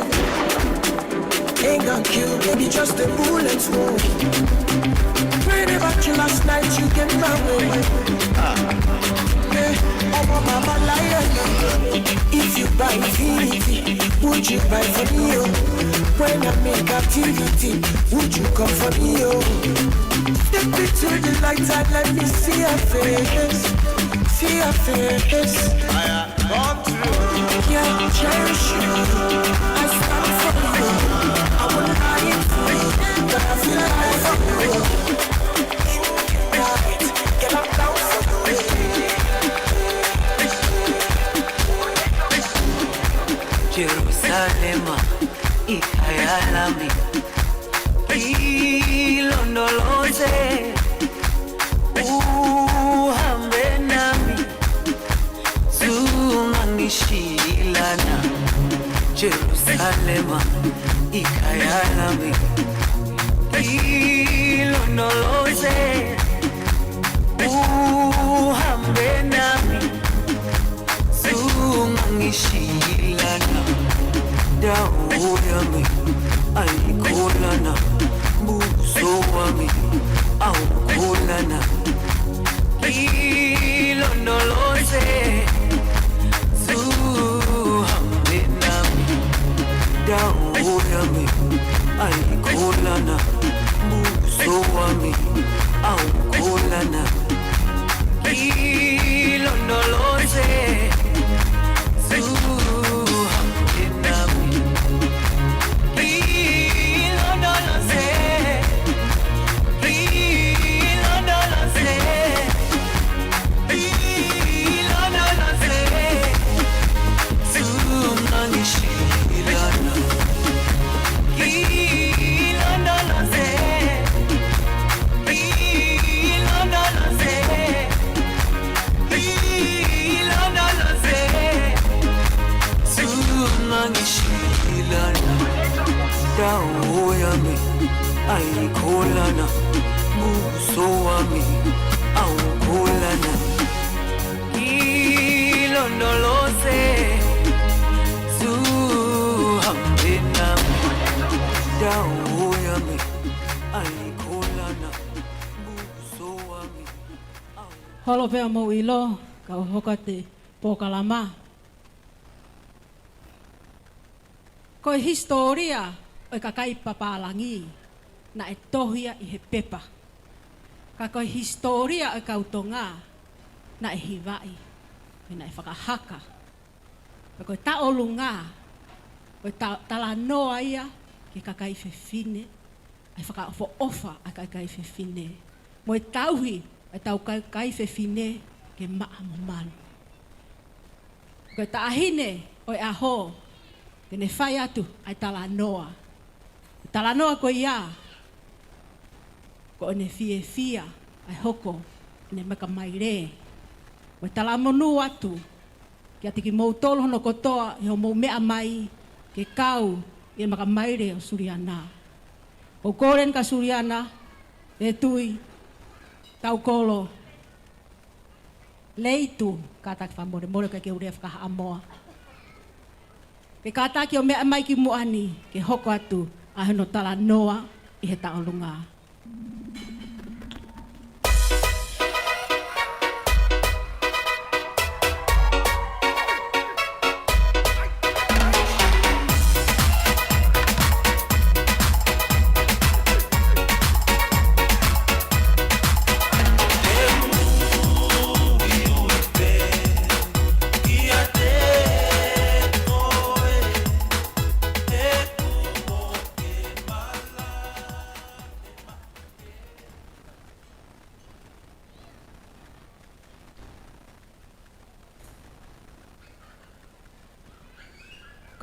Ain't gonna kill, baby, just a bullet wound. Prayed about you last night, you came my way. Yeah, oh, my mama, liar. If you buy infinity, would you buy for me, oh? When I'm in captivity, would you come for me, oh? Step into the light and let me see your face, see your face. Come true. Yeah, cherish you. I stand for you. I wouldn't lie for you, but I feel alive for you. Right, get up down for you. Jerusalema, ʻi he kaialami, ʻi Londoloze, ʻuha me nami, Zunga ngi silana, Jerusalema, ʻi he kaialami, ʻi Londoloze, ʻuha me nami, Zunga ngi silana, Dauoyami, ʻAikolana, Busoami, ʻAukolana, ʻi Londoloze, Zunga me nami, Dauoyami, ʻAikolana, Busoami, ʻAukolana, ʻi Londoloze, Zunga me nami, ʻi Londoloze, ʻi Londoloze, ʻi Londoloze, Zunga ngi silana, ʻi Londoloze, ʻi Londoloze, ʻi Londoloze, Zunga ngi silana, Dauoyami, ʻAikolana, Busoami, ʻAukolana, ʻi Londoloze, Zunga me nami, Dauoyami, ʻAikolana, Busoami, ʻAukolana. Holo pea mou ʻilo, kau hoko atu e polokalama. Ko e hisitōlia ʻo e kakai papālangi naʻe tohi ia ʻi he pepa. Ka ko e hisitōlia ʻo e kau Tonga naʻe hivaʻi, pe naʻe fakahaka. Pea ko e taʻolunga, ko e ta-, talanoa ia ki he kakai fefine, ʻa e fakaʻofoʻofa ʻa e kakai fefine, mo e tauhi ʻa e tau kakai fefine ke maʻa mo malu. Ko e taʻahine ʻo e ʻaho, te ne fai atu ʻa e talanoa. Talanoa ko ia, ko ʻene fiefia ʻa e hoko ʻene maka maile. Ko e talamonū atu kiate kimoutolu hono kotoa ʻi hoʻomou meʻa mai ke kau ʻi he maka maile ʻo Suliana. ʻOku ou kole eni kia Suliana, Vetui, Taukolo, Leitu, kātaki fakamolemole ʻikai ke u lea fakahaʻamoa, ke kātaki ʻo meʻa mai ki muʻa ni ke hoko atu ʻa hono talanoa ʻi he taʻolunga.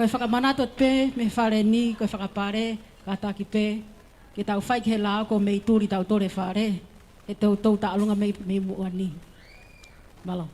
Ko e fakamanatu atu pē mei he fale ni, ko e fakapale, kātaki pē ke tau fai ki he lao ko e meʻa tuli tau tole fale, he toutou taʻolunga mei, mei muʻa ni. Mālō.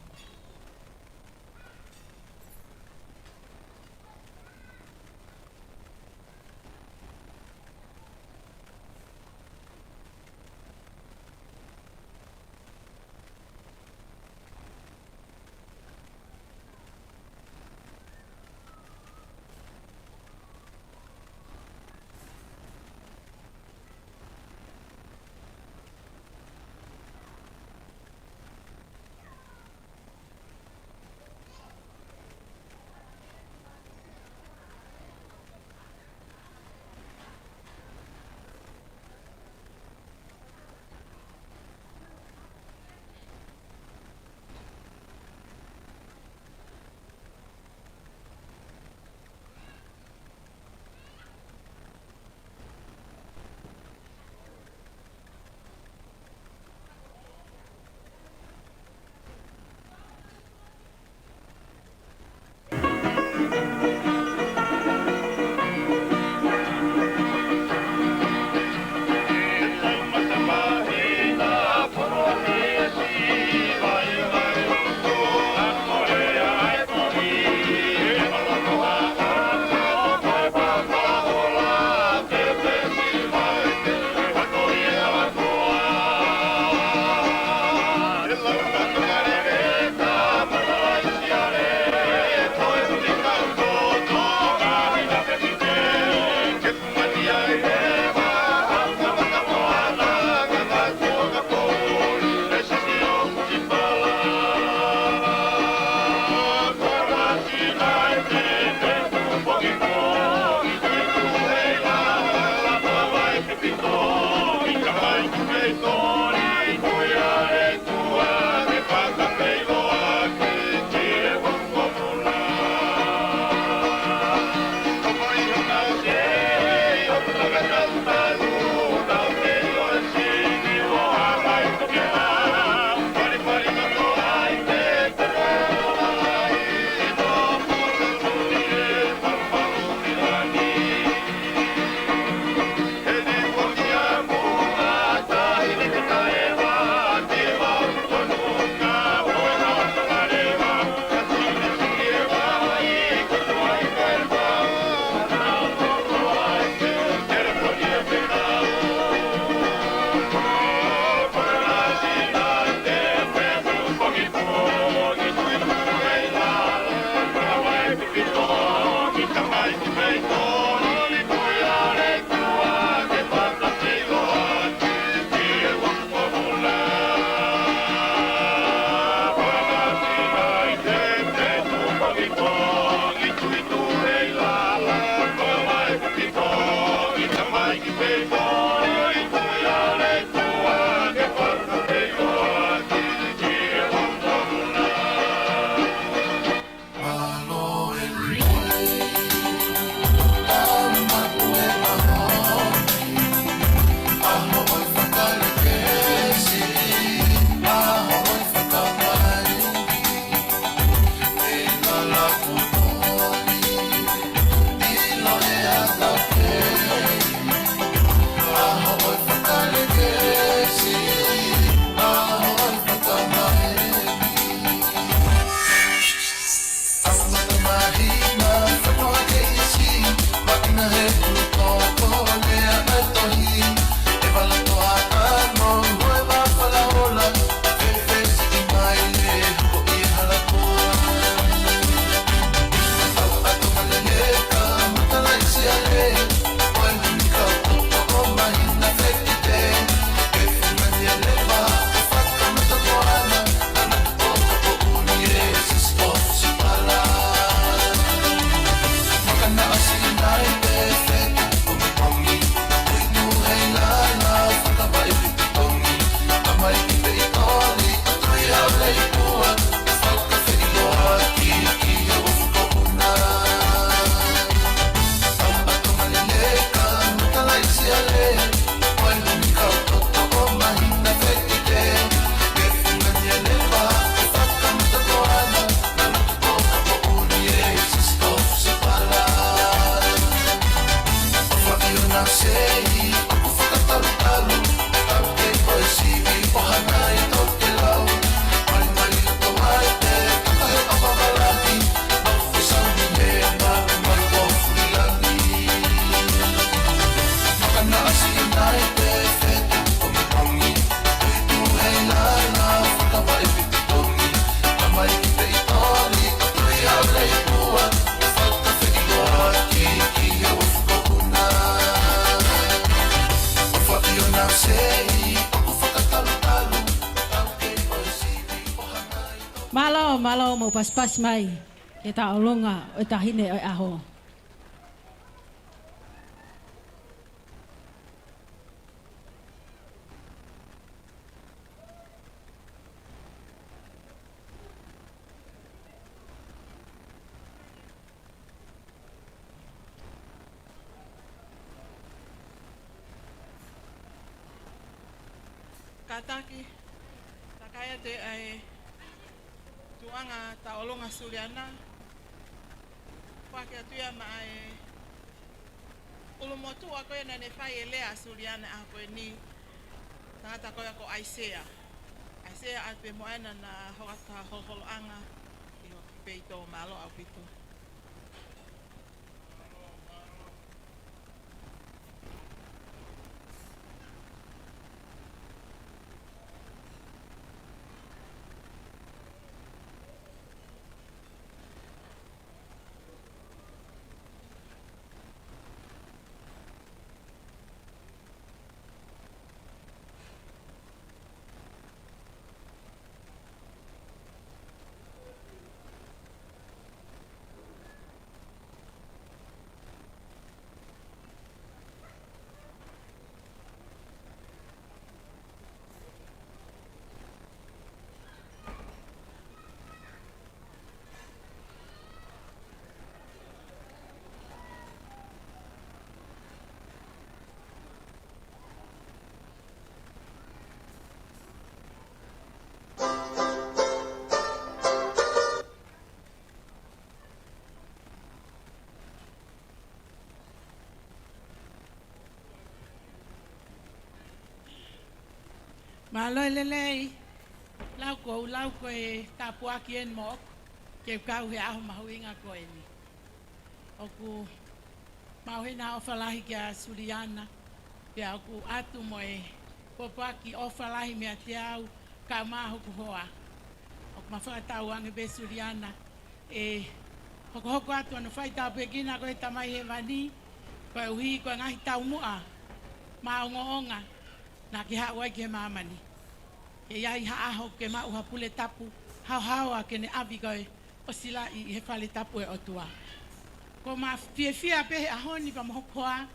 Mālō, mālō, mou pasipasi mai ki he tauʻolunga ʻo e taʻahine ʻo e ʻaho. Kātaki, takai atu ʻa e tuʻunga tauʻolunga Suliana, foaki atu ia maʻa e ʻulumotuʻa ko ē naʻa ne fai e lea ʻa Suliana ʻaho ko eni, tangata ko ia ko ʻAisea. ʻAisea ʻApimoʻena, naʻa hoko atu ha holoholoʻanga ʻi hoku peito. Mālō ʻaupito. Mālō e lelei, lau ko u lau ko e tāpuaki eni moʻoku, ke u kau he ʻaho mahuʻinga ko eni. ʻOku mahuʻinga ʻofa lahi kia Suliana, pea ʻoku ʻatu mo e pōpoaki ʻofa lahi meiate au, kae ʻumaʻā hoku hoa. ʻOku ma fakatauange pē Suliana, ʻe hokohoko atu hono faitāpuekina koe ʻe he Tamai Hēvani, koeʻuhi ko e ngaahi taumuʻa maʻongoʻonga naʻa ke haʻu ai ki he māmani. Ke ʻi ai ha ʻaho ke maʻu ha pule tapu haohaoa ke ne ʻave koe ʻo silaʻi ʻi he fale tapu ʻo e ʻOtua. Ko ma fiefia pē he ʻaho ni pea mo hoku hoa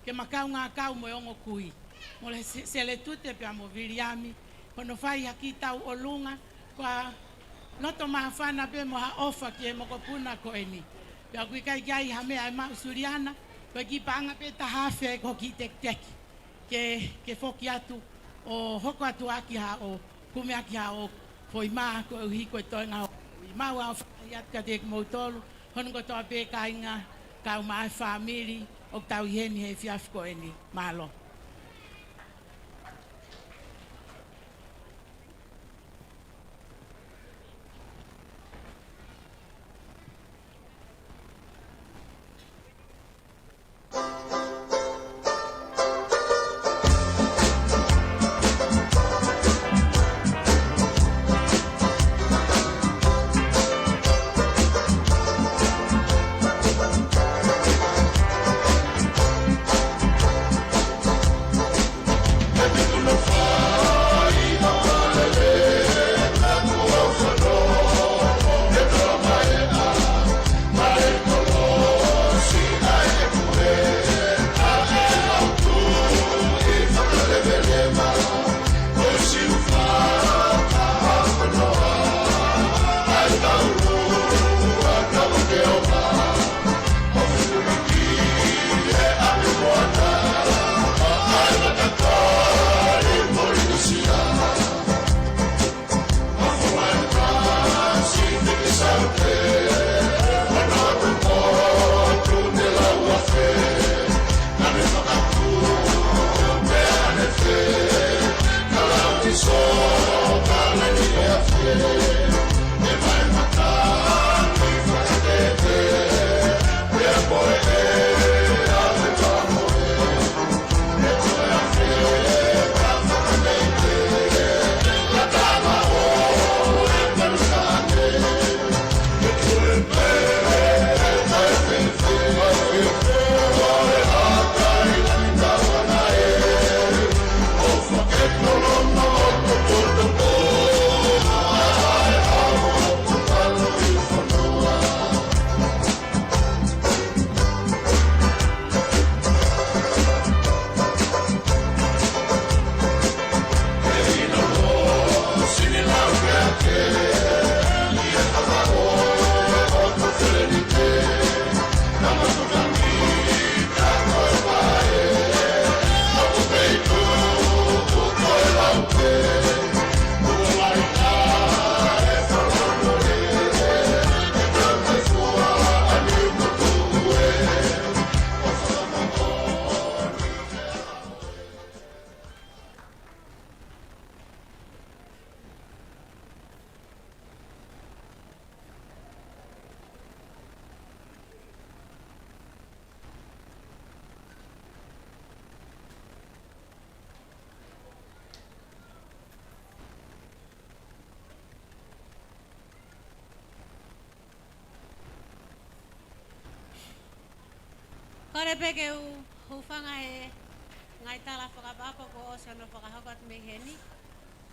ke ma kaungā kau mo e ongo kui, mo le Se-, Seletute pea mo Viliami, hono fai ha kiʻi tauʻolunga, ko ha loto māfana pē mo ha ʻofa ki he mokopuna ko eni. Pea ʻoku ʻikai ke ʻi ai ha meʻa ʻe maʻu Suliana, ko e kiʻi paʻanga pē taha afe ko e kiʻi tekiteki ke, ke foki atu ʻo hoko atu ʻaki haʻo, kumi ʻaki haʻo foʻi mā koeʻuhi ko e toenga ʻo e kui. Mau ʻofa lahi atu kiate kimoutolu hono kotoa pē kāinga, kae ʻumaʻā e fāmili ʻoku tau ʻi heni he efiafi ko eni. Mālō. Kole pē ke u hūfanga he ngaahi tala fakaʻapaʻapa kuo ʻosi hono fakahoko atu mei heni,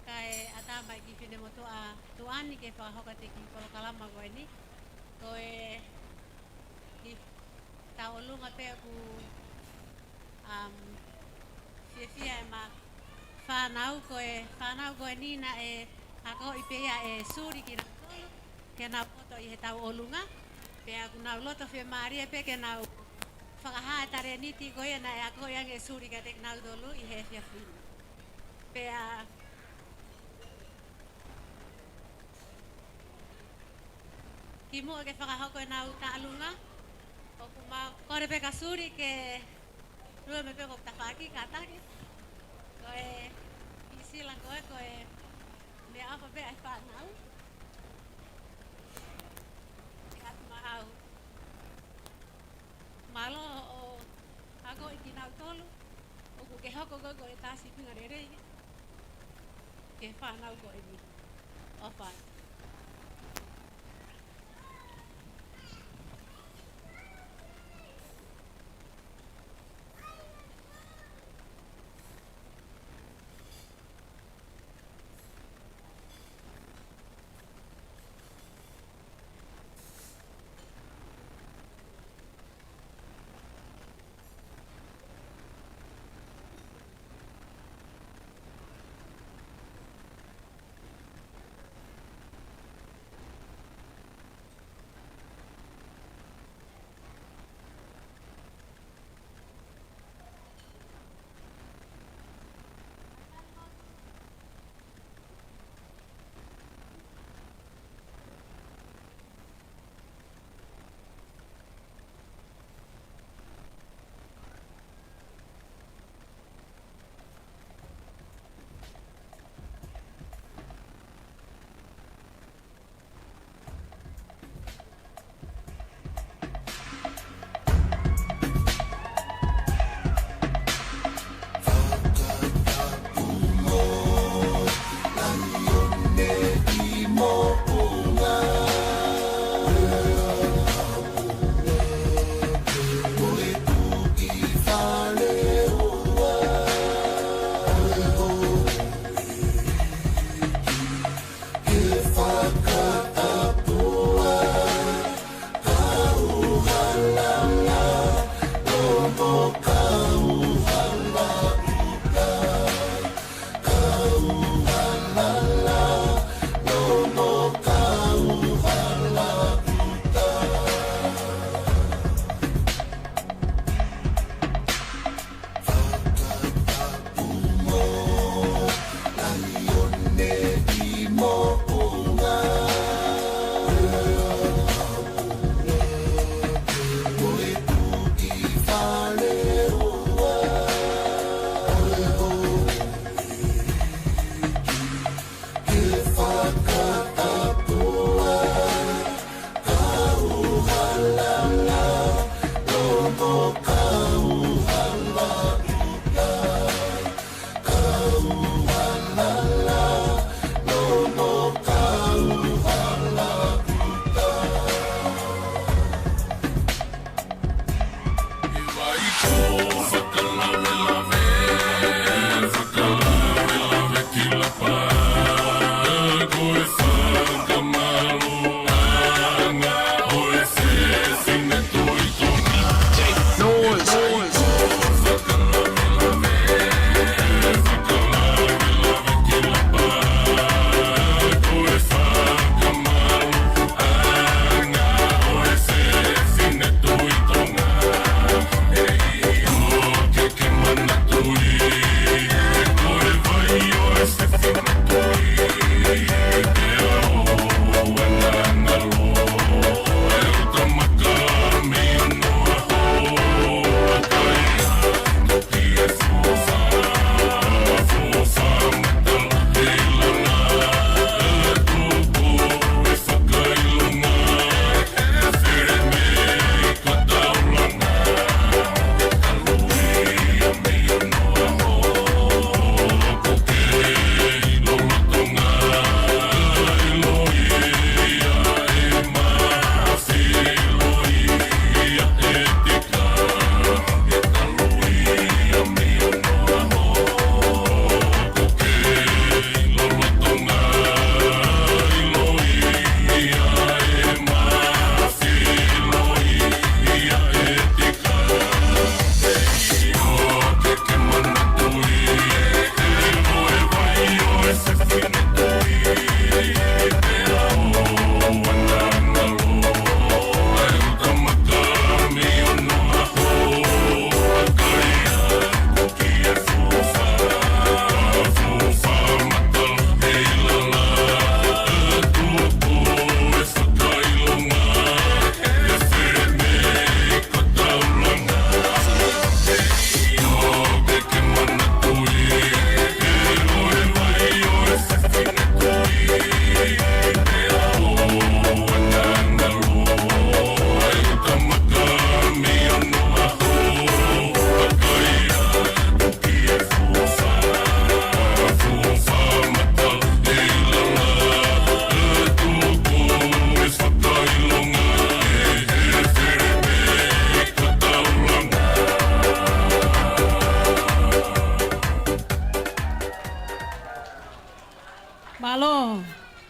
kae ʻatā mai ki he finemotuʻa tuʻa ni ke fakahoko atu e kiʻi polokalama ko eni. Ko e kiʻi tauʻolunga pē ʻoku, um, fiefia ʻema fānau, ko e fānau ko eni naʻe akoʻi pē ia ʻe Suli kinautolu ke nau poto ʻi he tauʻolunga. Pea ʻoku nau loto fiemālie pē ke nau fakahā e talēniti ko ia naʻe akoʻi ange ʻe Suli kiate kinautolu ʻi he efiafi ni. Pea kimuʻa ke fakahoko ʻenau tauʻolunga, ʻoku mau kole pē kia Suli ke lue mai pē ki hoku tafaʻaki kātaki. Ko e kiʻi Sila ko e, ko e meʻaʻofa pē ʻa e fānau. Ke atu maʻau. Mālō hoʻo akoʻi kinautolu. ʻOku ke hoko koe ko e tā sīpinga lelei ki he fānau ko eni. ʻOfa atu.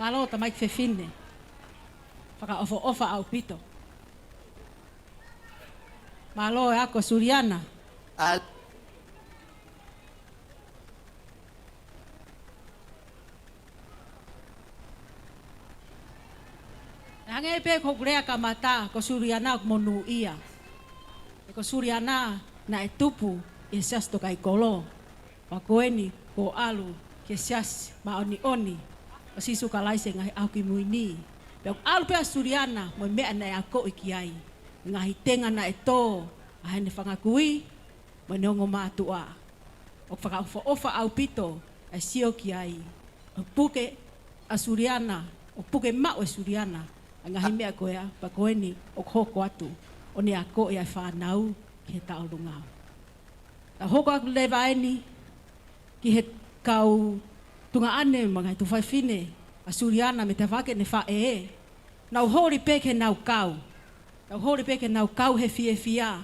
Mālō tamaiki fefine. Fakaʻofoʻofa ʻaupito. Mālō e ako Suliana. ʻAi. Hangē pē ko hoku lea kamata, ko Suliana ʻoku monūʻia. He ko Suliana naʻe tupu ʻi he Siasi Tokaikoló. Pea ko eni kuo ʻalu ki he Siasi māʻoniʻoni ʻo Sīsū Kalaisi ʻi he Ngaahi ʻAho Kimui Ni. Pea ʻoku ʻalu pē ʻa Suliana mo e meʻa naʻe akoʻi ki ai, ngaahi tenga naʻe tō ʻa ʻene fanga kui mo ʻene ongo mātuʻa. ʻOku fakaʻofoʻofa ʻaupito ʻa e sio ki ai, ʻo puke ʻa Suliana, ʻo puke maʻu ʻe Suliana ʻa e ngaahi meʻa ko ia, pea ko eni ʻoku hoko atu ʻo ne akoʻi ʻa e fānau ki he tauʻolunga. Tau hoko atu leva eni ki he kau tuongaʻane mo e ngaahi tuofefine ʻa Suliana mei tafaʻaki ʻene faʻē. Nau holi pē ke nau kau. Nau holi pē ke nau kau he fiefia.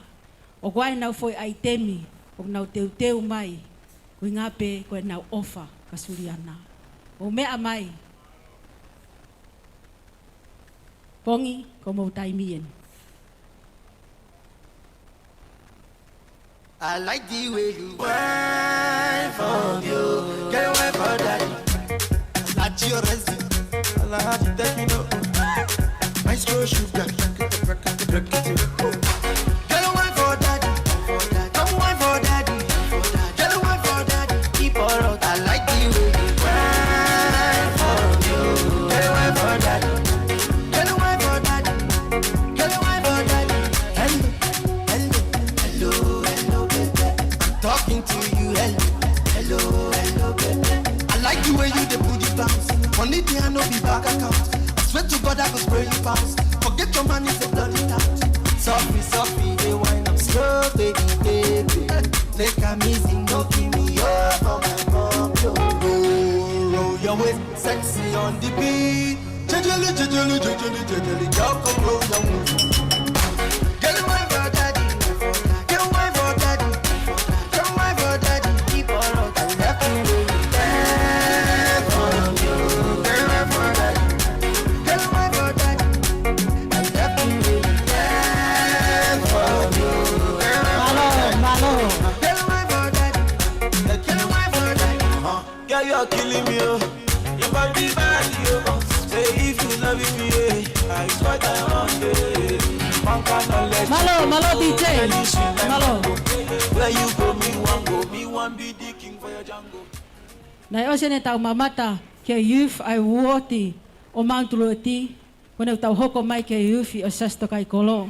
ʻOku ʻi ai ʻenau foʻi ʻaitemi ʻoku nau teuteu mai, ko e ʻuhinga pē ko ʻenau ʻofa kia Suliana. Mou meʻa mai. Pongi, ko hoʻomou taimi eni. I like the way you whine for me, oh. Girl, whine for daddy. Like your resin. I like the techno. Maestro Sugar. Girl, whine for daddy. Come whine for daddy. Girl, whine for daddy. Keep on. I like the way you whine for me, oh. Girl, whine for daddy. Girl, whine for daddy. Girl, whine for daddy. Hello, hello, hello, hello, baby. I'm talking to you. Hello, hello, hello, baby. I like the way you dey put the bounce. Money dey and no be bank account. I swear to God, I go spray you pounds. Forget your man, it's a bloody doubt. Softly, softly, dey whine am slow, baby, baby. Make am easy, no give me up for my mom, yo. Roll, roll your waist, sexy on the beat. Jejely, jejely, jejely, jejely, girl, come roll your waist. Girl, whine for daddy. Girl, whine for daddy. Girl, whine for daddy. Keep on rocking. I love the way you dance for me. Girl, whine for daddy. Girl, whine for daddy. I love the way you dance for me. Mālō, mālō. Girl, whine for daddy. Girl, whine for daddy. Uh-huh. Girl, you're killing me, oh. Your body bad, oh. Say if you love me, yeah, I swear I want it. One kind of legend. Mālō, mālō, D J. Mālō. Where you go, me one go, me one be the king for your jungle. Naʻe ʻosi eni ʻetau mamata ki he Youth Award ʻo Mount Druitt, ko ʻenau tau hoko mai ki he Youth ʻo Siasi Tokaikoló.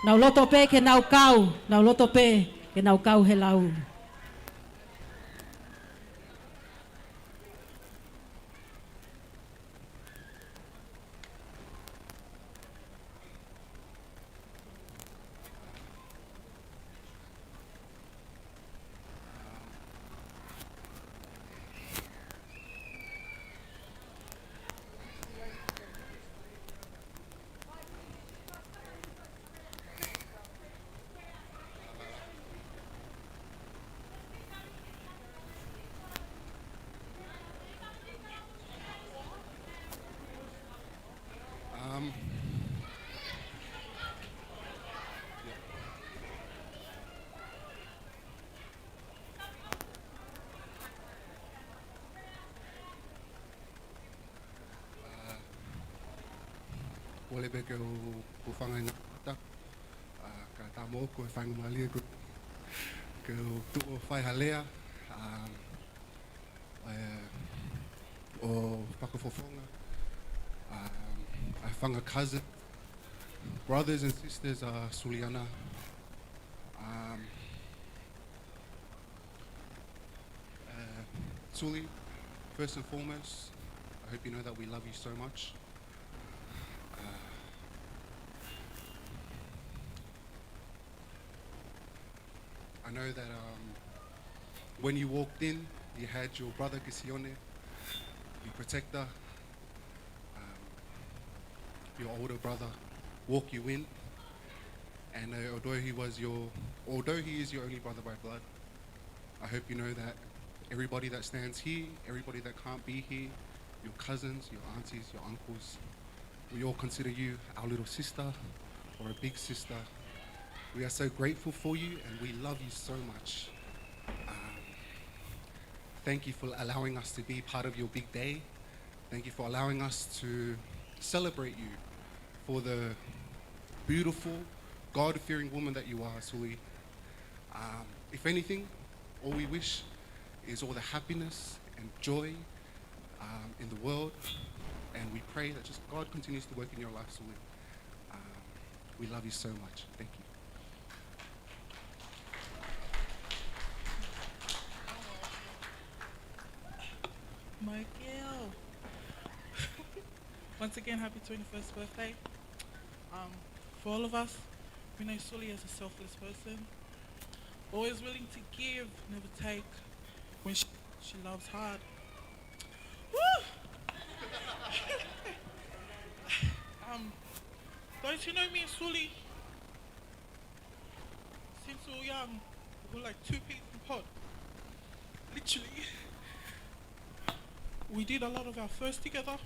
Nau loto pē ke nau kau, nau loto pē ke nau kau he lau. Um, yeah. Uh, ʻoku lelei pē ke u, ke u hūfanga he ngata. Uh, ka ta mo ko e faingamālie ko, ke u tuʻu ʻo fai ha lea. Um, uh, ʻo fakafofonga, um, ʻa e fanga cousin, brothers and sisters, uh, Suliana. Um, uh, Suli, first and foremost, I hope you know that we love you so much. Uh, I know that, um, when you walked in, you had your brother Kisione, your protector, um, your older brother walk you in. And, uh, although he was your, although he is your only brother by blood, I hope you know that everybody that stands here, everybody that can't be here, your cousins, your aunties, your uncles. We all consider you our little sister or a big sister. We are so grateful for you and we love you so much. Um, thank you for allowing us to be part of your big day. Thank you for allowing us to celebrate you for the beautiful, God-fearing woman that you are, Suli. Um, if anything, all we wish is all the happiness and joy, um, in the world, and we pray that just God continues to work in your life, Suli. Um, we love you so much. Thank you. Michael. Once again, happy twenty-first birthday. Um, for all of us, we know Suli as a selfless person, always willing to give, never take, when she, she loves hard. Woo! Um, those who know me and Suli, since we were young, we were like two peas in a pod. Literally. We did a lot of our first together.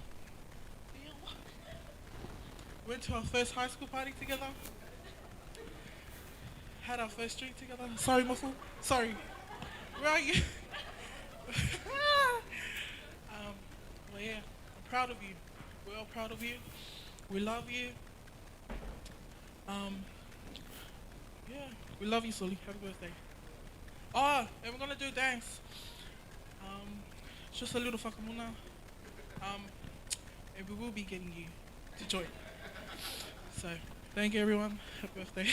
Went to our first high school party together. Had our first drink together. Sorry, Muslim. Sorry. Where are you? Um, well, yeah, I'm proud of you. We're all proud of you. We love you. Um, yeah, we love you, Suli. Happy birthday. Oh, and we're gonna do a dance. Um, it's just a little whakamuna. Um, and we will be getting you to join. So, thank you, everyone. Happy birthday.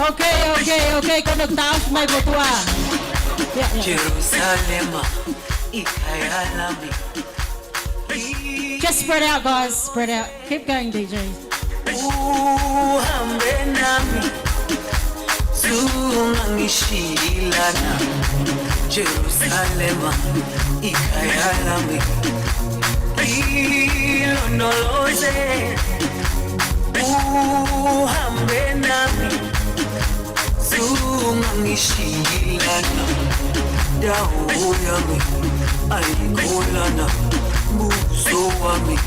Okay, okay, okay, ko hono taofi mai motuʻa. Yeah, yeah. Jerusalema, ʻikai ala mei. Just spread out, guys. Spread out. Keep going, D J. Uhambe nami, zunga ngishiilana. Jerusalema, ʻikai ala mei. Kilondoloze, uhambe nami, zunga ngishiilana. Dauʻi ami, ʻai kolana, musoami,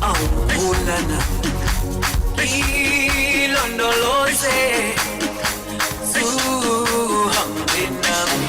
au kolana. Kilondoloze, uhambe nami.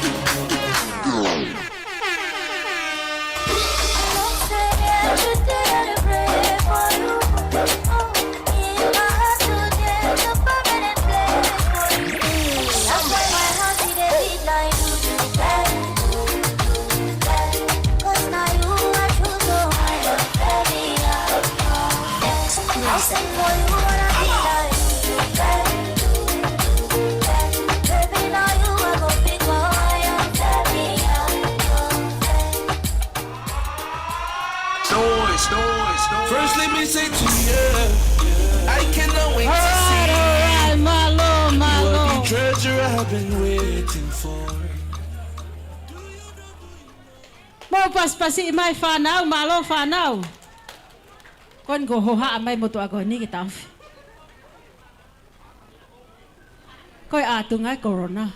Noise, noise, noise. First, let me say to you, I cannot wait to see you. All right, all right, mālō, mālō. You are the treasure I've been waiting for. Mou pasipasi mai fānau, mālō fānau. Ko eni ko e hohaʻa mai motuʻa ko eni ke taofi. Ko e ʻātunga e corona.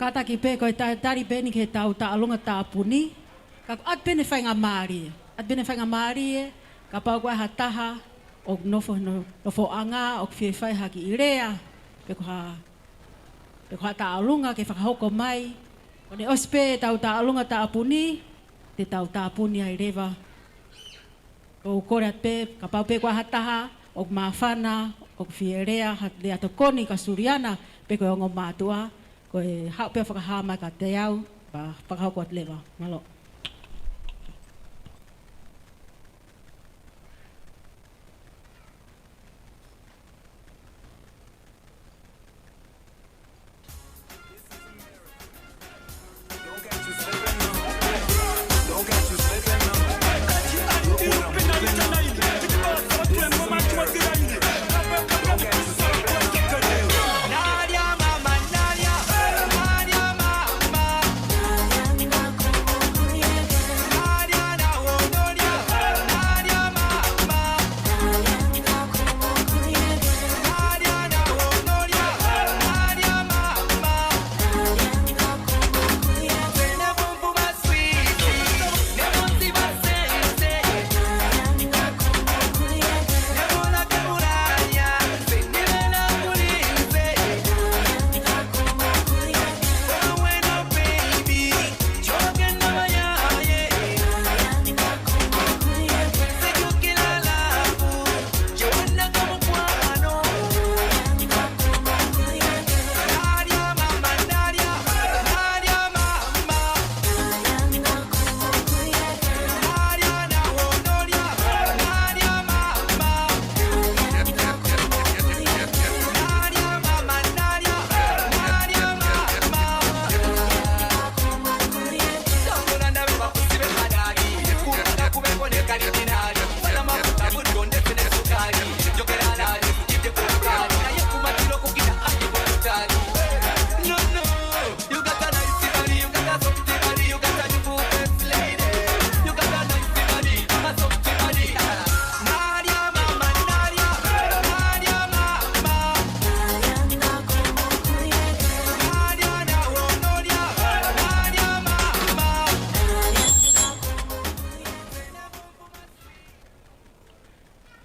Kātaki pē ko e ta-, tali pē eni ki heʻetau tauʻolunga tāpuni. Ka ʻoku ʻatu pē ʻene faingamālie. ʻAtu pē ʻene faingamālie, kapau ko ha taha ʻoku nofo, no-, nofoʻanga ʻoku fie fai ha kiʻi lea, pe ko ha, pe ko ha tauʻolunga ke fakahoko mai. Ko ʻene ʻosi pē ʻetau tauʻolunga tāpuni, te tau tāpuni ai leva. ʻOku ou kole atu pē, kapau pē ko ha taha ʻoku māfana, ʻoku fie lea, ha lea tokoni kia Suliana, pe ko e ongo mātuʻa, ko e haʻu pē ʻo fakahā mai kiate au, pea fakahoko atu leva. Mālō.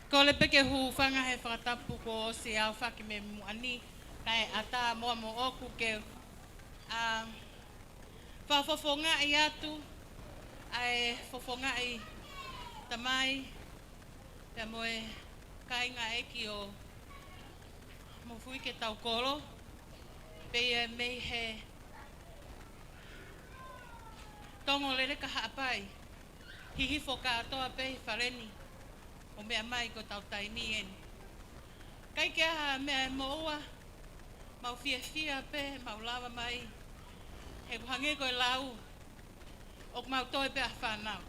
Kole pē ke u hūfanga he fakatapu kuo ʻosi aofaki mei muʻa ni, kae ʻatā muʻa moʻoku ke, ā, fakafofongaʻi atu ʻa e fofongaʻi tamai, pea mo e kāinga ʻeiki ʻo Mofuike Taukolo, pea mei he Tonga Leleka Haʻapai, Hihifo kātoa pē ʻi fale ni, ʻo meʻa mai ko ʻetau taimi eni. ʻIkai ke ʻi ai ha meʻa ʻe moʻua, mau fiefia pē, mau lava mai, he ʻoku hangē ko e lau, ʻoku mau toe pē ʻa fānau.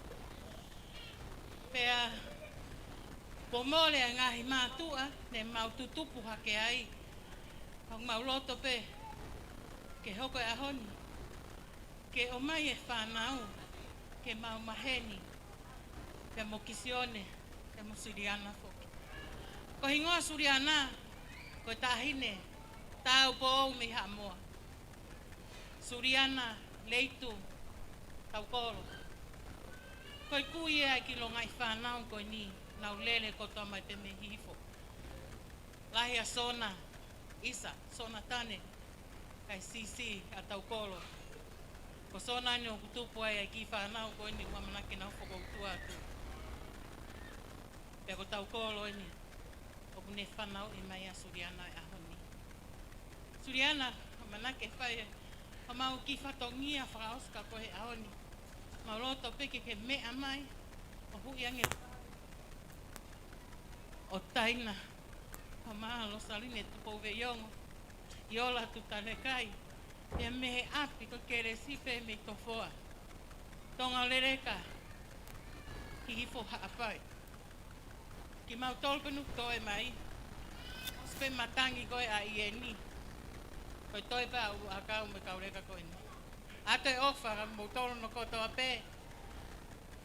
Pea kuo mole ʻa e ngaahi mātuʻa ne mau tutupu hake ai. ʻOku mau loto pē ke hoko e ʻaho ni, ke ʻomai e fānau ke mau maheni, pea mo Kisione, pea mo Suliana foki. Ko e hingoa Suliana, ko e taʻahine tāupoʻou mei Haʻamoa. Suliana Leitu Taukolo. Ko e kui ia ʻa e kiʻi longaʻi fānau ko eni, naʻa nau lele kotoa mai pē mei Hihifo. Lahi ʻa Sona, ʻisa, Sona Tane, kae siʻisiʻi ʻa Taukolo. Ko Sona eni ʻoku tupu ai ʻa e kiʻi fānau ko eni ʻoku ʻamanaki ke nau fokoutua atu. Pea ko Taukolo eni ʻoku ne fanauʻi mai ʻa Suliana he ʻaho ni. Suliana, ʻamanaki ke fai homau kiʻi fatongia fakaʻosi ka ko e ʻaho ni. Mau loto pē ke ke meʻa mai, ʻo huʻi ange ʻo taina, ʻo mālō Saline Tupou Veiongo, ʻIola Tutalekai, pea mei he ʻapi ko Kelesi pea mei Tofoa. Tonga Leleka, Hihifo Haʻapai. Kimautolu pē ʻoku toe mai, ʻosi pē matangi ko ē ʻa ʻIeni. Ko e toe pē ʻa ʻUluʻakau mo e kau leka ko eni. ʻOatu e ʻofa kia moutolu hono kotoa pē.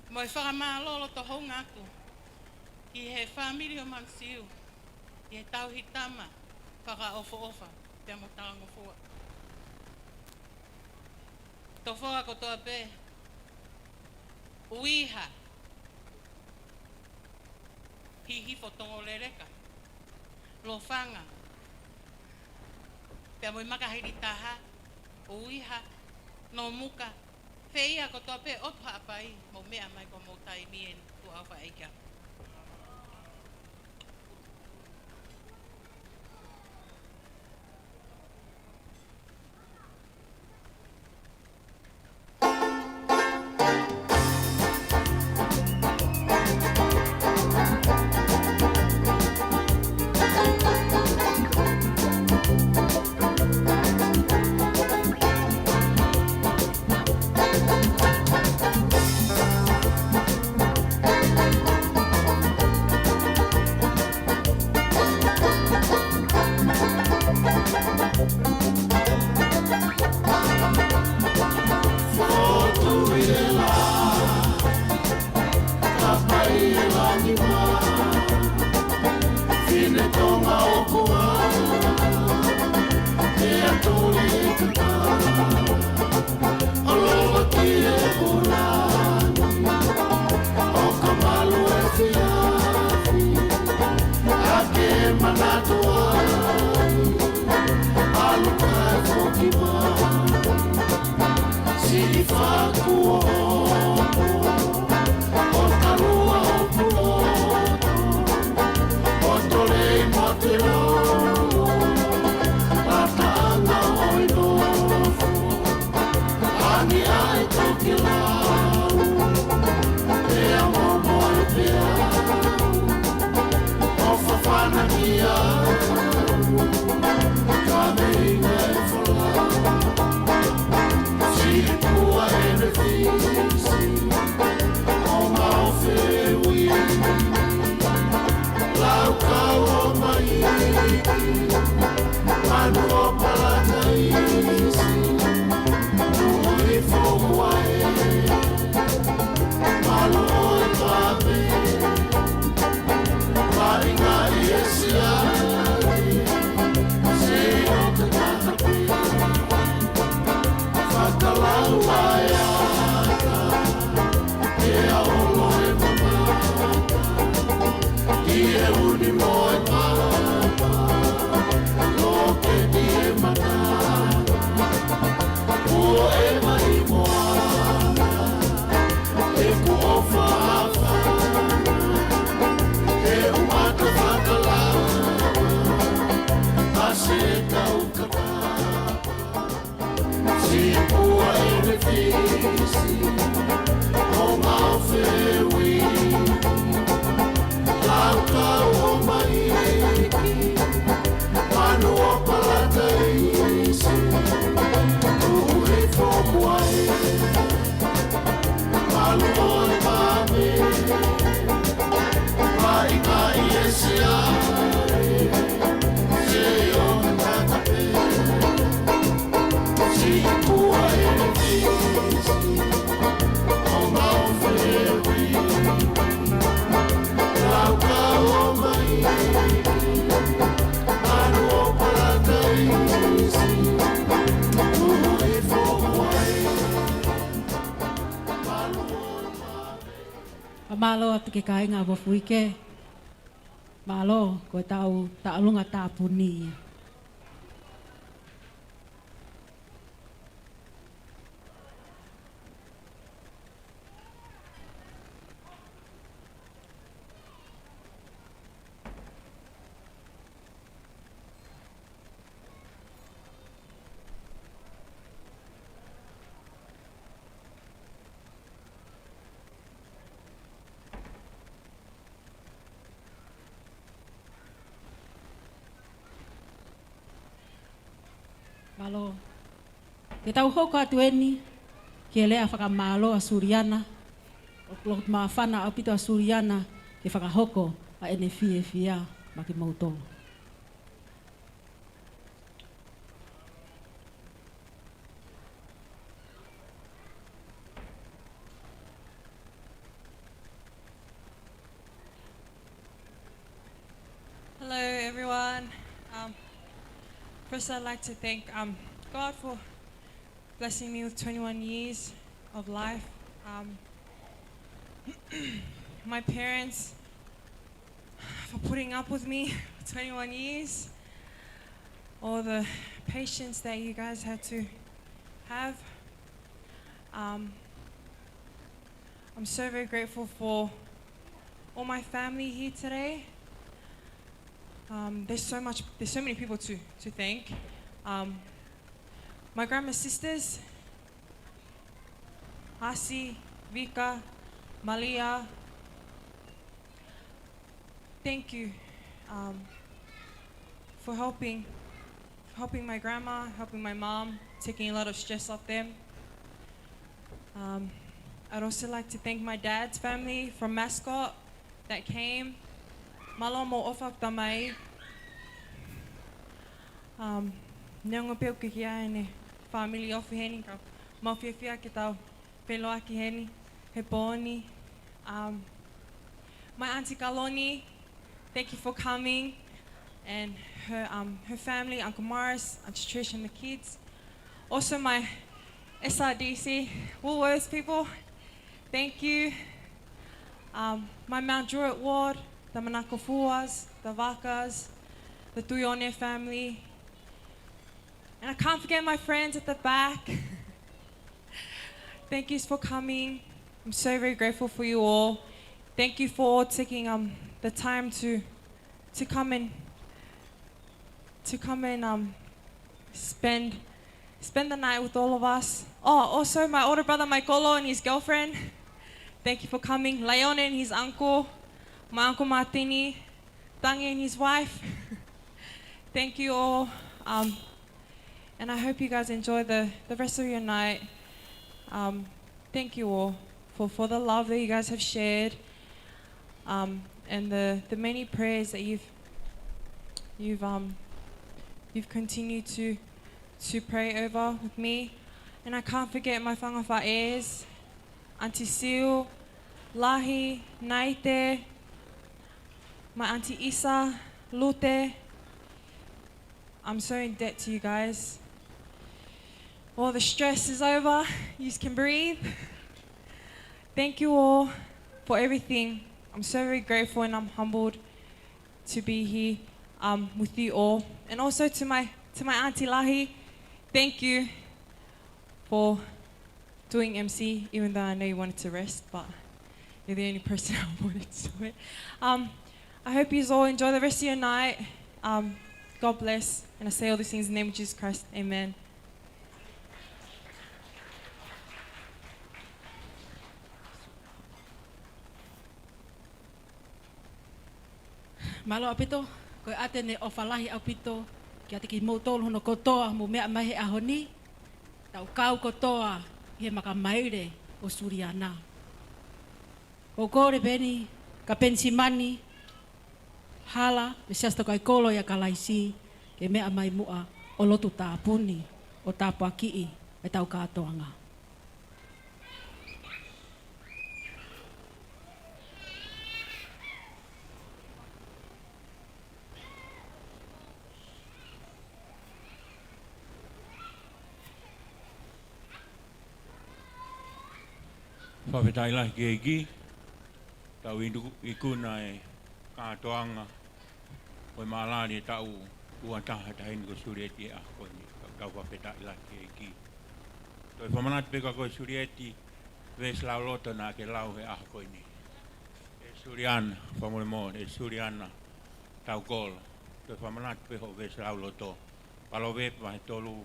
Mo e fakamālō loto houngaʻia atu ki he fāmili ʻo Manu Siu, ʻi he tauhi tama fakaʻofoʻofa pea mo talangofua. Tofoa kotoa pē, ʻUiha, Hihifo, Tongoleleka, Lofanga, pea mo e Makahili Taha, ʻUiha, Nomuka, Feia kotoa pē ʻoku Haʻapai, mou meʻa mai ko hoʻomou taimi eni, tuʻa ʻofa ʻeiki. Mālō atu ki he kāinga ʻo Fuike. Mālō, ko ʻetau tauʻolunga tāpuni ia. Mālō. Te tau hoko atu eni ki he lea fakamālō ʻa Suliana, ʻoku loto māfana ʻaupito ʻa Suliana ke fakahoko ʻa ʻene fiefia maʻa kimoutolu. Hello, everyone. Um, first, I'd like to thank, um, God for blessing me with twenty-one years of life. Um, my parents for putting up with me for twenty-one years, all the patience that you guys had to have. Um, I'm so very grateful for all my family here today. Um, there's so much, there's so many people to, to thank. Um, my grandma's sisters, Asi, Vika, Malia, thank you, um, for helping, helping my grandma, helping my mom, taking a lot of stress off them. Um, I'd also like to thank my dad's family from Mascot that came. Mālō mo e ʻofa tamai. Um, neongo pē ʻoku ʻikai ke ʻi ai haʻane family ʻofa heni, ka mau fiefia ke tau feʻiloaki heni he pō ni. Um, my Auntie Kaloni, thank you for coming. And her, um, her family, Uncle Morris, Auntie Trish, and the kids. Also, my S R D C, Woolworths people, thank you. Um, my Mount Druitt ward, the Manakofuas, the Vakas, the Tuione family. And I can't forget my friends at the back. Thank you for coming. I'm so very grateful for you all. Thank you for taking, um, the time to, to come and, to come and, um, spend, spend the night with all of us. Oh, also my older brother, Michaelo, and his girlfriend. Thank you for coming. Leone and his uncle, my uncle Martini, Tangi and his wife. Thank you all. Um, and I hope you guys enjoy the, the rest of your night. Um, thank you all for, for the love that you guys have shared, um, and the, the many prayers that you've, you've, um, you've continued to, to pray over with me. And I can't forget my fanga faʻē, Auntie Sil, Lahi, Naite, my Auntie Isa, Lute. I'm so in debt to you guys. All the stress is over. You can breathe. Thank you all for everything. I'm so very grateful and I'm humbled to be here, um, with you all. And also to my, to my Auntie Lahi, thank you for doing M C, even though I know you wanted to rest, but you're the only person I wanted to do it. Um, I hope you all enjoy the rest of your night. Um, God bless, and I say all these things in the name of Jesus Christ. Amen. Mālō ʻaupito, ko e ʻatā eni ʻofa lahi ʻaupito kiate kimoutolu hono kotoa mou meʻa mai he ʻaho ni, tau kau kotoa ʻi he makamaile ʻo Suliana. Ko e kole pē eni kia Penisimani Hala, mo e Siasi Tokaikoloi ʻa Kalaisi, ke meʻa mai muʻa ʻo lotu tāpuni, ʻo tāpuakiʻi ʻetau kātoanga. Fakafetaʻi lahi ki he ʻEiki, tau inu-, ikuna e kātoanga ʻo e mālali e taʻu ua taha taʻu ni ko Sulieti he ʻaho ko eni. Tau fakafetaʻi lahi ki he ʻEiki. Toe fakamanatu pē kia koe Sulieti, veesi lauloto naʻa ke lau he ʻaho ko eni. ʻE Suliana, fakamolemole, ʻe Suliana Taukolo. Toe fakamanatu pē hoʻo veesi lauloto. Palōvepi vahe tolu,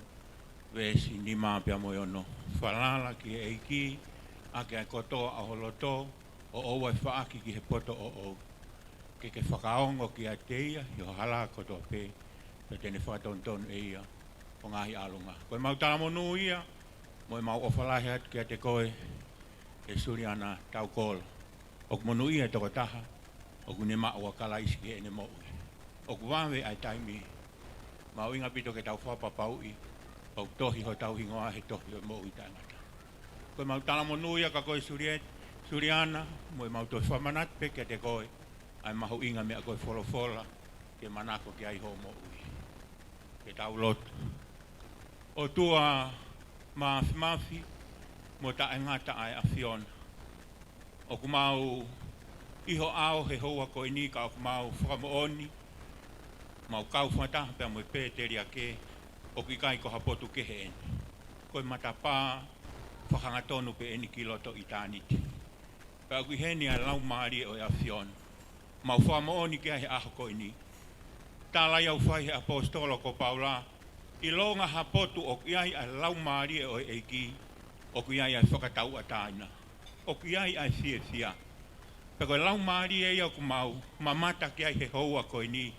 veesi nima pea mo e ono. Falala ki he ʻEiki ʻaki ʻa e kotoa ʻo ho loto, ʻo ʻoua ʻe faʻaki ki he poto ʻoʻou. Ke ke fakaongo kiate ia ʻi ho hala kotoa pē, pea te ne fakatonutonu ʻe ia ho ngaahi ʻalunga. Ko ʻemau talamonū ia, mo ʻemau ʻofa lahi atu kiate koe, ʻe Suliana Taukolo. ʻOku monūʻia e tokotaha ʻoku ne maʻu ʻa Kalaisi ki heʻene moʻui. ʻOku vave ʻa e taimi, mahuʻinga ʻaupito ke tau fakapapauʻi ʻoku tohi hotau hingoa he tohi ʻo e moʻui taʻengata. Ko ʻemau talamonū ia kia koe Suliet-, Suliana, mo ʻemau toe fakamanatu pē kiate koe ʻa e mahuʻinga meʻa ko e folofola ke manako ki ai hoʻo moʻui. Ke tau lotu. ʻOtua Māfimafi mo Taʻengata ʻa e ʻAfiona, ʻOku mau ʻi ho ʻao he houa ko eni, ka ʻoku mau fakamoʻoni, mau kau fakataha pea mo e pēteliake, ʻoku ʻikai ko ha potu kehe eni. Ko e matapā fakahangatonu pē eni ki loto ʻitāniti. Pea ʻoku ʻi heni ʻa e Laumālie ʻo e ʻAfiona. Mau fakamoʻoni ki ai he ʻaho ko eni. Tala ia ʻoku fai he ʻaposetolo ko Paula, ʻilonga ha potu ʻoku ʻi ai ʻa e Laumālie ʻo e ʻEiki, ʻoku ʻi ai ʻa e fakatauʻatāina, ʻoku ʻi ai ʻa e fiefia. Pea ko e Laumālie ia ʻoku mau mamata ki ai he houa ko eni,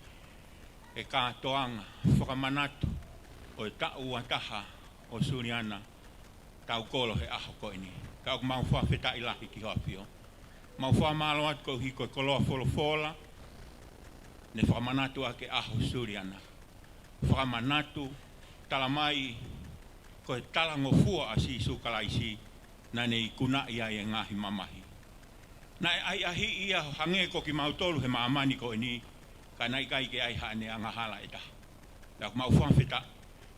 e kātoanga fakamanatu ʻo e taʻu ua taha ʻo Suliana Taukolo he ʻaho ko eni. Ka ʻoku mau fakafetaʻi lahi ki ho ʻAfio. Mau fakamālō atu koeʻuhi ko e koloa folofola ne fakamanatu ʻaki e ʻaho Suliana. Fakamanatu, tala mai, ko e talangofua ʻa Sīsū Kalaisi, naʻa ne ikunaʻi ai e ngaahi mamahi. Naʻe ʻahiʻahiʻi ia hangē ko kimautolu he māmani ko eni, ka naʻe ʻikai ke ʻi ai haʻane angahala ʻe taha. Pea ʻoku mau fakafetaʻi.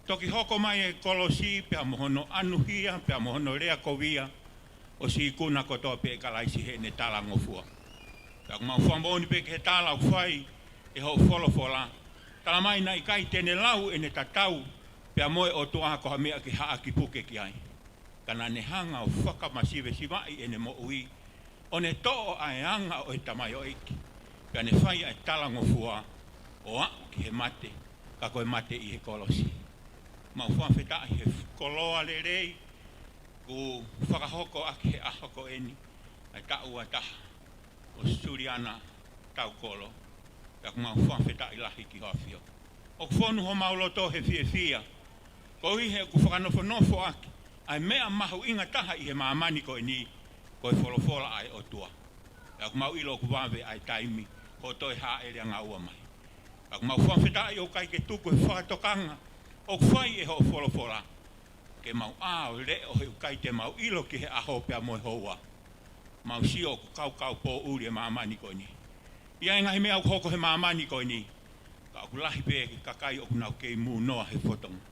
Toki hoko mai e kolosi pea mo hono ʻanuhia, pea mo hono lea kovia, ʻosi ikuna kotoa pē ʻe Kalaisi heʻene talangofua. Pea ʻoku mau fakamoʻoni pē ki he tala ʻoku fai ʻe hoʻo folofola. Tala mai naʻe ʻikai te ne lau ʻene tatau pea mo e ʻOtua ko ha meʻa ke haʻaki puke ki ai. Ka naʻa ne hanga ʻo fakamasivesivaʻi ʻene moʻui, ʻo ne toʻo ʻa e anga ʻo e tamaioʻeiki, pea ne fai ʻa e talangofua ʻo aʻu ki he mate, ka ko e mate ʻi he kolosi. Mau fakafetaʻi he koloa lelei kuo fakahoko ʻaki he ʻaho ko eni, ʻa e taʻu ua taha ʻo Suliana Taukolo. Pea ʻoku mau fakafetaʻi lahi ki ho ʻAfio. ʻOku fonu homau loto he fiefia, koeʻuhi he ʻoku fakanofonofo ʻaki ʻa e meʻa mahuʻinga taha ʻi he māmani ko eni, ko e folofola ʻa e ʻOtua. Pea ʻoku mau ʻilo ʻoku vave ʻa e taimi hoʻo toe hāʻele angaua mai. Pea ʻoku mau fakafetaʻi ʻoku ʻikai ke tuku he fakatokanga ʻoku fai ʻe hoʻo folofola ke mau ʻā ʻo leʻo he ʻoku ʻikai te mau ʻilo ki he ʻaho pea mo e houa. Mau sio ʻoku kaukau pōʻuli e māmani ko eni. ʻI ai e ngaahi meʻa ʻoku hoko he māmani ko eni, ka ʻoku lahi pē e kakai ʻoku nau kei mūnoa he fotonga.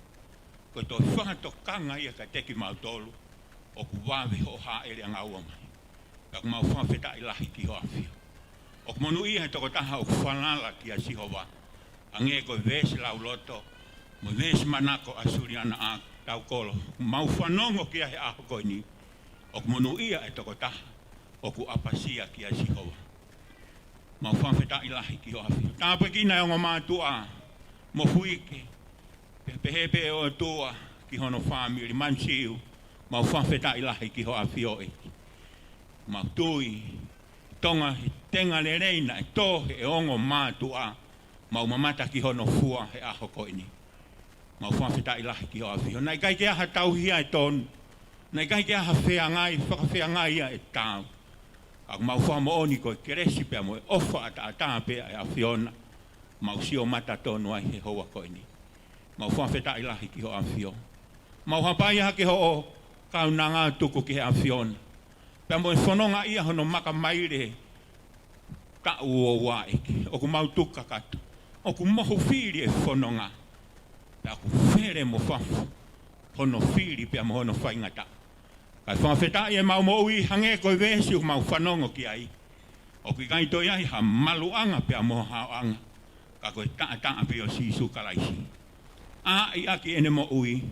Ko e toe fakatokanga ia kiate kimautolu ʻoku vave hoʻo hāʻele angaua mai. Pea ʻoku mau fakafetaʻi lahi ki ho ʻAfio. ʻOku monūʻia e tokotaha ʻoku falala kia Sihova. Hangē ko e veesi lauloto mo e veesi manako ʻa Suliana Taukolo, mau fanongo ki ai he ʻaho ko eni. ʻOku monūʻia e tokotaha ʻoku ʻapasia kia Sihova. Mau fakafetaʻi lahi ki ho ʻAfio. Tāpuekina e ongo mātuʻa mo Fuike, pea pehē pē ʻOtua ki hono fāmili. Mansiu, mau fakafetaʻi lahi ki ho ʻAfio ʻEiki. Mau tui, Tonga he tenga lelei naʻe tō he ongo mātuʻa, mau mamata ki hono fua he ʻaho ko eni. Mau fakafetaʻi lahi ki ho ʻAfio. Naʻe ʻikai ke ʻi ai ha tauhi ʻe tonu. Naʻe ʻikai ke ʻi ai ha feangai, fakafeangai ia ʻe taau. Ka ʻoku mau fakamoʻoni ko e kelesi pea mo e ʻofa ʻataʻatā pē ʻa e ʻAfiona. Mau sio mata tonu ai he houa ko eni. Mau fakafetaʻi lahi ki ho ʻAfio. Mau hapai hake hoʻo kaunanga tuku ki he ʻAfiona. Pea mo e fonongaʻia hono maka maile taʻu ua ua ʻEiki. ʻOku mau tuku kakato. ʻOku mohu fili e fononga. Pea ʻoku fele mo fafo hono fili pea mo hono faingataʻa. Kae fakafetaʻi ʻemau moʻui hangē ko e veesi ʻoku mau fanongo ki ai. ʻOku ʻikai toe ʻi ai ha maluʻanga pea mo ha haoʻanga. Ka ko e taʻataʻa pē ʻo Sīsū Kalaisi. ʻAʻi ʻaki ʻene moʻui.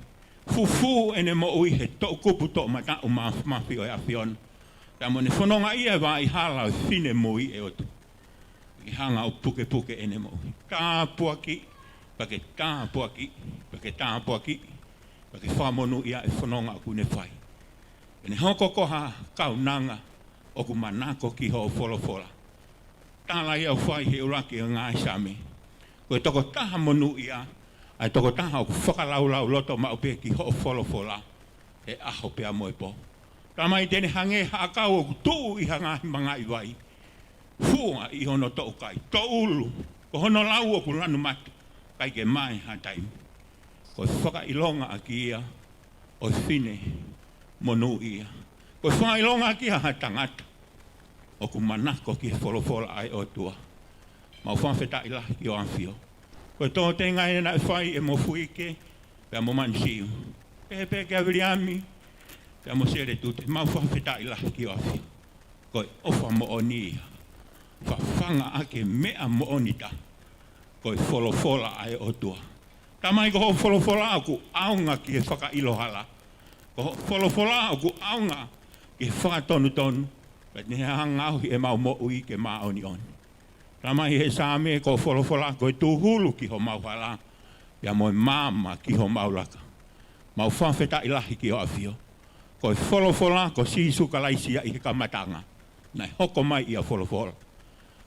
Fufū ʻene moʻui he toʻukupu toʻomataʻu māfimafi ʻo e ʻAfiona. Pea mo ʻene fonongaʻia e vaʻa hala ʻo e finemui ʻe ʻOtua. Ke hanga ʻo pukepuke ʻene moʻui. Tāpuakiʻi, pea ke tāpuakiʻi, pea ke tāpuakiʻi, pea ke fakamonūʻia e fononga ʻoku ne fai. Ke ne hoko ko ha kaunanga ʻoku manako ki hoʻo folofola. Tala ia ʻoku fai he ʻuluaki ʻo e ngaahi Saame. Ko e tokotaha monūʻia, ʻa e tokotaha ʻoku fakalaulauloto maʻu pē ki hoʻo folofola he ʻaho pea mo e pō. Tamai, te ne hangē ha ʻakau ʻoku tuʻu ʻi ha ngaahi mangaʻi vai. Fua ʻi hono toʻukai. Toʻulu, ko hono lau ʻoku lanu mata, ʻikai ke mae ha taimi. Ko e fakaʻilongaʻaki ia ʻo e finemonūʻia. Ko e fakaʻilongaʻaki ia ha tangata ʻoku manako ki he folofola ʻa e ʻOtua. Mau fakafetaʻi lahi ki ho ʻAfio. Ko e tōtenga ʻena naʻe fai ʻe Mofuike pea mo Manisiu. Pehē pē kia Viliami pea mo Seletute. Mau fakafetaʻi lahi ki ho ʻAfio. Ko e ʻofa moʻoni ia. Fafanga ʻaki e meʻa moʻoni taha. Ko e folofola ʻa e ʻOtua. Tamai, ko hoʻo folofola ʻoku ʻaonga ki he fakaʻilo hala. Ko hoʻo folofola ʻoku ʻaonga ki he fakatonutonu. Pea ne hanga ʻo ngaohi ʻemau moʻui ke māʻoniʻoni. Tamai, he Saame, ko hoʻo folofola ko e tūhulu ki homau hala, pea mo e maama ki homau laka. Mau fakafetaʻi lahi ki hoʻo ʻAfio. Ko e folofola ko Sīsū Kalaisi ia ʻi he kamataʻanga. Naʻe hoko mai ʻi he folofola.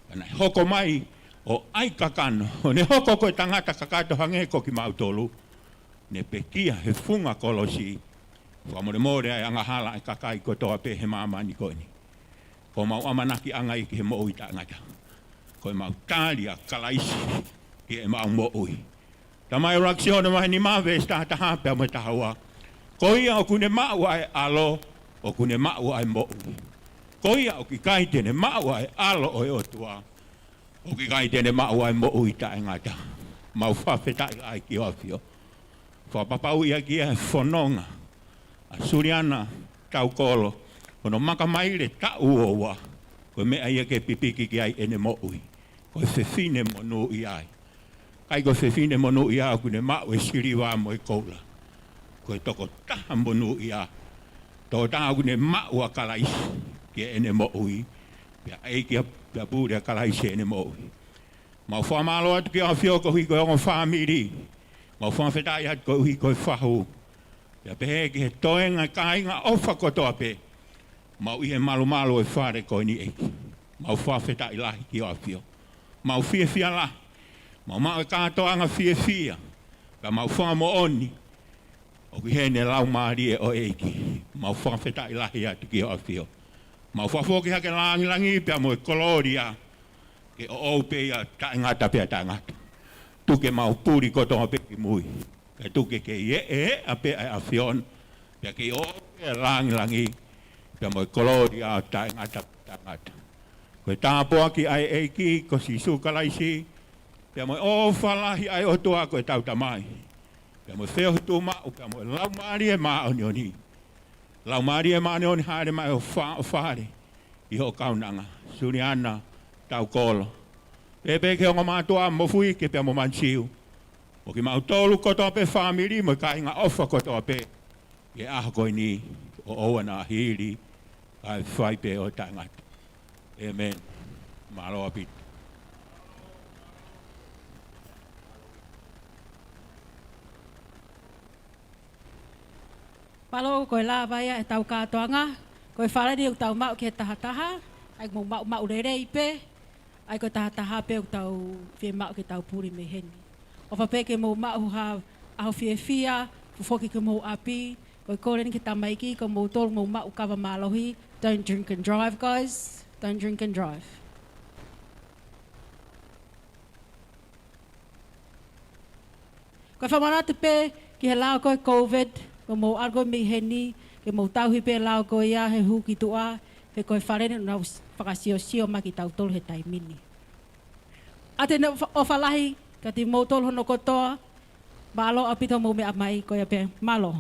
Pea naʻe hoko mai ʻo ʻai kakano, ʻo ne hoko ko e tangata kakato hangē ko kimautolu. Ne pekia he funga kolosi. Fakamolemole ʻa e angahala ʻa e kakai kotoa pē he māmani ko eni. Ko homau ʻamanakiʻanga ia ki he moʻui taʻengata. Ko ʻemau tali ʻa Kalaisi ki heʻemau moʻui. Tamai, ʻuluaki Sione vahe nima veesi taha taha pea mo e taha ua. Ko ia ʻoku ne maʻu ʻa e ʻAlo, ʻoku ne maʻu ʻa e moʻui. Ko ia ʻoku ʻikai te ne maʻu ʻa e ʻAlo ʻo e ʻOtua, ʻoku ʻikai te ne maʻu ʻa e moʻui taʻengata. Mau fakafetaʻi lahi ki hoʻo ʻAfio. Fakapapauʻi ʻaki ia he fononga ʻa Suliana Taukolo, hono makamaile taʻu ua ua, ko e meʻa ia ke pipiki ki ai ʻene moʻui. Ko e fefine monūʻia ia. ʻIkai ko e fefine monūʻia ia ʻoku ne maʻu e siliva mo e koula. Ko e tokotaha monūʻia ia. Tokotaha ʻoku ne maʻu ʻa Kalaisi ki heʻene moʻui. Pea ʻEiki ia, pea pule ʻa Kalaisi heʻene moʻui. Mau fakamālō atu ki hoʻo ʻAfio koeʻuhi ko e ongo fāmili. Mau fakafetaʻi atu koeʻuhi ko e fahu. Pea pehē ki he toenga kāinga ʻofa kotoa pē. Mau ʻi he malumalu ʻo e fale ko eni, ʻEiki. Mau fakafetaʻi lahi ki hoʻo ʻAfio. Mau fiefia lahi. Mau maʻu e kātoanga fiefia. Pea mau fakamoʻoni ʻoku ʻi heni e Laumālie ʻo e ʻEiki. Mau fakafetaʻi lahi atu ki hoʻo ʻAfio. Mau fakafoki hake e lāngilangi pea mo e kolōlia ke ʻoʻou pē ia taʻengata pea taʻengata. Tuku ke mau puli kotoa pē ki mui. Kae tuku ke kei eʻeʻa pē ʻa e ʻAfiona. Pea kei ʻoʻou pē ia e lāngilangi pea mo e kolōlia taʻengata pea taʻengata. Ko e tāpuaki ʻa e ʻEiki ko Sīsū Kalaisi, pea mo e ʻofa lahi ʻa e ʻOtua ko ʻetau Tamai, pea mo e feohi tuʻumaʻu, pea mo e Laumālie Māʻoniʻoni. Laumālie Māʻoniʻoni, hāʻele mai ʻo fa-, ʻo fale ʻi hoʻo kaunanga. Suliana Taukolo. Pehē pē ki he ongo mātuʻa, Mofuike pea mo Manisiu. Mo kimautolu kotoa pē fāmili, mo e kāinga ʻofa kotoa pē. ʻI he ʻaho ko eni ʻo ʻoua naʻa hili, kae fai pē ʻo taʻengata. ʻĒmeni. Mālō ʻaupito. Mālō, ko e lava ia ʻetau kātoanga. Ko e fale ni ʻoku tau maʻu ki he taha taha, ʻai ke mou maʻu, maʻu lelei pē, ʻai ko e taha taha pē ʻoku tau fiemaʻu ke tau puli mei heni. ʻOfa pē ke mou maʻu ha ʻaho fiefia, fofoki ki homou ʻapi, ko e kole eni ki he tamaiki, ko moutolu mou maʻu kava mālohi, don't drink and drive, guys. Don't drink and drive. Ko e fakamanatu pē ki he lao ko e COVID, ko mou ʻalu ko ē mei heni, ke mou tauhi pē lao ko ia he hū ki tuʻa, he ko e fale ni ʻoku nau fakasiosio mai kitautolu he taimi ni. ʻOatu ʻa e ʻofa, ʻofa lahi kiate kimoutolu hono kotoa, mālō ʻaupito hoʻomou meʻa mai, ko ia pē, mālō.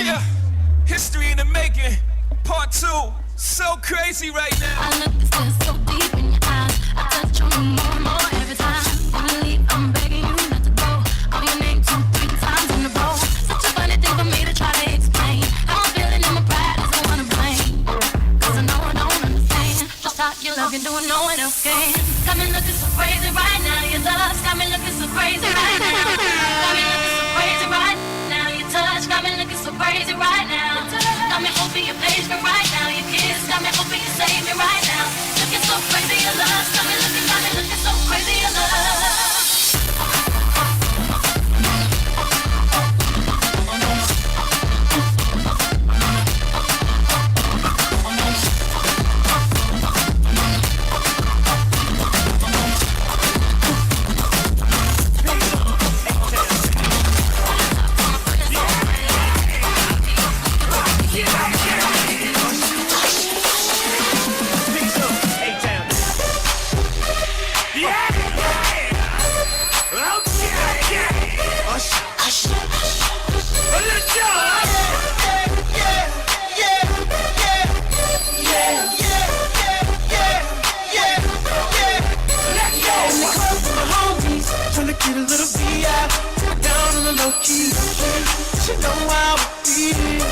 Yeah, history in the making, part two. So crazy right now. I look and stare so deep in your eyes. I touch on you more and more every time. When you leave, I'm begging you not to go. Call your name two, three times in a row. Such a funny thing for me to try to explain. How I'm feeling and my pride is the one to blame. 'Cause I know I don't understand. Just how your love can do what no one else can. Got me looking so crazy right now. Your love's got me looking so crazy right now. Got me looking so crazy right now. Your touch got me looking so crazy right now. Got me open your page, but right now your kiss got me open, you save me right now. Looking so crazy, your love's got me looking, got me looking so crazy, your love. low key. She know how we did it.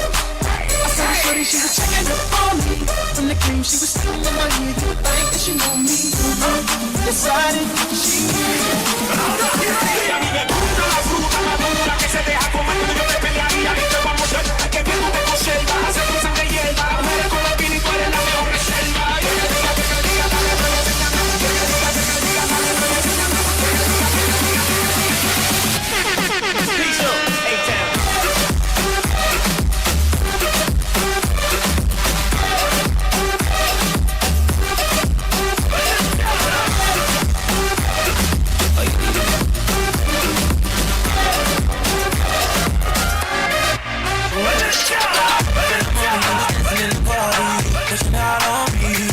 I saw the shorty, she was checking up on me. From the game, she was sitting in my head. You think that she know me? Decided she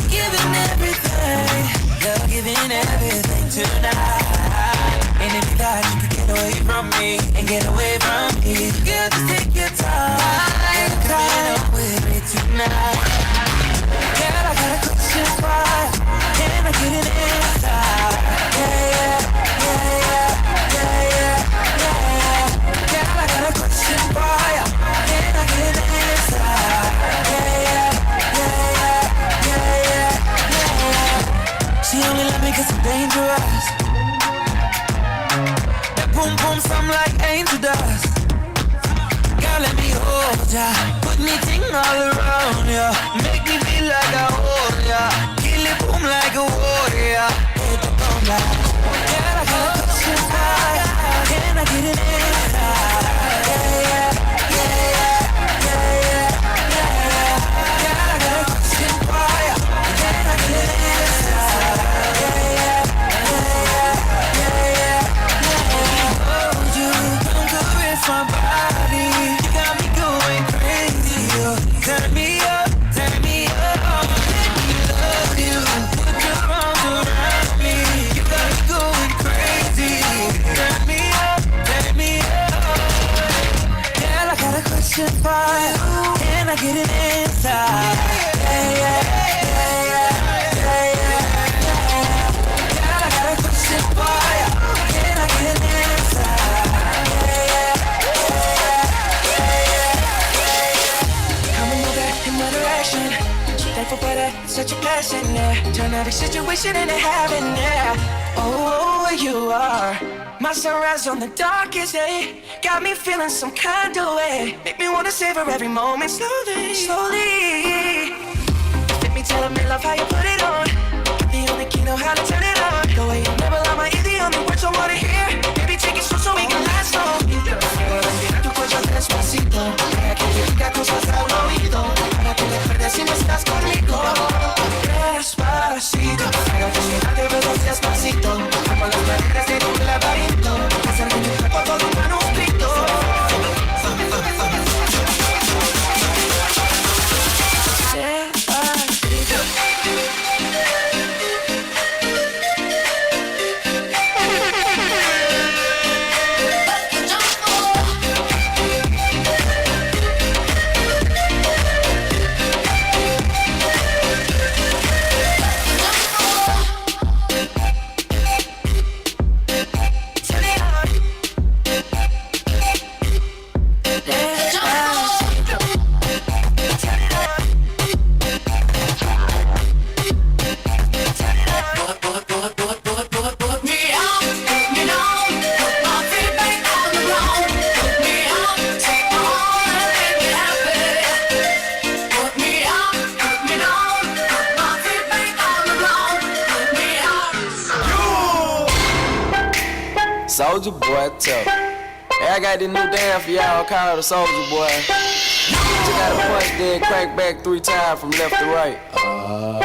Giving everything, you're giving everything tonight. And if you thought you could get away from me and get away from me, girl, just take your time. You're coming home with me tonight. Girl, I got a question for you. Can I get an answer? Yeah, yeah, yeah, yeah, yeah, yeah, yeah. Girl, I got a question for you. Can I get an answer? Yeah, yeah, yeah, yeah, yeah, yeah, yeah. She only love me 'cause I'm dangerous. That boom boom sound like angel dust. Girl, let me hold ya. Put me ting all around ya. Make me feel like a warrior. Kill it boom like a warrior. Hit the bomb like. Girl, I got a question for ya. Can I get an answer? Yeah, yeah, yeah, yeah, yeah, yeah, yeah. Girl, I got a question for ya. Can I get an answer? Yeah, yeah, yeah, yeah, yeah, yeah, yeah. Hold you, don't caress my body. You got me going crazy. You turn me up, turn me up. Let me love you. Put your arms around me. You got me going crazy. Turn me up, turn me up. Girl, I got a question for you. Can I get an answer? Yeah, yeah, yeah, yeah, yeah, yeah, yeah. Girl, I got a question for you. Can I get an answer? Yeah, yeah, yeah, yeah, yeah, yeah. Come and move that in my direction. So thankful for that, such a blessing, yeah. Turn every situation into heaven, yeah. Oh, you are my sunrise on the darkest day. Got me feeling some kind of way. Make me wanna savor every moment slowly, slowly. Let me tell 'em in love how you put it on. The only key know how to turn it on. Go away, you never lie, my ear, the only words I wanna hear. Baby, take it slow so we can last long. Quiero respirar tu cuello despacito. Para que te diga cosas al oído. Para que te acuerdes si no estás conmigo. Despacito. Quiero que me mate, pero despacito. Como las paredes de un laberinto. Hacer de mi cuerpo todo un manuscrito. Soulja Boy too. Hey, I got this new dance for y'all called the Soulja Boy. Just gotta punch, then crank back three times from left to right. Uh,